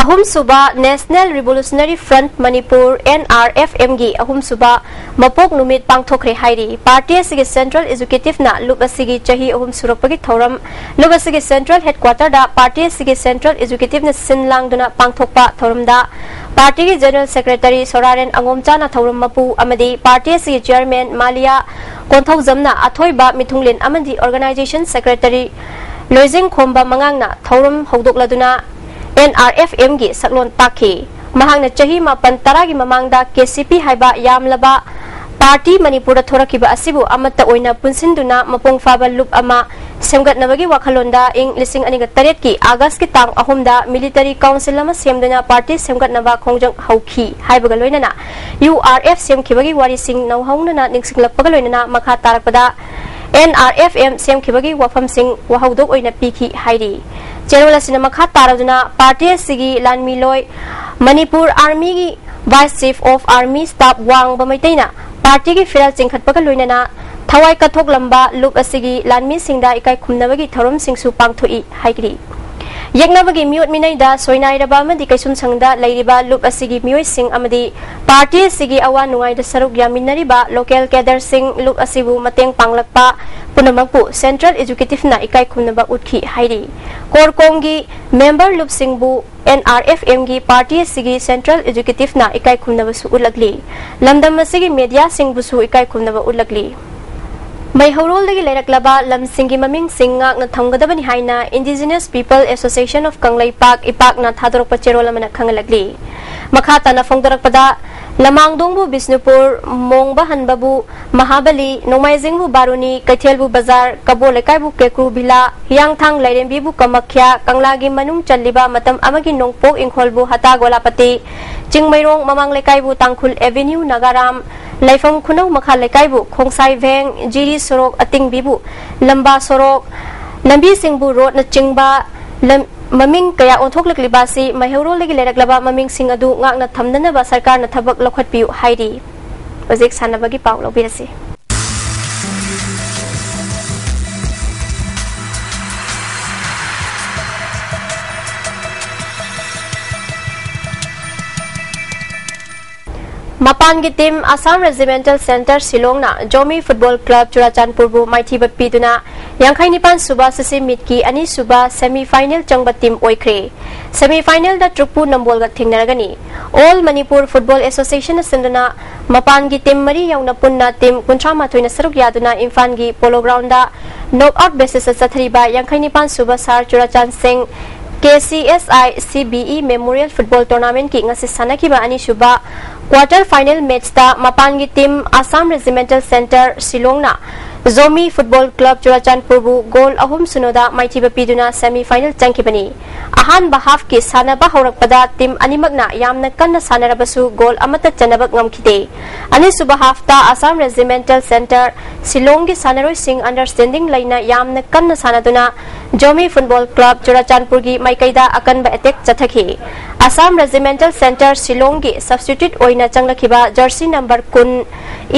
ꯑꯍꯨꯝꯁꯨꯕ National Revolutionary Front Manipur, N R F Mꯒꯤ ꯑꯍꯨꯝꯁꯨꯕ ꯃꯄꯣꯛ ꯅꯨꯃꯤꯠ ꯄꯥꯡꯊꯣꯛꯈ꯭ꯔꯦ ꯍꯥꯏꯔꯤ꯫ ꯄꯥꯔꯇꯤ ꯑꯁꯤꯒꯤ ꯁꯦꯟꯇ꯭ꯔꯦꯜ ꯑꯦꯖꯨꯀꯦꯇꯤꯚꯅ ꯂꯨꯞ ꯑꯁꯤꯒꯤ ꯆꯍꯤ ꯑꯍꯨꯝ ꯁꯨꯔꯛꯄꯒꯤ ꯊꯧꯔꯝ, ꯂꯨꯞ ꯑꯁꯤꯒꯤ ꯁꯦꯟꯇ꯭ꯔꯦꯜ ꯍꯦꯗꯀ꯭ꯋꯥꯇꯔꯗ ꯄꯥꯔꯇꯤ ꯑꯁꯤꯒꯤ ꯁꯦꯟꯇ꯭ꯔꯦꯜ ꯑꯦꯖꯨꯀꯦꯇꯤꯚꯅ ꯁꯤꯟ ꯂꯥꯡꯗꯨꯅ ꯄꯥꯡꯊꯣꯛꯄ ꯊꯧꯔꯝꯗ ꯄꯥꯔꯇꯤꯒꯤ ꯖꯦꯅꯔꯦꯜ ꯁꯦꯀ꯭ꯔꯦꯇꯔꯤ ꯁꯣꯔꯥꯔꯦꯟ ꯑꯉꯣꯝꯆꯥꯅ ꯊꯧꯔꯝ ꯃꯄꯨ ꯑꯃꯗꯤ ꯄꯥꯔꯇꯤ ꯑꯁꯤꯒꯤ ꯆꯤꯌꯔꯃꯦꯟ ꯃꯥꯂꯤꯌꯥ ꯀꯣꯟꯊꯧꯖꯝꯅ ꯑꯊꯣꯏꯕ ꯃꯤꯊꯨꯡꯂꯦꯟ ꯑꯃꯗꯤ ꯑꯣꯔꯒꯅꯥꯏꯖꯦꯁꯟ ꯁꯦꯀ꯭ꯔꯦꯇꯔꯤ ꯂꯣꯏꯖꯤꯡꯈꯣꯝꯕ ꯃꯉꯥꯡꯅ ꯊꯧꯔꯝ ꯍꯧꯗꯣꯛꯂꯗꯨꯅ N R F Mꯒꯤ ꯁꯛꯂꯣꯟ ꯇꯥꯛꯈꯤ꯫ ꯃꯍꯥꯛꯅ ꯆꯍꯤ ꯃꯥꯄꯟ ꯇꯔꯥꯒꯤ ꯃꯃꯥꯡꯗ K C P ꯍꯥꯏꯕ ꯌꯥꯝꯂꯕ ꯄꯥꯔꯇꯤ ꯃꯅꯤꯄꯨꯔꯗ ꯊꯣꯔꯛꯈꯤꯕ ꯑꯁꯤꯕꯨ ꯑꯃꯠꯇ ꯑꯣꯏꯅ ꯄꯨꯟꯁꯤꯟꯗꯨꯅ ꯃꯄꯨꯡ ꯐꯥꯕ ꯂꯨꯞ ꯑꯃ ꯁꯦꯝꯒꯠꯅꯕꯒꯤ ꯋꯥꯈꯜꯂꯣꯟꯗ ꯏꯪ ꯂꯤꯁꯤꯡ ꯑꯅꯤꯒ ꯇꯔꯦꯠꯀꯤ ꯑꯥꯒꯁꯀꯤ ꯇꯥꯡ ꯑꯍꯨꯝꯗ ꯃꯤꯂꯤꯇꯔꯤ ꯀꯥꯎꯟꯁꯤꯜ ꯑꯃ ꯁꯦꯝꯗꯨꯅ ꯄꯥꯔꯇꯤ ꯁꯦꯝꯒꯠꯅꯕ ꯈꯣꯡꯖꯪ ꯍꯧꯈꯤ ꯍꯥꯏꯕꯒ ꯂꯣꯏꯅꯅ U R F ꯁꯦꯝꯈꯤꯕꯒꯤ ꯋꯥꯔꯤꯁꯤꯡ ꯅꯧꯍꯧꯅꯅ ꯅꯤꯡꯁꯤꯡꯂꯛꯄꯒ ꯂꯣꯏꯅꯅ ꯃꯈꯥ ꯇꯥꯔꯛꯄꯗ N R F M ꯁꯦꯝꯈꯤꯕꯒꯤ ꯋꯥꯐꯝꯁꯤꯡ ꯋꯥꯍꯧꯗꯣꯛ ꯑꯣꯏꯅ ꯄꯤꯈꯤ ꯍꯥꯏꯔꯤ꯫ ꯆꯦꯔꯣꯜ ꯑꯁꯤꯅ ꯃꯈꯥ ꯇꯥꯔꯗꯨꯅ ꯄꯥꯔꯇꯤ ꯑꯁꯤꯒꯤ ꯂꯥꯟꯃꯤꯂꯣꯏ ꯃꯅꯤꯄꯨꯔ ꯑꯥꯔꯃꯤꯒꯤ Vice Chief of Army Staff ꯋꯥꯡꯕ ꯃꯩꯇꯩꯅ ꯄꯥꯔꯇꯤꯒꯤ ꯐꯤꯔꯥꯜ ꯆꯤꯡꯈꯠꯄꯒ ꯂꯣꯏꯅꯅ ꯊꯋꯥꯏ ꯀꯠꯊꯣꯛꯂꯝꯕ ꯂꯨꯞ ꯑꯁꯤꯒꯤ ꯂꯥꯟꯃꯤꯁꯤꯡꯗ ꯏꯀꯥꯏ ꯈꯨꯝꯅꯕꯒꯤ ꯊꯧꯔꯝꯁꯤꯡꯁꯨ ꯄꯥꯡꯊꯣꯛꯏ ꯍꯥꯏꯔꯤ꯫ ꯌꯦꯛꯅꯕꯒꯤ ꯃꯤꯑꯣꯠ ꯃꯤꯅꯩꯗ ꯁꯣꯏꯅꯥꯏꯔꯕ ꯑꯃꯗꯤ ꯀꯩꯁꯨꯝꯁꯪꯗ ꯂꯩꯔꯤꯕ ꯂꯨꯞ ꯑꯁꯤꯒꯤ ꯃꯤꯑꯣꯏꯁꯤꯡ ꯑꯃꯗꯤ ꯄꯥꯔꯇꯤ ꯑꯁꯤꯒꯤ ꯑꯋꯥ ꯅꯨꯡꯉꯥꯏꯗ ꯁꯔꯨꯛ ꯌꯥꯃꯤꯟꯅꯔꯤꯕ ꯂꯣꯀꯦꯜ ꯀꯦꯗꯔꯁꯤꯡ, ꯂꯨꯞ ꯑꯁꯤꯕꯨ ꯃꯇꯦꯡ ꯄꯥꯡꯂꯛꯄ ꯄꯨꯝꯅꯃꯛꯄꯨ ꯁꯦꯟꯇ꯭ꯔꯦꯜ ꯑꯦꯖꯨꯀꯦꯇꯤꯚꯅ ꯏꯀꯥꯏ ꯈꯨꯝꯅꯕ ꯎꯠꯈꯤ ꯍꯥꯏꯔꯤ꯫ ꯀꯣꯔꯀꯣꯝꯒꯤ ꯃꯦꯝꯕꯔ ꯂꯨꯞꯁꯤꯡꯕꯨ ꯑꯦꯟ ꯑꯥꯔ ꯑꯦꯐ ꯑꯦꯝꯒꯤ ꯄꯥꯔꯇꯤ ꯑꯁꯤꯒꯤ ꯁꯦꯟꯇ꯭ꯔꯦꯜ ꯑꯦꯖꯨꯀꯦꯇꯤꯚꯅ ꯏꯀꯥꯏ ꯈꯨꯝꯅꯕꯁꯨ ꯎꯠꯂꯛꯂꯤ꯫ ꯂꯝꯗꯝ ꯑꯁꯤꯒꯤ ꯃꯦꯗꯤꯌꯥꯁꯤꯡꯕꯨꯁꯨ ꯏꯀꯥꯏ ꯈꯨꯝꯅꯕ ꯎꯠꯂꯛꯂꯤ꯫ ꯃꯩꯍꯧꯔꯣꯜꯗꯒꯤ ꯂꯩꯔꯛꯂꯕ ꯂꯝꯁꯤꯡꯒꯤ ꯃꯃꯤꯡꯁꯤꯡ ꯉꯥꯛꯅ ꯊꯝꯒꯗꯕꯅꯤ ꯍꯥꯏꯅ Indigenous People Association of Kangleipak, ꯏꯄꯥꯛꯅ ꯊꯥꯗꯣꯔꯛꯄ ꯆꯦꯔꯣꯜ ꯑꯃꯅ ꯈꯪꯍꯜꯂꯛꯂꯤ꯫ ꯃꯈꯥ ꯇꯥꯅ ꯐꯣꯡꯗꯣꯔꯛꯄꯗ, ꯂꯃꯥꯡꯗꯣꯡꯕꯨ ꯕꯤꯁꯅꯨꯄꯨꯔ, ꯃꯣꯡꯕ ꯍꯟꯕꯕꯨ ꯃꯍꯥꯕꯂꯤ, ꯅꯣꯡꯃꯥꯏꯖꯤꯡꯕꯨ ꯕꯥꯔꯨꯅꯤ, ꯀꯩꯊꯦꯜꯕꯨ ꯕꯖꯥꯔ, ꯀꯕꯣ ꯂꯩꯀꯥꯏꯕꯨ ꯀ꯭ꯔꯦꯀ꯭ꯔꯨ ꯚꯤꯂꯥ, ꯍꯤꯌꯥꯡꯊꯥꯡ ꯂꯥꯏꯔꯦꯝꯕꯤꯕꯨ ꯀꯃꯈ꯭ꯌꯥ, ꯀꯪꯂꯥꯒꯤ ꯃꯅꯨꯡ ꯆꯜꯂꯤꯕ ꯃꯇꯝ ꯑꯃꯒꯤ ꯅꯣꯡꯄꯣꯛ ꯏꯪꯈꯣꯜꯕꯨ ꯍꯇꯥ ꯒꯣꯂꯥꯄꯇꯤ, ꯆꯤꯡꯃꯩꯔꯣꯡ ꯃꯃꯥꯡ ꯂꯩꯀꯥꯏꯕꯨ ꯇꯥꯡꯈꯨꯜ ꯑꯦꯚꯦꯅ꯭ꯌꯨ ꯅꯥꯒꯥꯔꯥꯝ, ꯂꯩꯐꯝ ꯈꯨꯅꯧ ꯃꯈꯥ ꯂꯩꯀꯥꯏꯕꯨ ꯈꯣꯡꯁꯥꯏ ꯚꯦꯡ, ꯖꯤꯔꯤ ꯁꯣꯔꯣꯛ ꯑꯇꯤꯡꯕꯤꯕꯨ ꯂꯝꯕꯥ ꯁꯣꯔꯣꯛ, ꯂꯝꯕꯤꯁꯤꯡꯕꯨ ꯔꯣꯗꯅꯆꯤꯡꯕ ꯂꯝ-, ꯃꯃꯤꯡ ꯀꯌꯥ ꯑꯣꯟꯊꯣꯛꯂꯛꯂꯤꯕ ꯑꯁꯤ ꯃꯩꯍꯧꯔꯣꯜꯗꯒꯤ ꯂꯩꯔꯛꯂꯕ ꯃꯃꯤꯡꯁꯤꯡ ꯑꯗꯨ ꯉꯥꯛꯅ ꯊꯝꯅꯅꯕ ꯁꯔꯀꯥꯔꯅ ꯊꯕꯛ ꯂꯧꯈꯠꯄꯤꯌꯨ ꯍꯥꯏꯔꯤ꯫ ꯍꯧꯖꯤꯛ ꯁꯥꯟꯅꯕꯒꯤ ꯄꯥꯎ ꯂꯧꯕꯤꯔꯁꯤ꯫ ꯃꯄꯥꯟꯒꯤ ꯇꯤꯝ ꯑꯁꯥꯝ ꯔꯦꯖꯤꯃꯦꯟꯇꯦꯜ ꯁꯦꯟꯇꯔ ꯁꯤꯂꯣꯡꯅ ꯖꯣꯃꯤ ꯐꯨꯠꯕꯣꯜ ꯀ꯭ꯂꯕ ꯆꯨꯔꯥꯆꯥꯟꯄꯨꯔꯕꯨ ꯃꯥꯏꯊꯤꯕ ꯄꯤꯗꯨꯅ ꯌꯥꯡꯈꯩ ꯅꯤꯄꯥꯟ ꯁꯨꯕ ꯁꯤꯁꯤ ꯃꯤꯠꯀꯤ ꯑꯅꯤꯁꯨꯕ ꯁꯦꯃꯤ ꯐꯥꯏꯅꯦꯜ ꯆꯪꯕ ꯇꯤꯝ ꯑꯣꯏꯈ꯭ꯔꯦ꯫ ꯁꯦꯃꯤ ꯐꯥꯏꯅꯦꯜꯗ ꯇ꯭ꯔꯨꯛꯄꯨ ꯅꯝꯕꯣꯜꯒ ꯊꯦꯡꯅꯔꯒꯅꯤ꯫ ꯑꯣꯜ ꯃꯅꯤꯄꯨꯔ ꯐꯨꯠꯕꯣꯜ ꯑꯦꯁꯣꯁꯤꯌꯦꯁꯟꯅ ꯁꯤꯟꯗꯨꯅ ꯃꯄꯥꯟꯒꯤ ꯇꯤꯝ ꯃꯔꯤ ꯌꯥꯎꯅ ꯄꯨꯟꯅ ꯇꯤꯝ ꯀꯨꯟꯊ꯭ꯔꯥ ꯃꯥꯊꯣꯏꯅ ꯁꯔꯨꯛ ꯌꯥꯗꯨꯅ ꯏꯝꯐꯥꯜꯒꯤ ꯄꯣꯂꯣ ꯒ꯭ꯔꯥꯎꯟꯗ ꯅꯣꯛ ꯑꯥꯎꯠ ꯕꯦꯁꯤꯁꯇ ꯆꯠꯊꯔꯤꯕ ꯌꯥꯡꯈꯩ ꯅꯤꯄꯥꯟ ꯁꯨꯕ ꯁꯥꯔ ꯆꯨꯔꯥꯆꯥꯟ ꯁꯤꯡ K C S I C B E memorial football ꯇꯣꯔꯅꯥꯃꯦꯟꯠꯀꯤ ꯉꯁꯤ ꯁꯥꯟꯅꯈꯤꯕ ꯑꯅꯤꯁꯨꯕ ꯀ꯭ꯋꯥꯔꯇꯔ ꯐꯥꯏꯅꯦꯜ ꯃꯦꯠꯆꯇ ꯃꯄꯥꯟꯒꯤ ꯇꯤꯝ ꯑꯁꯥꯝ ꯔꯦꯖꯤꯃꯦꯟꯇꯦꯜ ꯁꯦꯟꯇꯔ ꯁꯤꯂꯣꯡꯅ ꯖꯣꯃꯤ ꯐꯨꯠꯕꯣꯜ ꯀ꯭ꯂꯕ ꯆꯨꯔꯥꯆꯥꯟꯄꯨꯔꯕꯨ ꯒꯣꯜ ꯑꯍꯨꯝ ꯁꯤꯅꯣꯗ ꯃꯥꯏꯊꯤꯕ ꯄꯤꯗꯨꯅ ꯁꯦꯃꯤ ꯐꯥꯏꯅꯦꯜ ꯆꯪꯈꯤꯕꯅꯤ꯫ ꯑꯍꯥꯟꯕ ꯍꯥꯐꯀꯤ ꯁꯥꯟꯅꯕ ꯍꯧꯔꯛꯄꯗ ꯇꯤꯝ ꯑꯅꯤꯃꯛꯅ ꯌꯥꯝꯅ ꯀꯟꯅ ꯁꯥꯟꯅꯔꯕꯁꯨ ꯒꯣꯜ ꯑꯃꯠꯇ ꯆꯟꯅꯕ ꯉꯝꯈꯤꯗꯦ꯫ ꯑꯅꯤꯁꯨꯕ ꯍꯥꯐꯇ ꯑꯁꯥꯝ ꯔꯦꯖꯤꯃꯦꯟꯇꯦꯜ ꯁꯦꯟꯇꯔ ꯁꯤꯂꯣꯡꯒꯤ ꯁꯥꯟꯅꯔꯣꯏꯁꯤꯡ ꯑꯟꯗꯔꯁ꯭ꯇꯦꯟꯗꯤꯡ ꯂꯩꯅ ꯌꯥꯝꯅ ꯀꯟꯅ ꯁꯥꯟꯅꯗꯨꯅ ꯖꯣꯃꯤ ꯐꯨꯠꯕꯣꯜ ꯀ꯭ꯂꯕ ꯆꯨꯔꯥꯆꯥꯟꯄꯨꯔꯒꯤ ꯃꯥꯏꯀꯩꯗ ꯑꯀꯟꯕ attack ꯆꯠꯊꯈꯤ꯫ Assam regimental centre ꯁꯤꯂꯣꯡꯒꯤ substitute ꯑꯣꯏꯅ ꯆꯪꯂꯛꯈꯤꯕ ꯖꯔꯁꯤ ꯅꯝꯕꯔ ꯀꯨꯟ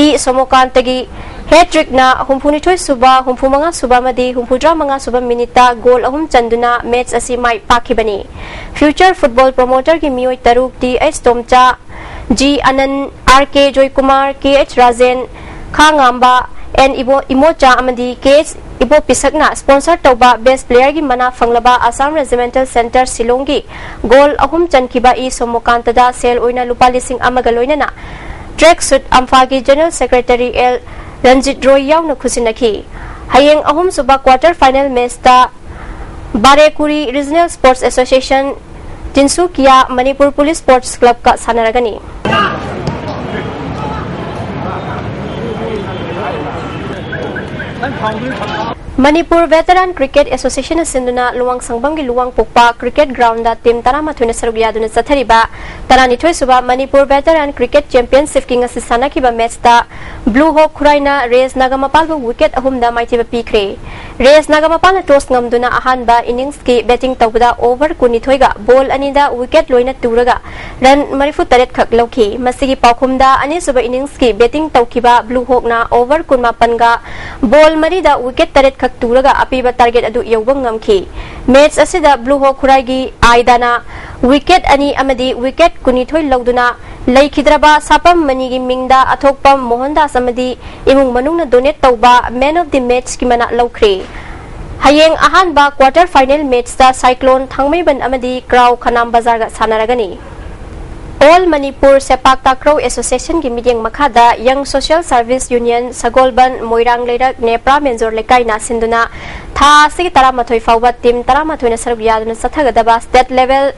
ꯏ ꯁꯣꯃꯣꯀꯥꯟꯇꯒꯤ Hat-trick-ꯅ ꯍꯨꯝꯐꯨꯅꯤꯊꯣꯏ ꯁꯨꯕ, ꯍꯨꯝꯐꯨꯃꯉꯥ ꯁꯨꯕ ꯑꯃꯗꯤ ꯍꯨꯝꯐꯨꯇꯔꯥ ꯃꯉꯥ ꯁꯨꯕ minute-ꯇ goal ꯑꯍꯨꯝ ꯆꯟꯗꯨꯅ match ꯑꯁꯤ ꯃꯥꯏ ꯄꯥꯛꯈꯤꯕꯅꯤ꯫ Future Football Promoter-ꯒꯤ ꯃꯤꯑꯣꯏ ꯇꯔꯨꯛ, ꯇꯤ ꯑꯩꯆ ꯇꯣꯝꯆꯥ, ꯖꯤ ꯑꯅꯟ, ꯑꯥꯔ ꯀꯦ ꯖꯣꯏꯀꯨꯃꯥꯔ, ꯀꯦ ꯑꯩꯆ ꯔꯥꯖꯦꯟ, ꯈꯥ ꯉꯥꯝꯕ, ꯑꯦꯟ ꯏꯕꯣ-, ꯏꯃꯣꯆꯥ ꯑꯃꯗꯤ ꯀꯦ ꯑꯩꯆ ꯏꯕꯣꯄꯤꯁꯛꯅ sponsor ꯇꯧꯕ best player-ꯒꯤ ꯃꯅꯥ ꯐꯪꯂꯕ Assam Regimental Centre ꯁꯤꯂꯣꯡꯒꯤ goal ꯑꯍꯨꯝ ꯆꯟꯈꯤꯕ ꯏ ꯁꯣꯃꯣꯀꯥꯟꯇꯗ ꯁꯦꯜ ꯑꯣꯏꯅ ꯂꯨꯄꯥ ꯂꯤꯁꯤꯡ ꯑꯃꯒ ꯂꯣꯏꯅꯅ track suit ꯑꯝꯐꯥꯒꯤ General Secretary L Ranjit Roy ꯌꯥꯎꯅ ꯈꯨꯠꯁꯤꯟꯅꯈꯤ꯫ ꯍꯌꯦꯡ ꯑꯍꯨꯝꯁꯨꯕ quarter final match-ꯇ ꯕꯥꯔꯦꯀꯨꯔꯤ Regional Sports Association, Tinsukia, Manipur Police Sports Club-ꯀ ꯁꯥꯟꯅꯔꯒꯅꯤ꯫ Manipur Veteran Cricket Association-ꯅ ꯁꯤꯟꯗꯨꯅ ꯂꯨꯋꯥꯡ ꯁꯪꯕꯝꯒꯤ ꯂꯨꯋꯥꯡ ꯄꯣꯛꯄ cricket ground-ꯗ team ꯇꯔꯥꯃꯥꯊꯣꯏꯅ ꯁꯔꯨꯛ ꯌꯥꯗꯨꯅ ꯆꯠꯊꯔꯤꯕ ꯇꯔꯥꯅꯤꯊꯣꯏ ꯁꯨꯕ ꯃꯅꯤꯄꯨꯔ Veteran Cricket Championship-ꯀꯤ ꯉꯁꯤ ꯁꯥꯟꯅꯈꯤꯕ match-ꯇ Blue Hawk ꯈꯨꯔꯥꯏꯅ ꯔꯦꯁ ꯅꯥꯒꯥꯃꯄꯥꯜꯕꯨ wicket ꯑꯍꯨꯝꯗ ꯃꯥꯏꯊꯤꯕ ꯄꯤꯈ꯭ꯔꯦ꯫ ꯔꯦꯁ ꯅꯥꯒꯥꯃꯄꯥꯜꯅ toss ꯉꯝꯗꯨꯅ ꯑꯍꯥꯟꯕ innings-ꯀꯤ batting ꯇꯧꯕꯗ over ꯀꯨꯟꯅꯤꯊꯣꯏꯒ ball ꯑꯅꯤꯗ wicket ꯂꯣꯏꯅ ꯇꯨꯔꯒ run ꯃꯔꯤꯐꯨ ꯇꯔꯦꯠ ꯈꯛ ꯂꯧꯈꯤ꯫ ꯃꯁꯤꯒꯤ ꯄꯥꯎꯈꯨꯝꯗ ꯑꯅꯤꯁꯨꯕ innings-ꯀꯤ batting ꯇꯧꯈꯤꯕ Blue Hawk-ꯅ over ꯀꯨꯟꯃꯥꯄꯟꯒ ball ꯃꯔꯤꯗ wicket ꯇꯔꯦꯠ ꯈꯛ ꯇꯨꯔꯒ ꯑꯄꯤꯕ target ꯑꯗꯨ ꯌꯧꯕ ꯉꯝꯈꯤ꯫ Match ꯑꯁꯤꯗ Blue Hawk ꯈꯨꯔꯥꯏꯒꯤ ꯑꯥꯏꯗꯥꯅ wicket ꯑꯅꯤ ꯑꯃꯗꯤ wicket ꯀꯨꯟꯅꯤꯊꯣꯏ ꯂꯧꯗꯨꯅ ꯂꯩꯈꯤꯗ꯭ꯔꯕ ꯁꯥꯄꯝ ꯃꯅꯤꯒꯤ ꯃꯤꯡꯗ ꯑꯊꯣꯛꯄꯝ ꯃꯣꯍꯟꯗꯥꯁ ꯑꯃꯗꯤ ꯏꯃꯨꯡ ꯃꯅꯨꯡꯅ donate ꯇꯧꯕ man of the match-ꯀꯤ ꯃꯅꯥ ꯂꯧꯈ꯭ꯔꯦ꯫ ꯍꯌꯦꯡ ꯑꯍꯥꯟꯕ quarter final match-ꯇ Cyclone ꯊꯥꯡꯃꯩꯕꯟ ꯑꯃꯗꯤ ꯀ꯭ꯔꯥꯎ ꯈꯅꯥꯝ ꯕꯖꯥꯔꯒ ꯁꯥꯟꯅꯔꯒꯅꯤ꯫ All Manipur ꯁꯦꯄꯥꯛ ꯇꯥꯀ꯭ꯔꯧ Association-ꯒꯤ ꯃꯤꯠꯌꯦꯡ ꯃꯈꯥꯗ Young Social Service Union ꯁꯒꯣꯜꯕꯟ, ꯃꯣꯏꯔꯥꯡ ꯂꯩꯔꯛ, ꯅꯦꯄ꯭ꯔꯥ ꯃꯦꯟꯖꯣꯔ ꯂꯩꯀꯥꯏꯅ ꯁꯤꯟꯗꯨꯅ ꯊꯥ ꯑꯁꯤꯒꯤ ꯇꯔꯥꯃꯥꯊꯣꯏ ꯐꯥꯎꯕ team ꯇꯔꯥꯃꯥꯊꯣꯏꯅ ꯁꯔꯨꯛ ꯌꯥꯗꯨꯅ ꯆꯠꯊꯒꯗꯕ state level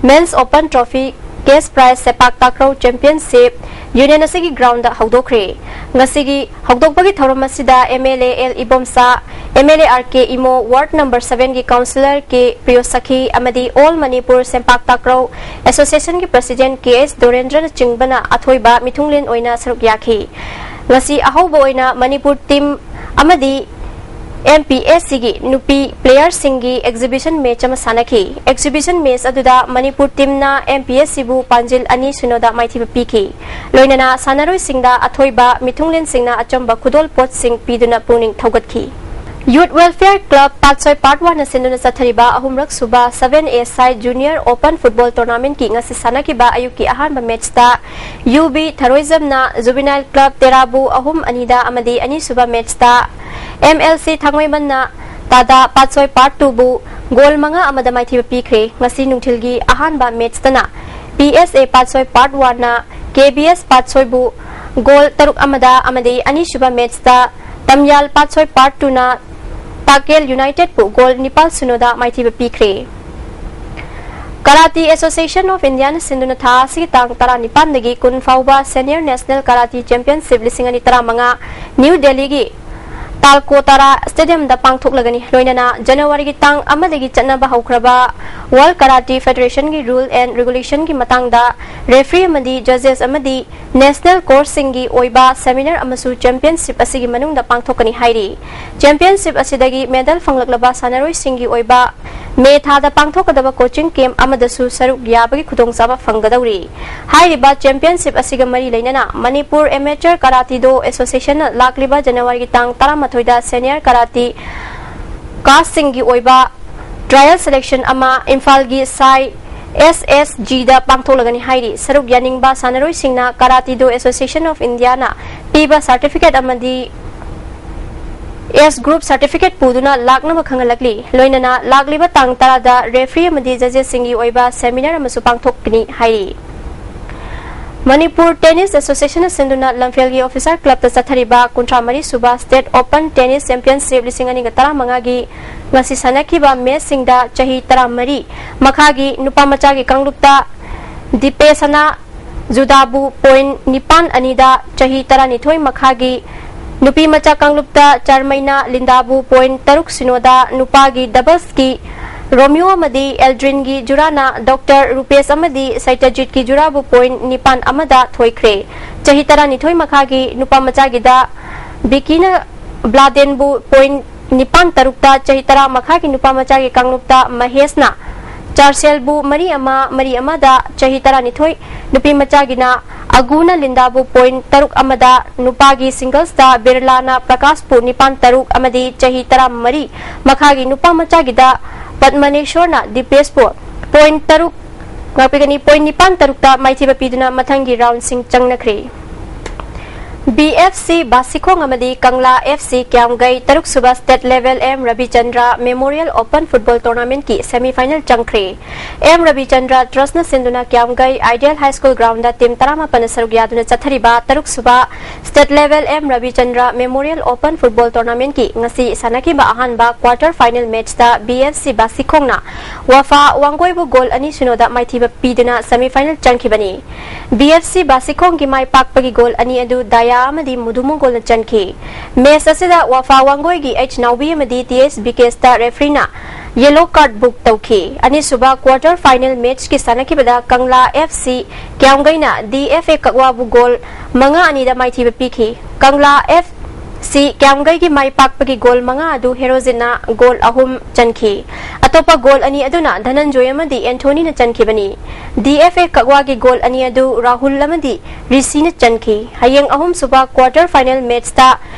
Men's Open Trophy cash prize ꯁꯦꯄꯥꯛ ꯇꯥꯀ꯭ꯔꯧ championship union ꯑꯁꯤꯒꯤ ground-ꯗ ꯍꯧꯗꯣꯛꯈ꯭ꯔꯦ꯫ ꯉꯁꯤꯒꯤ ꯍꯧꯗꯣꯛꯄꯒꯤ ꯊꯧꯔꯝ ꯑꯁꯤꯗ M L A L Ibomcha, M L A R K Imo, ward number seven-ꯒꯤ councillor ꯀꯦ ꯄ꯭ꯔꯤꯌꯣꯁꯈꯤ ꯑꯃꯗꯤ All Manipur ꯁꯦꯝꯄꯥꯛ ꯇꯥꯀ꯭ꯔꯧ Association-ꯒꯤ president ꯀꯦ ꯑꯦꯁ ꯗꯣꯔꯦꯟꯗ꯭ꯔꯅꯆꯤꯡꯕꯅ ꯑꯊꯣꯏꯕ ꯃꯤꯊꯨꯡꯂꯦꯟ ꯑꯣꯏꯅ ꯁꯔꯨꯛ ꯌꯥꯈꯤ꯫ ꯉꯁꯤ ꯑꯍꯧꯕ ꯑꯣꯏꯅ ꯃꯅꯤꯄꯨꯔ team ꯑꯃꯗꯤ ꯑꯦꯝ ꯄꯤ ꯑꯦꯁ ꯁꯤꯒꯤ ꯅꯨꯄꯤ ꯄ꯭ꯂꯦꯌꯔꯁꯤꯡꯒꯤ ꯑꯦꯛꯖꯤꯕꯤꯁꯟ ꯃꯦꯆ ꯑꯃ ꯁꯥꯟꯅꯈꯤ꯫ ꯑꯦꯛꯖꯤꯕꯤꯁꯟ ꯃꯦꯆ ꯑꯗꯨꯗ ꯃꯅꯤꯄꯨꯔ ꯇꯤꯝꯅ ꯑꯦꯝ ꯄꯤ ꯑꯦꯁ ꯁꯤꯕꯨ ꯄꯥꯟꯖꯤꯜ ꯑꯅꯤ ꯁꯤꯅꯣꯗ ꯃꯥꯏꯊꯤꯕ ꯄꯤꯈꯤ꯫ ꯂꯣꯏꯅꯅ ꯁꯥꯟꯅꯔꯣꯏꯁꯤꯡꯗ ꯑꯊꯣꯏꯕ ꯃꯤꯊꯨꯡꯂꯦꯟꯁꯤꯡꯅ ꯑꯆꯝꯕ ꯈꯨꯗꯣꯜ ꯄꯣꯠꯁꯤꯡ ꯄꯤꯗꯨꯅ ꯄꯨꯛꯅꯤꯡ ꯊꯧꯒꯠꯈꯤ꯫ ꯌꯨꯠ ꯋꯦꯜꯐꯤꯌꯔ ꯀ꯭ꯂꯕ ꯄꯥꯠꯁꯣꯏ ꯄꯥꯔꯠ ꯋꯥꯟꯅ ꯁꯤꯟꯗꯨꯅ ꯆꯠꯊꯔꯤꯕ ꯑꯍꯨꯝꯔꯛ ꯁꯨꯕ ꯁꯚꯦꯟ ꯑꯦ ꯁꯥꯏ ꯖꯨꯅꯤꯌꯔ ꯑꯣꯄꯟ ꯐꯨꯠꯕꯣꯜ ꯇꯣꯔꯅꯥꯃꯦꯟꯠꯀꯤ ꯉꯁꯤ ꯁꯥꯟꯅꯈꯤꯕ ꯑꯌꯨꯛꯀꯤ ꯑꯍꯥꯟꯕ ꯃꯦꯆꯇ ꯌꯨ ꯕꯤ ꯊꯔꯣꯏꯖꯝꯅ ꯖꯨꯕꯤꯅꯥꯏꯜ ꯀ꯭ꯂꯕ ꯇꯦꯔꯥꯕꯨ ꯑꯍꯨꯝ ꯑꯅꯤꯗ ꯑꯃꯗꯤ ꯑꯅꯤꯁꯨꯕ ꯃꯦꯆꯇ ꯑꯦꯝ ꯑꯦꯜ ꯁꯤ ꯊꯥꯡꯃꯩꯕꯟꯅ ꯇꯥꯗꯥ ꯄꯥꯠꯁꯣꯏ ꯄꯥꯔꯠ ꯇꯨꯕꯨ ꯒꯣꯜ ꯃꯉꯥ ꯑꯃꯗ ꯃꯥꯏꯊꯤꯕ ꯄꯤꯈ꯭ꯔꯦ꯫ ꯉꯁꯤ ꯅꯨꯡꯊꯤꯜꯒꯤ ꯑꯍꯥꯟꯕ ꯃꯦꯆꯇꯅ ꯄꯤ ꯑꯦꯁ ꯑꯦ ꯄꯥꯠꯁꯣꯏ ꯄꯥꯔꯠ ꯋꯥꯟꯅ ꯀꯦ ꯕꯤ ꯑꯦꯁ ꯄꯥꯠꯁꯣꯏꯕꯨ ꯒꯣꯜ ꯇꯔꯨꯛ ꯑꯃꯗ ꯑꯃꯗꯤ ꯑꯅꯤꯁꯨꯕ ꯃꯦꯆꯇ ꯇꯝꯌꯥꯜ ꯄꯥꯠꯁꯣꯏ ꯄꯥꯔꯠ ꯇꯨꯅ ꯇꯥꯀꯦꯜ ꯌꯨꯅꯥꯏꯇꯦꯗꯄꯨ ꯒꯣꯜ ꯅꯤꯄꯥꯜ ꯁꯤꯅꯣꯗ ꯃꯥꯏꯊꯤꯕ ꯄꯤꯈ꯭ꯔꯦ꯫ ꯀꯔꯥꯇꯤ ꯑꯦꯁꯣꯁꯤꯌꯦꯁꯟ ꯑꯣꯐ ꯏꯟꯗꯤꯌꯥꯅ ꯁꯤꯟꯗꯨꯅ ꯊꯥ ꯑꯁꯤꯒꯤ ꯇꯥꯡ ꯇꯔꯥꯅꯤꯄꯥꯟꯗꯒꯤ ꯀꯨꯟ ꯐꯥꯎꯕ ꯁꯦꯅꯤꯌꯔ ꯅꯦꯁꯅꯦꯜ ꯀꯔꯥꯇꯤ ꯆꯦꯝꯄꯤꯌꯟꯁꯤꯞ ꯂꯤꯁꯤꯡ ꯑꯅꯤ ꯇꯔꯥꯃꯉꯥ ꯅ꯭ꯌꯨ ꯗꯦꯜꯂꯤꯒꯤ ꯇꯥꯜꯀꯣꯇꯥꯔꯥ ꯁ꯭ꯇꯦꯗꯤꯌꯝꯗ ꯄꯥꯡꯊꯣꯛꯂꯒꯅꯤ꯫ ꯂꯣꯏꯅꯅ ꯖꯅꯋꯥꯔꯤꯒꯤ ꯇꯥꯡ ꯑꯃꯗꯒꯤ ꯆꯠꯅꯕ ꯍꯧꯈ꯭ꯔꯕ ꯋꯥꯔꯜꯗ ꯀꯔꯥꯇꯤ ꯐꯦꯗꯔꯦꯁꯟꯒꯤ ꯔꯨꯜ ꯑꯦꯟ ꯔꯤꯒꯨꯂꯦꯁꯟꯒꯤ ꯃꯇꯥꯡꯗ ꯔꯦꯐ꯭ꯔꯤ ꯑꯃꯗꯤ ꯖꯖꯦꯁ ꯑꯃꯗꯤ ꯅꯦꯁꯅꯦꯜ ꯀꯣꯔꯁꯁꯤꯡꯒꯤ ꯑꯣꯏꯕ ꯁꯦꯃꯤꯅꯥꯔ ꯑꯃꯁꯨ ꯆꯦꯝꯄꯤꯌꯟꯁꯤꯞ ꯑꯁꯤꯒꯤ ꯃꯅꯨꯡꯗ ꯄꯥꯡꯊꯣꯛꯀꯅꯤ ꯍꯥꯏꯔꯤ꯫ ꯆꯦꯝꯄꯤꯌꯟꯁꯤꯞ ꯑꯁꯤꯗꯒꯤ ꯃꯦꯗꯜ ꯐꯪꯂꯛꯂꯕ ꯁꯥꯟꯅꯔꯣꯏꯁꯤꯡꯒꯤ ꯑꯣꯏꯕ ꯃꯦ ꯊꯥꯗ ꯄꯥꯡꯊꯣꯛꯀꯗꯕ ꯀꯣꯆꯤꯡ ꯀꯦꯝꯞ ꯑꯃꯗꯁꯨ ꯁꯔꯨꯛ ꯌꯥꯕꯒꯤ ꯈꯨꯗꯣꯡꯆꯥꯕ ꯐꯪꯒꯗꯧꯔꯤ꯫ ꯍꯥꯏꯔꯤꯕ ꯆꯦꯝꯄꯤꯌꯟꯁꯤꯞ ꯑꯁꯤꯒ ꯃꯔꯤ ꯂꯩꯅꯅ ꯃꯅꯤꯄꯨꯔ ꯑꯦꯃꯦꯆꯔ ꯀꯔꯥꯇꯤꯗꯣ ꯑꯦꯁꯣꯁꯤꯌꯦꯁꯟꯅ ꯂꯥꯛꯂꯤꯕ ꯖꯅꯋꯥꯔꯤꯒꯤ ꯇꯥꯡ ꯇꯔꯥꯃꯥꯊꯣꯏꯗ ꯁꯦꯅꯤꯌꯔ ꯀꯔꯥꯇꯤ ꯀꯥꯁꯁꯤꯡꯒꯤ ꯑꯣꯏꯕ ꯇ꯭ꯔꯥꯌꯦꯜ ꯁꯦꯂꯦꯛꯁꯟ ꯑꯃ ꯏꯝꯐꯥꯜꯒꯤ ꯁꯥꯏ ꯑꯦꯁ ꯑꯦꯁ ꯖꯤꯗ ꯄꯥꯡꯊꯣꯛꯂꯒꯅꯤ ꯍꯥꯏꯔꯤ꯫ ꯁꯔꯨꯛ ꯌꯥꯅꯤꯡꯕ ꯁꯥꯟꯅꯔꯣꯏꯁꯤꯡꯅ ꯀꯔꯥꯇꯤꯗꯣ ꯑꯦꯁꯣꯁꯤꯌꯦꯁꯟ ꯑꯣꯐ ꯏꯟꯗꯤꯌꯥꯅ ꯄꯤꯕ ꯁꯥꯔꯇꯤꯐꯤꯀꯦꯠ ꯑꯃꯗꯤ ꯑꯦꯁ ꯒ꯭ꯔꯨꯞ ꯁꯥꯔꯇꯤꯐꯤꯀꯦꯠ ꯄꯨꯗꯨꯅ ꯂꯥꯛꯅꯕ ꯈꯪꯍꯜꯂꯛꯂꯤ꯫ ꯂꯣꯏꯅꯅ ꯂꯥꯛꯂꯤꯕ ꯇꯥꯡ ꯇꯔꯥꯗ ꯔꯦꯐ꯭ꯔꯤ ꯑꯃꯗꯤ ꯖꯖꯦꯁꯁꯤꯡꯒꯤ ꯑꯣꯏꯕ ꯁꯦꯃꯤꯅꯥꯔ ꯑꯃꯁꯨ ꯄꯥꯡꯊꯣꯛꯀꯅꯤ ꯍꯥꯏꯔꯤ꯫ ꯃꯅꯤꯄꯨꯔ ꯇꯦꯅꯤꯁ ꯑꯦꯁꯣꯁꯤꯌꯦꯁꯟꯅ ꯁꯤꯟꯗꯨꯅ ꯂꯝꯐꯦꯜꯒꯤ ꯑꯣꯐꯤꯁꯥꯔ ꯀ꯭ꯂꯕꯇ ꯆꯠꯊꯔꯤꯕ ꯀꯨꯟꯊ꯭ꯔꯥ ꯃꯔꯤ ꯁꯨꯕ ꯁ꯭ꯇꯦꯠ ꯑꯣꯄꯟ ꯇꯦꯅꯤꯁ ꯆꯦꯝꯄꯤꯌꯟꯁꯤꯞ ꯂꯤꯁꯤꯡ ꯑꯅꯤꯒ ꯇꯔꯥꯃꯉꯥꯒꯤ ꯉꯁꯤ ꯁꯥꯟꯅꯈꯤꯕ ꯃꯦꯆꯁꯤꯡꯗ ꯆꯍꯤ ꯇꯔꯥꯃꯔꯤ ꯃꯈꯥꯒꯤ ꯅꯨꯄꯥ ꯃꯆꯥꯒꯤ ꯀꯥꯡꯂꯨꯞꯇ ꯗꯤꯄꯦꯁꯅꯥ ꯖꯨꯗꯥꯕꯨ ꯄꯣꯏꯟ ꯅꯤꯄꯥꯟ ꯑꯅꯤꯗ, ꯆꯍꯤ ꯇꯔꯥꯅꯤꯊꯣꯏ ꯃꯈꯥꯒꯤ ꯅꯨꯄꯤ ꯃꯆꯥ ꯀꯥꯡꯂꯨꯞꯇ ꯆꯥꯔꯃꯩꯅꯥ ꯂꯤꯟꯗꯥꯕꯨ ꯄꯣꯏꯟ ꯇꯔꯨꯛ ꯁꯤꯅꯣꯗ, ꯅꯨꯄꯥꯒꯤ ꯗꯕꯜꯁꯀꯤ ꯔꯣꯃꯤꯌꯣ ꯑꯃꯗꯤ ꯑꯦꯜꯗ꯭ꯔꯤꯟꯒꯤ ꯖꯨꯔꯥꯅ ꯗꯣꯛꯇꯔ ꯔꯨꯄꯦꯁ ꯑꯃꯗꯤ ꯁꯩꯇꯖꯤꯠꯀꯤ ꯖꯨꯔꯥꯕꯨ ꯄꯣꯏꯟ ꯅꯤꯄꯥꯟ ꯑꯃꯗ ꯊꯣꯏꯈ꯭ꯔꯦ꯫ ꯆꯍꯤ ꯇꯔꯥꯅꯤꯊꯣꯏ ꯃꯈꯥꯒꯤ ꯅꯨꯄꯥ ꯃꯆꯥꯒꯤꯗ ꯕꯤꯀꯤꯅ ꯕ꯭ꯂꯥꯗꯦꯟꯕꯨ ꯄꯣꯏꯟ ꯅꯤꯄꯥꯟ ꯇꯔꯨꯛꯇ ꯆꯍꯤ ꯇꯔꯥ ꯃꯈꯥꯒꯤ ꯅꯨꯄꯥ ꯃꯆꯥꯒꯤ ꯀꯥꯡꯂꯨꯞꯇ ꯃꯍꯦꯁꯅ ꯆꯥꯔꯁꯦꯜꯕꯨ ꯃꯔꯤ ꯑꯃ, ꯃꯔꯤ ꯑꯃꯗ ꯆꯍꯤ ꯇꯔꯥꯅꯤꯊꯣꯏ, ꯅꯨꯄꯤ ꯃꯆꯥꯒꯤꯅ ꯑꯒꯨꯅ ꯂꯤꯟꯗꯥꯕꯨ ꯄꯣꯏꯟ ꯇꯔꯨꯛ ꯑꯃꯗ, ꯅꯨꯄꯥꯒꯤ ꯁꯤꯡꯒꯜꯁꯇ ꯕꯤꯔꯂꯥꯅ ꯄ꯭ꯔꯀꯥꯁꯄꯨ ꯅꯤꯄꯥꯟ ꯇꯔꯨꯛ ꯑꯃꯗꯤ ꯆꯍꯤ ꯇꯔꯥ ꯃꯔꯤ ꯃꯈꯥꯒꯤ ꯅꯨꯄꯥ ꯃꯆꯥꯒꯤꯗ ꯄꯗꯃꯅꯦꯁꯣꯔꯅ ꯗꯤꯄꯦꯁꯄꯨ ꯄꯣꯏꯟ ꯇꯔꯨꯛ, ꯉꯥꯛꯄꯤꯒꯅꯤ, ꯄꯣꯏꯟ ꯅꯤꯄꯥꯟ ꯇꯔꯨꯛꯇ ꯃꯥꯏꯊꯤꯕ ꯄꯤꯗꯨꯅ ꯃꯊꯪꯒꯤ ꯔꯥꯎꯟꯁꯤꯡ ꯆꯪꯅꯈ꯭ꯔꯦ꯫ ꯕꯤ ꯑꯦꯐ ꯁꯤ ꯕꯥꯁꯤꯈꯣꯡ ꯑꯃꯗꯤ ꯀꯪꯂꯥ ꯑꯦꯐ ꯁꯤ ꯀ꯭ꯌꯥꯝꯒꯩ ꯇꯔꯨꯛ ꯁꯨꯕ state level M Rabichandra memorial open football ꯇꯣꯔꯅꯥꯃꯦꯟꯠꯀꯤ ꯁꯦꯃꯤ ꯐꯥꯏꯅꯦꯜ ꯆꯪꯈ꯭ꯔꯦ꯫ ꯑꯦꯝ ꯔꯕꯤꯆꯟꯗ꯭ꯔ ꯇ꯭ꯔꯁꯠꯅ ꯁꯤꯟꯗꯨꯅ Kyamgei ideal high school ground team ꯇꯔꯥꯃꯥꯄꯟꯅ ꯁꯔꯨꯛ ꯌꯥꯗꯨꯅ ꯆꯠꯊꯔꯤꯕ ꯇꯔꯨꯛ ꯁꯨꯕ state level M Rabichandra memorial open football ꯇꯣꯔꯅꯥꯃꯦꯟꯠꯀꯤ ꯉꯁꯤ ꯁꯥꯟꯅꯈꯤꯕ ꯑꯍꯥꯟꯕ ꯀ꯭ꯋꯥꯔꯇꯔ ꯐꯥꯏꯅꯦꯜ ꯃꯦꯆꯇ ꯕꯤ ꯑꯦꯐ ꯁꯤ ꯕꯥꯁꯤꯈꯣꯡꯅ ꯋꯥꯐꯥ ꯋꯥꯡꯒꯣꯏꯕꯨ ꯒꯣꯜ ꯑꯅꯤ ꯁꯤꯅꯣꯗ ꯃꯥꯏꯊꯤꯕ ꯄꯤꯗꯨꯅ ꯁꯦꯃꯤ ꯐꯥꯏꯅꯦꯜ ꯆꯪꯈꯤꯕꯅꯤ꯫ ꯕꯤ ꯑꯦꯐ ꯁꯤ ꯕꯥꯁꯤꯈꯣꯡꯒꯤ ꯃꯥꯏ ꯄꯥꯛꯄꯒꯤ ꯒꯣꯜ ꯑꯅꯤ ꯑꯗꯨ ꯗꯥꯌꯥ ꯑꯃꯗꯤ ꯃꯨꯗꯨꯃꯨꯒꯣꯜꯅ ꯆꯟꯈꯤ꯫ ꯃꯦꯆ ꯑꯁꯤꯗ ꯋꯥꯐꯥ ꯋꯥꯡꯒꯣꯏꯒꯤ ꯑꯩꯆ ꯅꯥꯎꯕꯤ ꯑꯃꯗꯤ ꯇꯤ ꯑꯦꯁ ꯕꯤꯀꯦꯁꯇ ꯔꯦꯐ꯭ꯔꯤꯅ ꯌꯦꯂꯣ ꯀꯥꯔꯗ ꯕꯨꯛ ꯇꯧꯈꯤ꯫ ꯑꯅꯤꯁꯨꯕ quarter final ꯃꯦꯆꯀꯤ ꯁꯥꯟꯅꯈꯤꯕꯗ Kangla F C ꯀ꯭ꯌꯥꯝꯒꯩꯅ D F A ꯀꯛꯋꯥꯕꯨ goal ꯃꯉꯥ ꯑꯅꯤꯗ ꯃꯥꯏꯊꯤꯕ ꯄꯤꯈꯤ꯫ ꯀꯪꯂꯥ ꯑꯦꯐ ꯁꯤ ꯀ꯭ꯌꯥꯝꯒꯩꯒꯤ ꯃꯥꯏ ꯄꯥꯛꯄꯒꯤ ꯒꯣꯜ ꯃꯉꯥ ꯑꯗꯨ ꯍꯦꯔꯣꯖꯤꯠꯅ ꯒꯣꯜ ꯑꯍꯨꯝ ꯆꯟꯈꯤ꯫ ꯑꯇꯣꯞꯄ ꯒꯣꯜ ꯑꯅꯤ ꯑꯗꯨꯅ ꯙꯅꯟꯖꯣꯏ ꯑꯃꯗꯤ ꯑꯦꯟꯊꯣꯅꯤꯅ ꯆꯟꯈꯤꯕꯅꯤ꯫ ꯗꯤ ꯑꯦꯐ ꯑꯦ ꯀꯛꯋꯥꯒꯤ ꯒꯣꯜ ꯑꯅꯤ ꯑꯗꯨ ꯔꯥꯍꯨꯜ ꯑꯃꯗꯤ ꯔꯤꯁꯤꯅ ꯆꯟꯈꯤ꯫ ꯍꯌꯦꯡ ꯑꯍꯨꯝꯁꯨꯕ ꯀ꯭ꯋꯥꯔꯇꯔ ꯐꯥꯏꯅꯦꯜ ꯃꯦꯆꯇ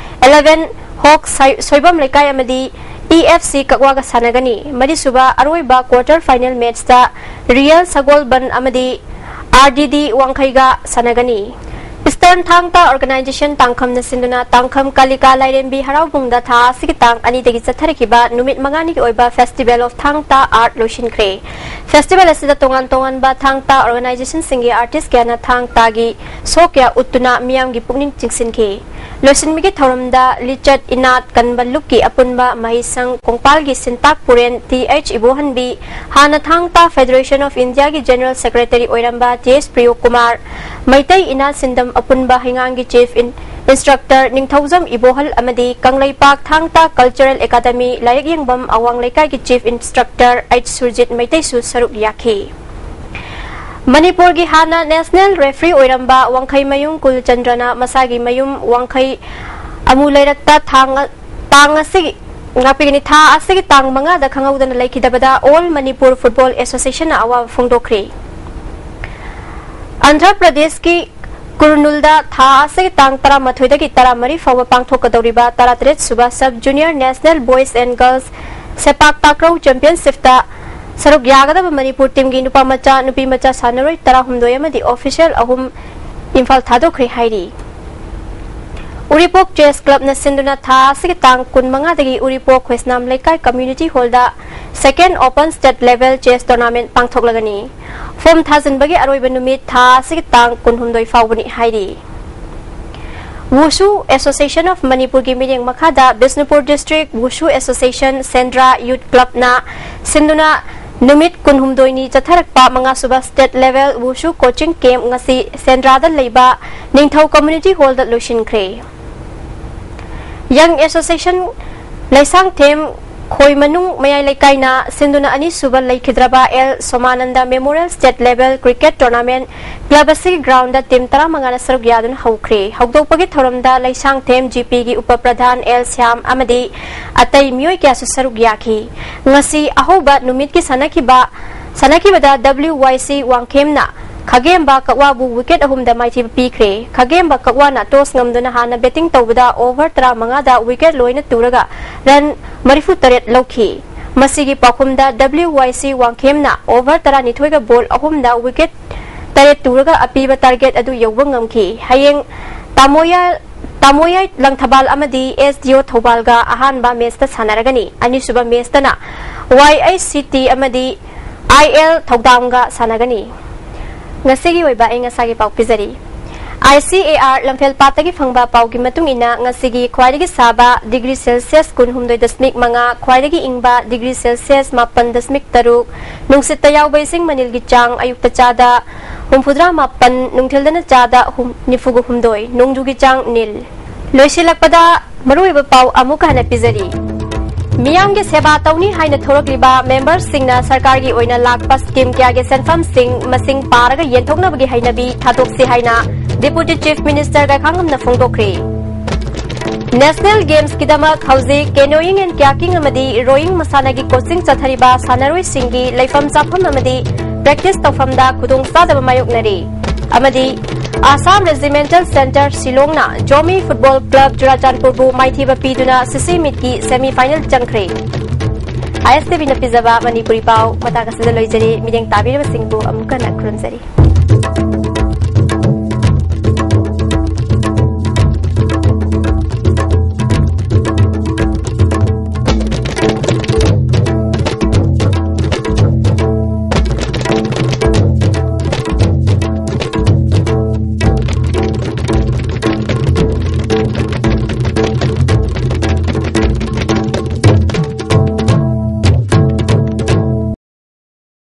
ꯏꯂꯦꯚꯦꯟ ꯍꯣꯛ ꯁꯥꯏ-, ꯁꯣꯏꯕꯝ ꯂꯩꯀꯥꯏ ꯑꯃꯗꯤ ꯏ ꯑꯦꯐ ꯁꯤ ꯀꯛꯋꯥꯒ ꯁꯥꯟꯅꯒꯅꯤ꯫ ꯃꯔꯤꯁꯨꯕ ꯑꯔꯣꯏꯕ ꯀ꯭ꯋꯥꯔꯇꯔ ꯐꯥꯏꯅꯦꯜ ꯃꯦꯆꯇ ꯔꯤꯌꯦꯜ ꯁꯒꯣꯜꯕꯟ ꯑꯃꯗꯤ ꯑꯥꯔ ꯗꯤ ꯗꯤ ꯋꯥꯡꯈꯩꯒ ꯁꯥꯟꯅꯒꯅꯤ꯫ ꯏꯁꯇꯔꯟ ꯊꯥꯡ ꯇꯥ ꯑꯣꯔꯒꯅꯥꯏꯖꯦꯁꯟ ꯇꯥꯡꯈꯝꯅ ꯁꯤꯟꯗꯨꯅ ꯇꯥꯡꯈꯝ ꯀꯥꯂꯤꯀꯥ ꯂꯥꯏꯔꯦꯝꯕꯤ ꯍꯔꯥꯎꯕꯨꯡꯗ ꯊꯥ ꯑꯁꯤꯒꯤ ꯇꯥꯡ ꯑꯅꯤꯗꯒꯤ ꯆꯠꯊꯔꯛꯈꯤꯕ ꯅꯨꯃꯤꯠ ꯃꯉꯥꯅꯤꯒꯤ ꯑꯣꯏꯕ ꯐꯦꯁꯇꯤꯚꯦꯜ ꯑꯣꯐ ꯊꯥꯡ ꯇꯥ ꯑꯥꯔꯠ ꯂꯣꯏꯁꯤꯟꯈ꯭ꯔꯦ꯫ ꯐꯦꯁꯇꯤꯚꯦꯜ ꯑꯁꯤꯗ ꯇꯣꯉꯥꯟ ꯇꯣꯉꯥꯟꯕ ꯊꯥꯡ ꯇꯥ ꯑꯣꯔꯒꯅꯥꯏꯖꯦꯁꯟꯁꯤꯡꯒꯤ ꯑꯥꯔꯇꯤꯁ ꯀꯌꯥꯅ ꯊꯥꯡ ꯇꯥꯒꯤ ꯁꯣ ꯀꯌꯥ ꯎꯠꯇꯨꯅ ꯃꯤꯌꯥꯝꯒꯤ ꯄꯨꯛꯅꯤꯡ ꯆꯤꯡꯁꯤꯟꯈꯤ꯫ ꯂꯣꯏꯁꯤꯟꯕꯒꯤ ꯊꯧꯔꯝꯗ ꯂꯤꯆꯠ ꯏꯅꯥꯠ ꯀꯟꯕ ꯂꯨꯞꯀꯤ ꯑꯄꯨꯟꯕ ꯃꯍꯩꯁꯪ ꯀꯣꯡꯄꯥꯜꯒꯤ ꯁꯤꯟꯇꯥꯛ ꯄꯨꯔꯦꯟ ꯇꯤ ꯑꯩꯆ ꯏꯕꯣꯍꯟꯕꯤ, ꯍꯥꯟꯅ ꯊꯥꯡ ꯇꯥ ꯐꯦꯗꯔꯦꯁꯟ ꯑꯣꯐ ꯏꯟꯗꯤꯌꯥꯒꯤ ꯖꯦꯅꯔꯦꯜ ꯁꯦꯀ꯭ꯔꯦꯇꯔꯤ ꯑꯣꯏꯔꯝꯕ ꯇꯤ ꯑꯦꯁ ꯄ꯭ꯔꯤꯌꯣ ꯀꯨꯃꯥꯔ, ꯃꯩꯇꯩ ꯏꯅꯥꯠ ꯁꯤꯟꯗꯝ ꯑꯄꯨꯟꯕ ꯍꯩꯉꯥꯡꯒꯤ ꯆꯤꯐ ꯏꯟ-, ꯏꯟꯁꯇ꯭ꯔꯛꯇꯔ ꯅꯤꯡꯊꯧꯖꯝ ꯏꯕꯣꯍꯜ ꯑꯃꯗꯤ ꯀꯪꯂꯩꯄꯥꯛ ꯊꯥꯡ ꯇꯥ ꯀꯜꯆꯔꯦꯜ ꯑꯦꯀꯥꯗꯃꯤ ꯂꯥꯏꯔꯤꯛ ꯌꯦꯡꯐꯝ ꯑꯋꯥꯡ ꯂꯩꯀꯥꯏꯒꯤ ꯆꯤꯐ ꯏꯟꯁꯇ꯭ꯔꯛꯇꯔ ꯑꯩꯆ ꯁꯨꯔꯖꯤꯠ ꯃꯩꯇꯩꯁꯨ ꯁꯔꯨꯛ ꯌꯥꯈꯤ꯫ ꯃꯅꯤꯄꯨꯔꯒꯤ ꯍꯥꯟꯅ ꯅꯦꯁꯅꯦꯜ ꯔꯦꯐ꯭ꯔꯤ ꯑꯣꯏꯔꯝꯕ ꯋꯥꯡꯈꯩꯃꯌꯨꯝ ꯀꯨꯜꯆꯟꯗ꯭ꯔꯅ ꯃꯁꯥꯒꯤ ꯃꯌꯨꯝ ꯋꯥꯡꯈꯩ ꯑꯃꯨ ꯂꯩꯔꯛꯇ ꯊꯥꯡ-, ꯇꯥꯡ ꯑꯁꯤꯒꯤ ꯉꯥꯛꯄꯤꯒꯅꯤ꯫ ꯊꯥ ꯑꯁꯤꯒꯤ ꯇꯥꯡ ꯃꯉꯥꯗ ꯈꯪꯍꯧꯗꯅ ꯂꯩꯈꯤꯗꯕꯗ All Manipur Football Association ꯅ ꯑꯋꯥꯕ ꯐꯣꯡꯗꯣꯛꯈ꯭ꯔꯦ꯫ ꯑꯟꯙ꯭ꯔ ꯄ꯭ꯔꯗꯦꯁꯀꯤ ꯀꯨꯔꯅꯨꯜꯗ ꯊꯥ ꯑꯁꯤꯒꯤ ꯇꯥꯡ ꯇꯔꯥꯃꯥꯊꯣꯏꯗꯒꯤ ꯇꯔꯥꯃꯔꯤ ꯐꯥꯎꯕ ꯄꯥꯡꯊꯣꯛꯀꯗꯧꯔꯤꯕ ꯇꯔꯥꯇꯔꯦꯠ ꯁꯨꯕ Sub Junior National Boys and Girls ꯁꯦꯄꯥꯛ ꯇꯥꯀ꯭ꯔꯧ Championship ꯇ ꯁꯔꯨꯛ ꯌꯥꯒꯗꯕ ꯃꯅꯤꯄꯨꯔ team ꯒꯤ ꯅꯨꯄꯥ ꯃꯆꯥ, ꯅꯨꯄꯤ ꯃꯆꯥ ꯁꯥꯟꯅꯔꯣꯏ ꯇꯔꯥꯍꯨꯝꯗꯣꯏ ꯑꯃꯗꯤ official ꯑꯍꯨꯝ ꯏꯝꯐꯥꯜ ꯊꯥꯗꯣꯛꯈ꯭ꯔꯦ ꯍꯥꯏꯔꯤ꯫ ꯎꯔꯤꯄꯣꯛ Chess Club ꯅ ꯁꯤꯟꯗꯨꯅ ꯊꯥ ꯑꯁꯤꯒꯤ ꯇꯥꯡ ꯀꯨꯟꯃꯉꯥꯗꯒꯤ ꯎꯔꯤꯄꯣꯛ ꯈꯣꯏꯁꯅꯥꯝ ꯂꯩꯀꯥꯏ Community Hall ꯗ Second Open State Level Chess Tournament ꯄꯥꯡꯊꯣꯛꯂꯒꯅꯤ꯫ Form ꯊꯥꯖꯤꯟꯕꯒꯤ ꯑꯔꯣꯏꯕ ꯅꯨꯃꯤꯠ ꯊꯥ ꯑꯁꯤꯒꯤ ꯇꯥꯡ ꯀꯨꯟꯍꯨꯝꯗꯣꯏ ꯐꯥꯎꯕꯅꯤ ꯍꯥꯏꯔꯤ꯫ Wushu Association of Manipur ꯒꯤ ꯃꯤꯠꯌꯦꯡ ꯃꯈꯥꯗ ꯕꯤꯁꯅꯨꯄꯨꯔ District Wushu Association ꯁꯦꯟꯗ꯭ꯔꯥ Youth Club ꯅ ꯁꯤꯟꯗꯨꯅ ꯅꯨꯃꯤꯠ ꯀꯨꯟꯍꯨꯝꯗꯣꯏꯅꯤ ꯆꯠꯊꯔꯛꯄ ꯃꯉꯥꯁꯨꯕ State Level Wushu Coaching Camp ꯉꯁꯤ ꯁꯦꯟꯗ꯭ꯔꯥꯗ ꯂꯩꯕ ꯅꯤꯡꯊꯧ Community Hall ꯗ ꯂꯣꯏꯁꯤꯟꯈ꯭ꯔꯦ꯫ Young Association ꯂꯩꯁꯥꯡꯊꯦꯝ ꯈꯣꯏꯃꯅꯨꯡ ꯃꯌꯥꯏ ꯂꯩꯀꯥꯏꯅ ꯁꯤꯟꯗꯨꯅ ꯑꯅꯤꯁꯨꯕ ꯂꯩꯈꯤꯗ꯭ꯔꯕ L Somananda Memorial State Level Cricket Tournament club ꯑꯁꯤꯒꯤ ground ꯗ team ꯇꯔꯥꯃꯉꯥꯅ ꯁꯔꯨꯛ ꯌꯥꯗꯨꯅ ꯍꯧꯈ꯭ꯔꯦ꯫ ꯍꯧꯗꯣꯛꯄꯒꯤ ꯊꯧꯔꯝꯗ ꯂꯩꯁꯥꯡꯊꯦꯝ G P ꯒꯤ ꯎꯄ ꯄ꯭ꯔꯙꯥꯟ ꯑꯦꯜ ꯁ꯭ꯌꯥꯝ ꯑꯃꯗꯤ ꯑꯇꯩ ꯃꯤꯑꯣꯏ ꯀꯌꯥꯁꯨ ꯁꯔꯨꯛ ꯌꯥꯈꯤ꯫ ꯉꯁꯤ ꯑꯍꯧꯕ ꯅꯨꯃꯤꯠꯀꯤ ꯁꯥꯟꯅꯈꯤꯕ, ꯁꯥꯟꯅꯈꯤꯕꯗ W Y C ꯋꯥꯡꯈꯦꯝꯅ ꯈꯥꯒꯦꯝꯕ ꯀꯛꯋꯥꯕꯨ wicket ꯑꯍꯨꯝꯗ ꯃꯥꯏꯊꯤꯕ ꯄꯤꯈ꯭ꯔꯦ꯫ ꯈꯥꯒꯦꯝꯕ ꯀꯛꯋꯥꯅ toss ꯉꯝꯗꯨꯅ ꯍꯥꯟꯅ batting ꯇꯧꯕꯗ over ꯇꯔꯥꯃꯉꯥꯗ wicket ꯂꯣꯏꯅ ꯇꯨꯔꯒ run ꯃꯔꯤꯐꯨ ꯇꯔꯦꯠ ꯂꯧꯈꯤ꯫ ꯃꯁꯤꯒꯤ ꯄꯥꯎꯈꯨꯝꯗ W Y C ꯋꯥꯡꯈꯦꯝꯅ over ꯇꯔꯥꯅꯤꯊꯣꯏꯒ ball ꯑꯍꯨꯝꯗ wicket ꯇꯔꯦꯠ ꯇꯨꯔꯒ ꯑꯄꯤꯕ target ꯑꯗꯨ ꯌꯧꯕ ꯉꯝꯈꯤ꯫ ꯍꯌꯦꯡ ꯇꯥꯃꯣꯌꯥ, ꯇꯥꯃꯣꯌꯥꯏ ꯂꯪꯊꯕꯥꯜ ꯑꯃꯗꯤ S D O ꯊꯧꯕꯥꯜꯒ ꯑꯍꯥꯟꯕ match ꯇ ꯁꯥꯟꯅꯔꯒꯅꯤ꯫ ꯑꯅꯤꯁꯨꯕ match ꯇꯅ Y I C T ꯑꯃꯗꯤ I L ꯊꯧꯗꯥꯝꯒ ꯁꯥꯟꯅꯒꯅꯤ꯫ ꯉꯁꯤꯒꯤ ꯑꯣꯏꯕ ꯑꯏꯪ ꯑꯁꯥꯒꯤ ꯄꯥꯎ ꯄꯤꯖꯔꯤ꯫ I C A R ꯂꯝꯐꯦꯜ ꯄꯥꯠꯇꯒꯤ ꯐꯪꯕ ꯄꯥꯎꯒꯤ ꯃꯇꯨꯡ ꯏꯟꯅ, ꯉꯁꯤꯒꯤ ꯈ꯭ꯋꯥꯏꯗꯒꯤ ꯁꯥꯕ degree Celsius ꯀꯨꯟꯍꯨꯝꯗꯣꯏ ꯗꯁꯃꯤꯛ ꯃꯉꯥ, ꯈ꯭ꯋꯥꯏꯗꯒꯤ ꯏꯪꯕ degree Celsius ꯃꯥꯄꯟ ꯗꯁꯃꯤꯛ ꯇꯔꯨꯛ, ꯅꯨꯡꯁꯤꯠꯇ ꯌꯥꯎꯕ ꯏꯁꯤꯡ ꯃꯅꯤꯜꯒꯤ ꯆꯥꯡ ꯑꯌꯨꯛꯇ ꯆꯥꯗ ꯍꯨꯝꯐꯨꯇꯔꯥ ꯃꯥꯄꯟ, ꯅꯨꯡꯊꯤꯜꯗꯅ ꯆꯥꯗ ꯍꯨꯝ-, ꯅꯤꯐꯨꯒ ꯍꯨꯝꯗꯣꯏ, ꯅꯣꯡꯖꯨꯒꯤ ꯆꯥꯡ ꯅꯤꯜ꯫ ꯂꯣꯏꯁꯤꯜꯂꯛꯄꯗ ꯃꯔꯨꯑꯣꯏꯕ ꯄꯥꯎ ꯑꯃꯨꯛꯀ ꯍꯟꯅ ꯄꯤꯖꯔꯤ꯫ ꯃꯤꯌꯥꯝꯒꯤ ꯁꯦꯕꯥ ꯇꯧꯅꯤ ꯍꯥꯏꯅ ꯊꯣꯔꯛꯂꯤꯕ member ꯁꯤꯡꯅ ꯁꯔꯀꯥꯔꯒꯤ ꯑꯣꯏꯅ ꯂꯥꯛꯄ scheme ꯀꯌꯥꯒꯤ ꯁꯦꯟꯐꯝꯁꯤꯡ ꯃꯁꯤꯡ ꯄꯥꯔꯒ ꯌꯦꯟꯊꯣꯛꯅꯕꯒꯤ ꯍꯩꯅꯕꯤ ꯊꯥꯗꯣꯛꯁꯤ ꯍꯥꯏꯅ Deputy Chief Minister ꯒꯥꯏꯈꯥꯡꯉꯝꯅ ꯐꯣꯡꯗꯣꯛꯈ꯭ꯔꯦ꯫ National Gamesꯀꯤꯗꯃꯛ ꯍꯧꯖꯤꯛ canoeing and kayaking ꯑꯃꯗꯤ rowing ꯃꯁꯥꯟꯅꯒꯤ coaching ꯆꯠꯊꯔꯤꯕ ꯁꯥꯟꯅꯔꯣꯏꯁꯤꯡꯒꯤ ꯂꯩꯐꯝ ꯆꯥꯐꯝ ꯑꯃꯗꯤ practice ꯇꯧꯐꯝꯗ ꯈꯨꯗꯣꯡꯆꯥꯗꯕ ꯃꯥꯌꯣꯛꯅꯔꯤ꯫ ꯑꯃꯗꯤ Assam Regimental Centre ꯁꯤꯂꯣꯡꯅ Zomi Football Club ꯆꯨꯔꯥꯆꯥꯟꯄꯨꯔꯕꯨ ꯃꯥꯏꯊꯤꯕ ꯄꯤꯗꯨꯅ CC meetꯀꯤ semi final ꯆꯪꯈ꯭ꯔꯦ꯫ ISTVꯅ ꯄꯤꯖꯕ ꯃꯅꯤꯄꯨꯔꯤ ꯄꯥꯎ ꯃꯇꯥꯡ ꯑꯁꯤꯗ ꯂꯣꯏꯖꯔꯦ꯫ ꯃꯤꯠꯌꯦꯡ ꯇꯥꯕꯤꯔꯤꯕꯁꯤꯡꯕꯨ ꯑꯃꯨꯛ ꯍꯟꯅ ꯈꯨꯔꯨꯝꯖꯔꯤ꯫